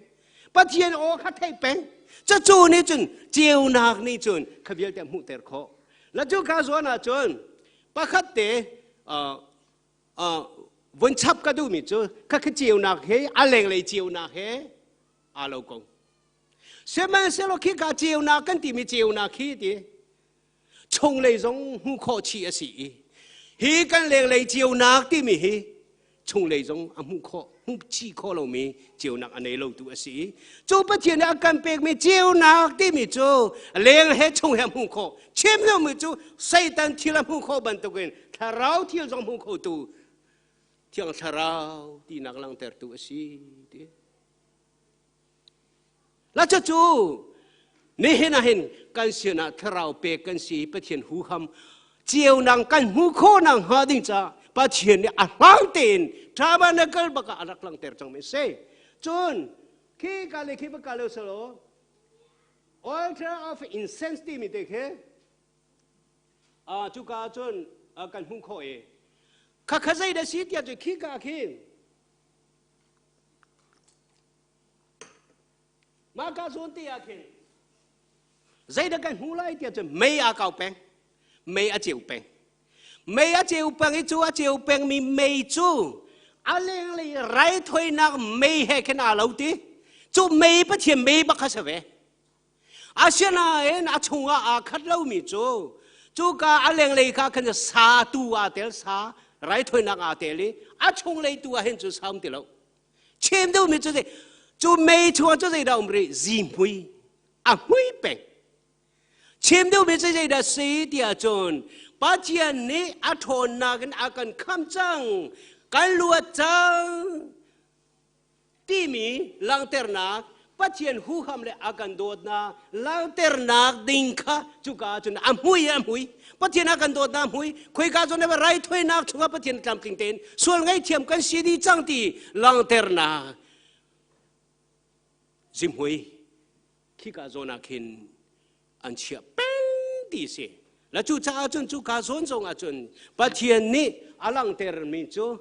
Pathian aw kha theih peng. Cucu nih cun ceunak nih cun kha vialte hmuhter khawh. La cu ka zawn ahcun pakhat te vun chap ka duhmi cu kha khi ceunak he a lenglei ceunak he aa lo ko. Sihmanhsehlaw khi ka ceunak kan timi ceunak khi ti chunglei zong hmuh khawh chih a si i hi kan lenglei ceunak timi hi chunglei zong a hmuh khawh hmuh chih khawh lomi ceunak a nei lotu a si i cu Pathian nih a kan pekmi ceunak timi cu leng he chung he hmuh khawh chim lomi cu Satan thil a hmuh khawh bantukin thlarau thil zong hmuh khotu Thiang Thlarau tinak langhtertu a si ti. La cu nihin ah hin kan sinah thlarau pek kan si Pathian huham ceunak kan hmuh khawh nak hnga ding ca Pathian nih a hlang tein tabernacle bak ah a rak langhter cang mi si. Cun khi ka le khi ka le salo altar of incense timi te khi. Cuka ahcun kan hmuh khawh i khakha zei dah si tiah cun khika khin mah ka zawn te ah khin zeidah kan hmu lai tiah cun mei aa kau peng, mei a ceu peng, mei a ceu peng i cu a ceu peng mi mei cu a lenglei raithawinak mei he khin aa lo ti. Cu mei Pathian mei bak kha si ve. Asinain a chungah aa khat lomi cu cuka a lenglei kha khan sa tu aa tel, sa raithawinak aa tel i a chunglei tu ah hin cu sa um ti lo. Chim duhmi cu cu mei chungah cu zeidah um rih? Zihmui a hmui peng. Chim duhmi cu zeidah si tiah cun Pathian nih a ṭhawnnak in a kan khamh cang, kan luat cang timi langhternak, Pathian huham le a kan dawtnak langhternak ding kha cuka ahcun a hmui a hmui. Pathian a kan dawtnak hmui khoika zawn le raithawinak chungah Pathian tlamtling tein sual ngaihthiam kan si dih cang ti langhternak zihmui khika zawn ah khin an chiah peng ti si. La cu caah cun cuka zawn zong ah cun Pathian nih a langhtermi cu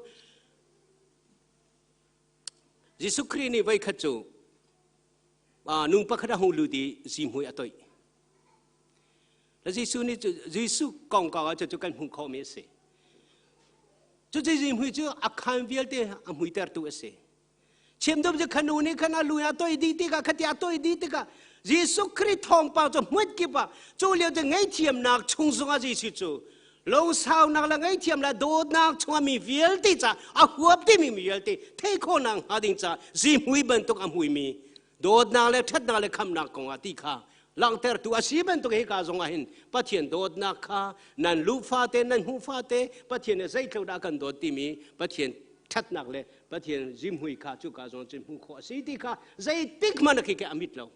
Jesuh Khrih nih voikhat cu nu pakhat a hung lut i zihmui a toih. Jesuh nih Jesuh kongkau ah cu kan hmuh khawhmi a si. Cucu zihmui cu a khaan vialte a hmuitertu a si. Chimdum cu khanu nih khan a lu a toih dih tikah, khati a toih dih tikah Jesuh Khrih thawngpang cu hmuit kip ah cu lio cu ngaihthiamnak chung zongah Jesuh cu lungsaunak le ngaihthiam le dawtnak chungah mi vialte ca a huap timi mi vialte thei khawhnak hnga ding ca zihmui bantuk a hmuimi dawtnak le ṭhatnak le khamnak kongah ti kha langhtertu a si bantuk hika zongah hin Pathian dawtnak kha nan luh fate, nan hmuh fate Pathian nih zeitluk dah kan dawt timi Pathian ṭhatnak le Pathian zihmui kha cuka zong cun hmuh khawh a si ti kha zeitik hmanh a khi a mit lo.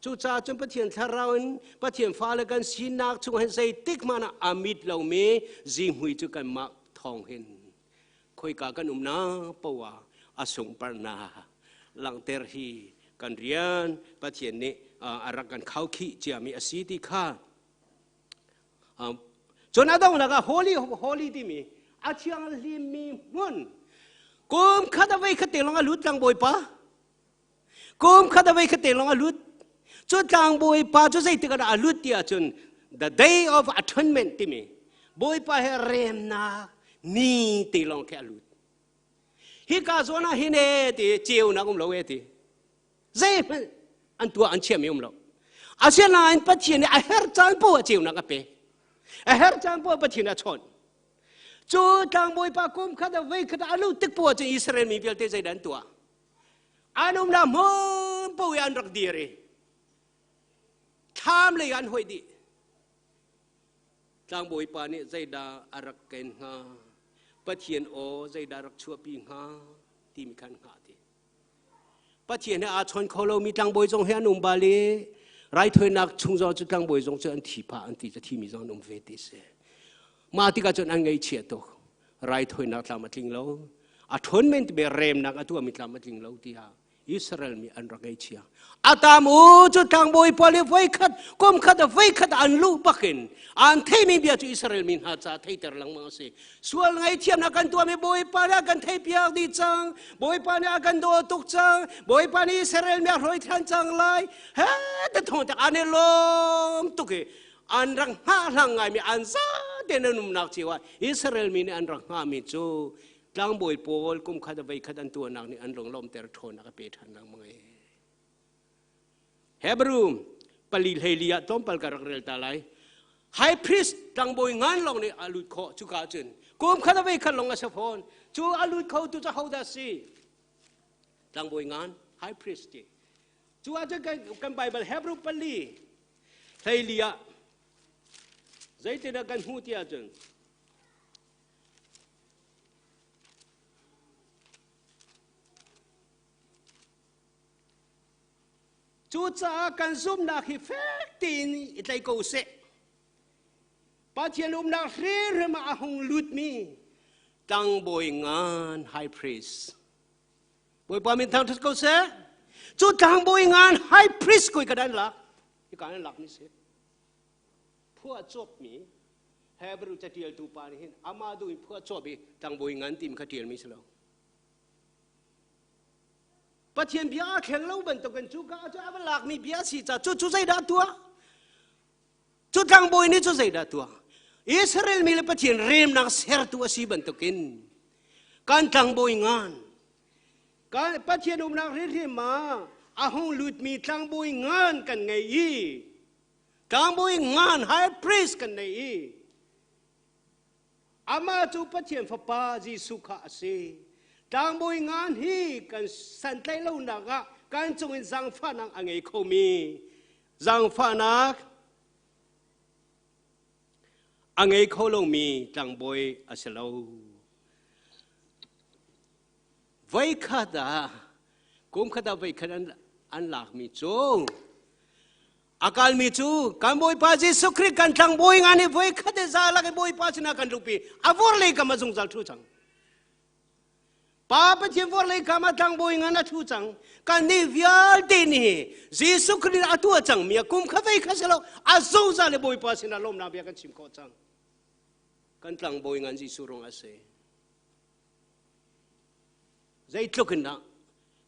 Cucaah cun Pathian thlarau in Pathian fale kan sinak chung hin zeitik hmanh ah a mit lomi zihmui cu kanmah thawng hin khoika kan umnak poah a sungparnak langhter hi kan rian, Pathian nih a rak kan khaukhih ciami a si ti kha. Cun a donghnak ah holy holy timi a thianghlimmi hmun, kum khat a vei khat te lawng a lut tlangbawi pa. Kum khat a vei khat te lawng a lut. Cu tlangbawi pa cu zeitik ah a lut ti ahcun the Day of Atonement timi Bawipa he remnak ni te lawng khi a lut. Hika zawn ah hin e ti ceunak um lo e ti. Zeihmanh an tuah an chiahmi um lo. Asinain Pathian nih a herh caan poah ah ceunak a pe. A herh caan poah Pathian a chawnh. Cu tlangbawi pa kum khat a vei khat a lut tik poah cun Israel mi vialte zeidah an tuah? An umnak hmun paoh i an rak dir i thlam lei an hoih dih. Tlangbawi pa nih zeidah a rak ken hnga, Pathian aw zeidah rak chuahpi hnga timi khan hngah ti. Pathian he aa chawn kho lomi tlangbawi zong hi an um bal i raithawinak chung zong cu tlangbawi zong cu an thi phah an ti cu thimi zong an um ve ti si. Mah tikah cun an ngaihchia tuk. Raithawinak tlam a tling lo, a ṭhawnmen ti remnak a tuahmi tlam a tling lo tiah Israel mi an rak ngaihchia. Atam u cu tlangbawi pawl i voikhat kum khat voikhat an luh bakin an theimi bia cu Israel mi hna ca theiter lengmang a si. Sual ngaihthiamnak kan tuahmi Bawipa nih a kan theihpiak dih cang. Bawipa nih a kan daw tuk cang. Bawipa nih Israel mi a hruai ṭhan cang lai. He te thawng tak an i lawm tuk i an rak hngahhlang ngaimi an zate nan umnak cio ah Israel mi nih an rak hngahmi cu tlangbawi pawl kum khat a vei khat an tuahnak nih an lunglawmter ṭhawnnak a pe ṭhan lengmang e. Hebrew pali hleili ah tlawmpal ka rak rel ta lai. High priest tlangbawi ngan lawng nih a lut khawh cuka cun kum khat a vei khat lawng a si fawn. Cu a lut kho tu cu hodah si? Tlangbawi ngan high priest ti. Cu ahcun kan Bible Hebrew pali hleili ah zeitindah kan hmuh ti ahcun cucaah kan zumhnak hi fek tein i tlai ko seh. Pathian umnak hrimhrim ah a hung lutmi tlangbawi ngan high priest Bawipa min thangṭhat ko seh. Cu tlangbawi ngan high priest koi ka dan lak. Hika an lakmi si. Phuah cawpmi. Hebrew catialtu pa nih hin amah duh in phuah cawp i tlangbawi ngan timi kha tialmi si lo. Pathian bia aa thleng lo bantukin cu ka cu a va lakmi bia si ca cu cu zeidah tuah? Cu tlangbawi nih cu zeidah tuah? Israel mi le Pathian remnak sertu a si bantukin kan tlangbawi ngan kan Pathian umnak hrimhrim ah a hung lutmi tlangbawi ngan kan ngei i tlangbawi ngan high priest kan nei i amah cu Pathian fapa Jesuh kha a si. Tlangbawi ngan hi kan santlaih lonak ah kan cung in zaangfahnak a ngei khomi zaangfahnak a ngei kho lomi tlangbawi a si lo. Voikhat ah kum khat ah voikhat an lakmi cu a kalmi cu kan Bawipa Jesuh Khrih kan tlangbawi nga nih voi khat za lak i Bawipa sinah kan luhpi a vor lei kam a zungzal thu cang. Pa Pathian vor lei kam a tlangbawi ngan a thu cang. Kan nih vialte nih Jesuh Khrih a tuah cang mi a kum kha vei kha si lo a zungzal i Bawipa sinah lawmnak bia kan chim khawh cang. Kan tlangbawi ngan Jesuh rung a si. Zeitluk in dah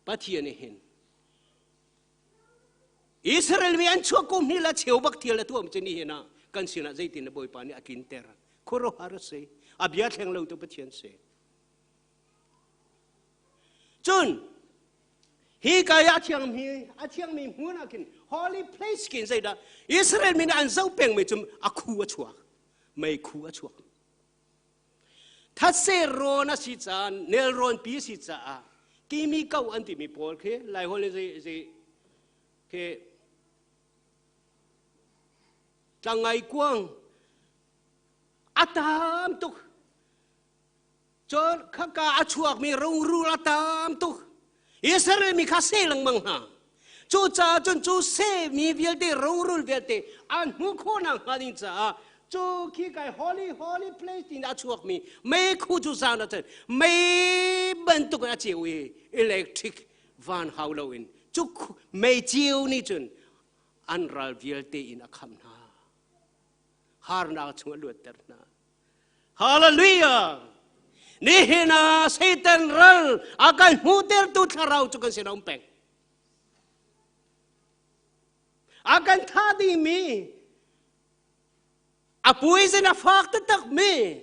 Pathian nih hin Israel mi an chuak kum hi la cheu bak thil a tuam cu ni hin ah kan sinah zeitin na Bawipa nih a tlinter khuaruahhar a si a bia thleng lo tu Pathian si cun hi ka i a thiangmi a thiangmi hmun ah khin holy place kin zeidah Israel mi nih an zoh pengmi cu a khu a chuak mei khu a chuak thatse rawn a si caah nelrawn pi a si caah kimi ko an timi pawl khi laiholh in zei zei khi tlangai kuang a tam tuk cun khaka a chuakmi rungrul a tam tuk Israel mi kha se lengmang hna cucaah cun cu se mi vialte rungrul vialte an hmuh khawhnak hnga ding caah cu khi kai holy holy place tin a chuakmi mei khu cu zan ah cun mei bantuk in a ceu i electric van hau loin cu mei ceu nih cun an ral vialte in a khamh hna harnak chung a luatter hna Hallelujah! Nihin ah Satan ral a kan hmuhtertu thlarau cu kan sin a um peng. A kan thah dihmi a poison a fak taktak mi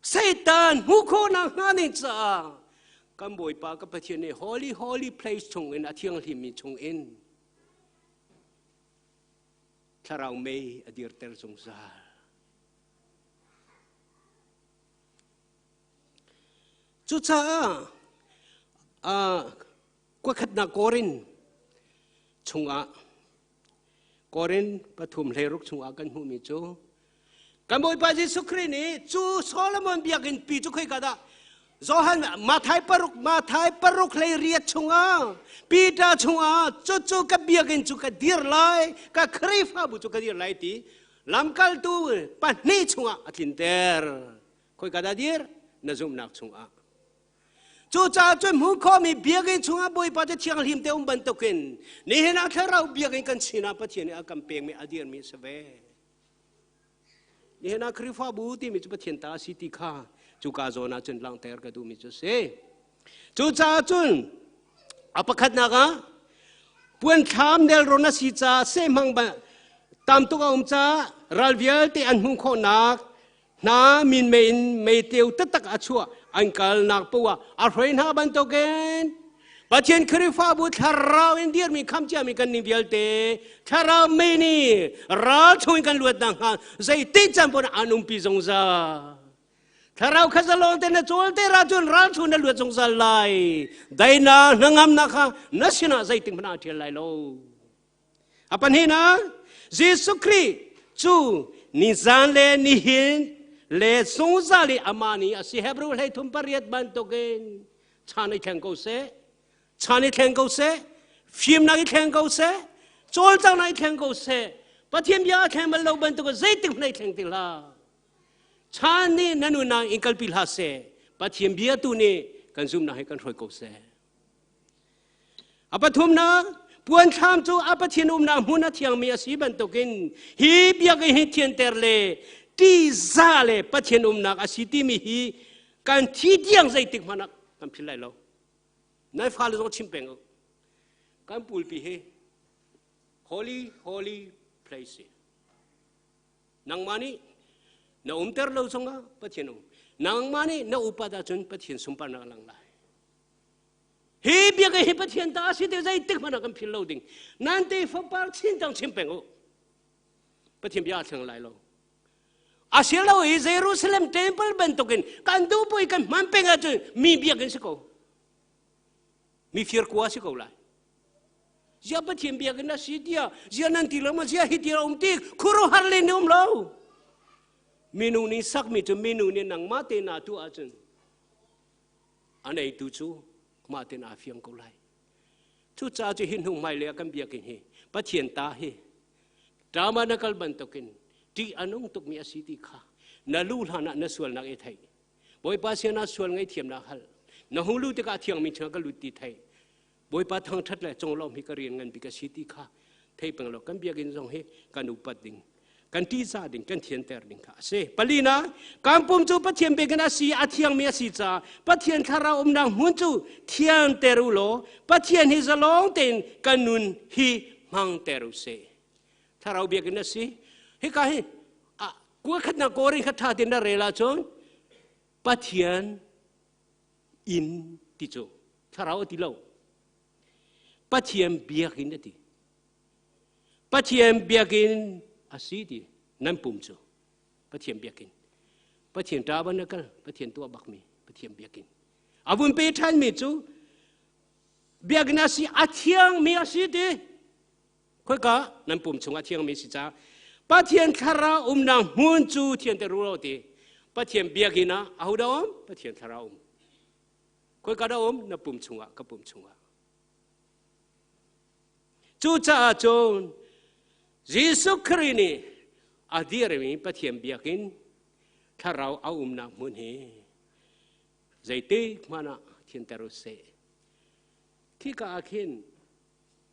Satan hmuh khawhnak hnga ning caah kan Bawipa ka Pathian nih holy holy place chungin a thianghlimmi chungin thlarau mei a dirter zungzal. Cucaah kuakhatnak Korin chungah Korin pathum hleiruk chungah kan hmuhmi cu kan Bawipa Jesuh Khrih nih cu Solomon biakinn pi cu khoika dah Johan Mathai paruk Mathai paruk hlei riat chungah Peter chungah cucu ka biakinn cu ka dir lai ka Khrihfabu cu ka dir lai ti lamkaltu pahnih chungah a tlinter khoika dah dir na zumhnak chungah Cucaah cun hmuh khawhmi biakinn chungah Bawipa cu thianghlim te um bantukin nihin ah thlarau biakinn kan sinah Pathian nih a kan pekmi a dirmi a si ve. Nihin ah Khrihfabu timi cu Pathian ta a si ti kha cuka zawn ah cun langhter ka duhmi cu a si. Cucaah cun a pakhatnak ah puanthlam nelrawn a si caah sehmang tam tuk a um caah ral vialte an hmuh khawhnak hna min mei in meiteu taktak a chuah an kalnak poah a hruai hna bantukin Pathian Khrihfabu thlarau in dirmi khamciami kan nih vialte thlarau mei nih ral chung in kan luat nakhnga zeitik caan paoh an umpi zungzal. Thlarau kha zalong te na cawl te ra cun ral chung na luat zungzal lai. Daihnak hnangamnak kha na sinah zeitik hmanh ah ṭhial lai lo. A pahnihnak, Jesuh Khrih cu nizan le nihin le zungzal i amah nih a si. Hebrew 33 bantukin chan i thleng ko seh, chan i thleng ko seh, fimnak i thleng ko seh, cawlcanghnak i thleng ko seh, Pathian bia a thleng bal lo bantuk zeitik hmanh i thleng ti hlah. Chan nih na nunnak in kalpi hlah seh, Pathian bia tu nih kan zumhnak he kan hruai ko seh. A pathumnak, puanthlam cu a Pathian umnak hmun a thiangmi a si bantukin hi biakinn hi thianter le Ti za le Pathian umnak a si timi hi kan thi tiang zeitik hmanh ah kan philh lai lo. Nan fale zong chim peng u. Kan pulpi hi holy holy place. Nangmah nih na umter lo zongah Pathian um. Nangmah nih na upat ahcun Pathian sunparnak a lang lai. Hi biakinn hi Pathian ta a si ti zeitik hmanh ah kan philh lo ding. Nan te fapar chin tang chim peng u. Pathian bia a thleng lai lo. A si lo i Jerusalem temple bantukin kan duh pui kan hman peng ahcun mi biakinn si ko. Mi fir kua si ko lai. Zia Pathian biakinn a si tiah zia nan ti lo ma zia hi ti um ti khuaruahhar len um lo. Minung nih sakmi cu minung nih nangmah te na tu ahcun a neitu cu mah ten aa fiang ko lai. Cucaah cu hi hnu hmailei ah kan biakinn hi Pathian ta hi drama na kal bantukin ṭih a nung tukmi a si ti kha na lu hlan ah na sualnak i theih. Bawipa sin ah sual ngaihthiamnak hal. Na hung lu tikah thiangmi chungah ka lut ti theih. Bawipa thangṭhat le conglawmh hi ka rian ngan bik a si ti kha thei peng law kan biakinn zong hi kan upat ding kan ṭihzah ding kan thianter ding kha a si. Palina, kan pum cu Pathian biakinn a si, a thiangmi a si caah Pathian thlarau umnak hmun cu thianter u law Pathian hi zalong tein kan nun hi hmangter u sih. Thlarau biakinn a si. Hika hi kua khatnak Korin kha ṭha tein na rel ahcun Pathian inn ti cu thlarau a ti lo. Pathian biakinn a ti. Pathian biakinn a si ti nan pum cu Pathian biakinn. Pathian ṭa ban na kal Pathian tuah bakmi Pathian biakinn. A vun pe ṭhanmi cu biakinn a si a thiangmi a si ti. Khoika nan pum chung a thiangmi si caah Pathian thlarau umnak hmun cu thian te ru ti. Pathian biakinn ah ahodah um? Pathian thlarau um. Khoika dah um? Na pum chungah, ka pum chungah. Cucaah cun Jesuh Khrih nih a dirmi Pathian biakinn thlarau a umnak hmun hi zeitik hmanh ah thinter u sih. Khika ah khin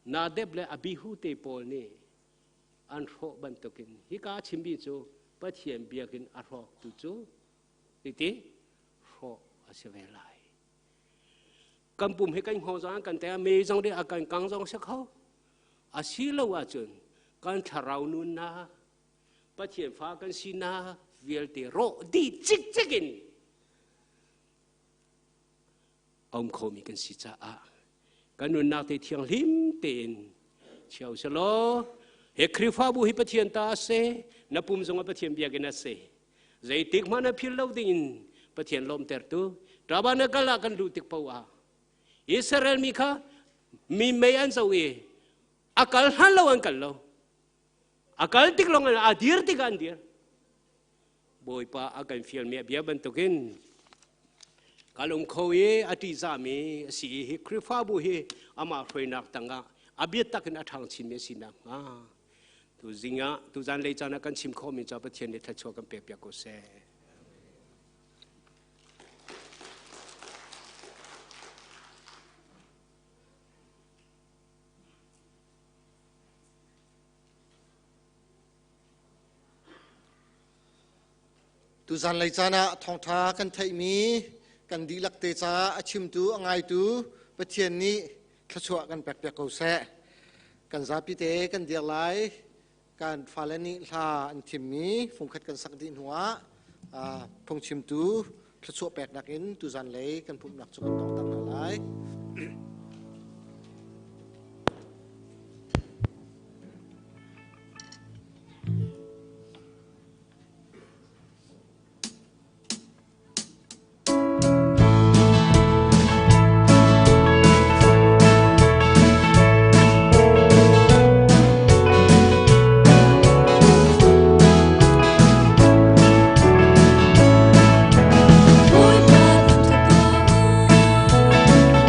Nadab le Abihu te pawl nih an hrawh bantukin hika chimmi cu Pathian biakinn a hrawktu cu iti hrawh a si ve lai. Kan pum hi kan hngawng zong kan te me zong deh a kan kang zong si kho. A si lo ahcun kan thlarau nunnak Pathian fa kan sinak vialte rawh dih cikcek in a um khomi kan si caah kan nunnak te thianghlim tein chiao selaw he Khrihfabu hi Pathian ta a si na pum zong ah Pathian biakinn a si zeitik hmanh ah phil lo ding in Pathian lawmtertu tabernacle ah kan luh tik paoh ah Israel mi kha mi mei an zo i a kal hlan lo an kal lo a kal tik lawng a dir tik an dir Bawipa a kan fialmi a bia bantukin kalung kho i a ṭihzahmi a si i hi Khrihfabu hi amah hruainak tangah a biatak in a ṭhang chinmi a si nakhnga tu zing ah tu zan lei caan ah kan chim khawhmi ca Pathian nih thluachuah kan pek piak ko seh. Tuzan lei caan ah thawngṭha kan theihmi kan dihlak te caah a chimtu a ngaitu Pathian nih thluachuah kan pekpiak ko seh. Kan zapi te kan dir lai. Kan fale nih hla an thimmi fungkhat kan sak dih hnuah phungchimtu thluachuah peknak in tuzan lei kan pumhnak cu kan tongter hna lai. Bawipa thangṭhat tuah u.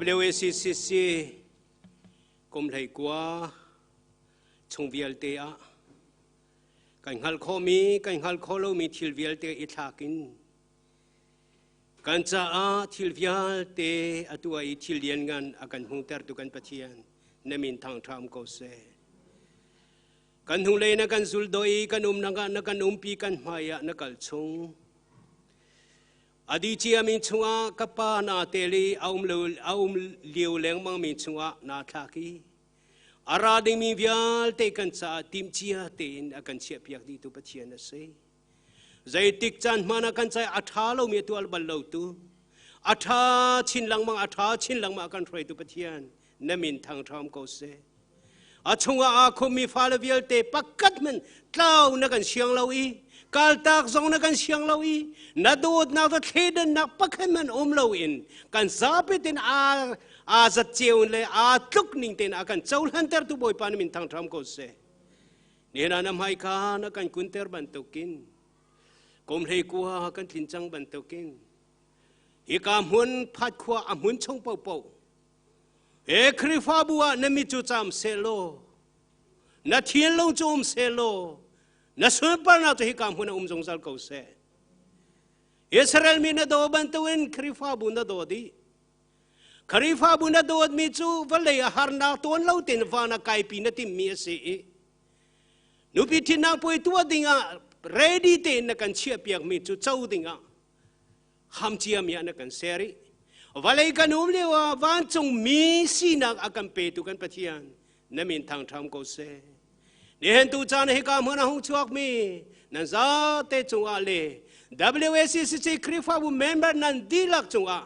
WACCC kum hlei kua chung vialte ah kan hngalh khawhmi kan hngalh khawh lomi thil vialte i thlak in kan caah thil vialte a tuah i thil lianngan a kan hmuhtertu kan Pathian na min thangṭha um ko seh. Kan hnulei na kan zul doi kan umnak ah na kan umpi kan hmai ah na kal chung. Adi cia mi chungah ka pa na tel i a um lo a um lio lengmang mi chungah na thlak i a ra dingmi vialte kan caah timhcia tein a kan chiahpiak dihtu Pathian a si. Zeitik caan hmanh ah kan caah a ṭha lomi a tuah bal lo tu, a ṭha chin lengmang a ṭha chin lengmang a kan hruaitu Pathian na min thangṭha um ko seh. A chungah aa khummi fale vialte pakhat hmanh tlau na kan siang lo i kaltak zong na kan siang lo i na dawtnak le thleidannak pakhat hmanh um lo in kan zapi tein aa aa zat ceu le aa tluk ning tein a kan cohlantertu Bawipa na min thangṭha um ko seh. Nihin ah na hmai kha na kan kunter bantukin kum hlei kua kan tlin cang bantukin hika hmun phat khua a hmun chung paohpaoh He Khrihfabu ah na mit cu cam sehlaw, na thinlung cu um sehlaw, na sunparnak cu hika hmun ah um zungzal ko seh. Israel mi na daw bantukin Khrihfabu na daw dih. Khrihfabu na dawtmi cu vawlei a harnak tawn lo tein van a kaipi na timhmi a si i nupi ṭhitnak puai tuah dingah ready tein na kan chiahpiakmi cu co dingah hamcia mi ah na kan ser i vawlei kan um lio ah vancung mi sinak a kan petu kan Pathian na min thangṭham ko seh. Nihin tu caan hika hmun a hung chuak mi nan zate cungah le WACCC Khrihfabu member nan dihlak cungah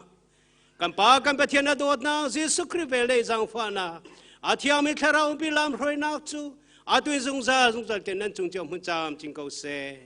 kan Pa kan Pathian a dawtnak Jesuh Khrih velngeih zaangfahnak a thiangmi thlarau umpi lam hruainak cu atu in zungzal zungzal te nan cung cio hmun caam cing ko seh.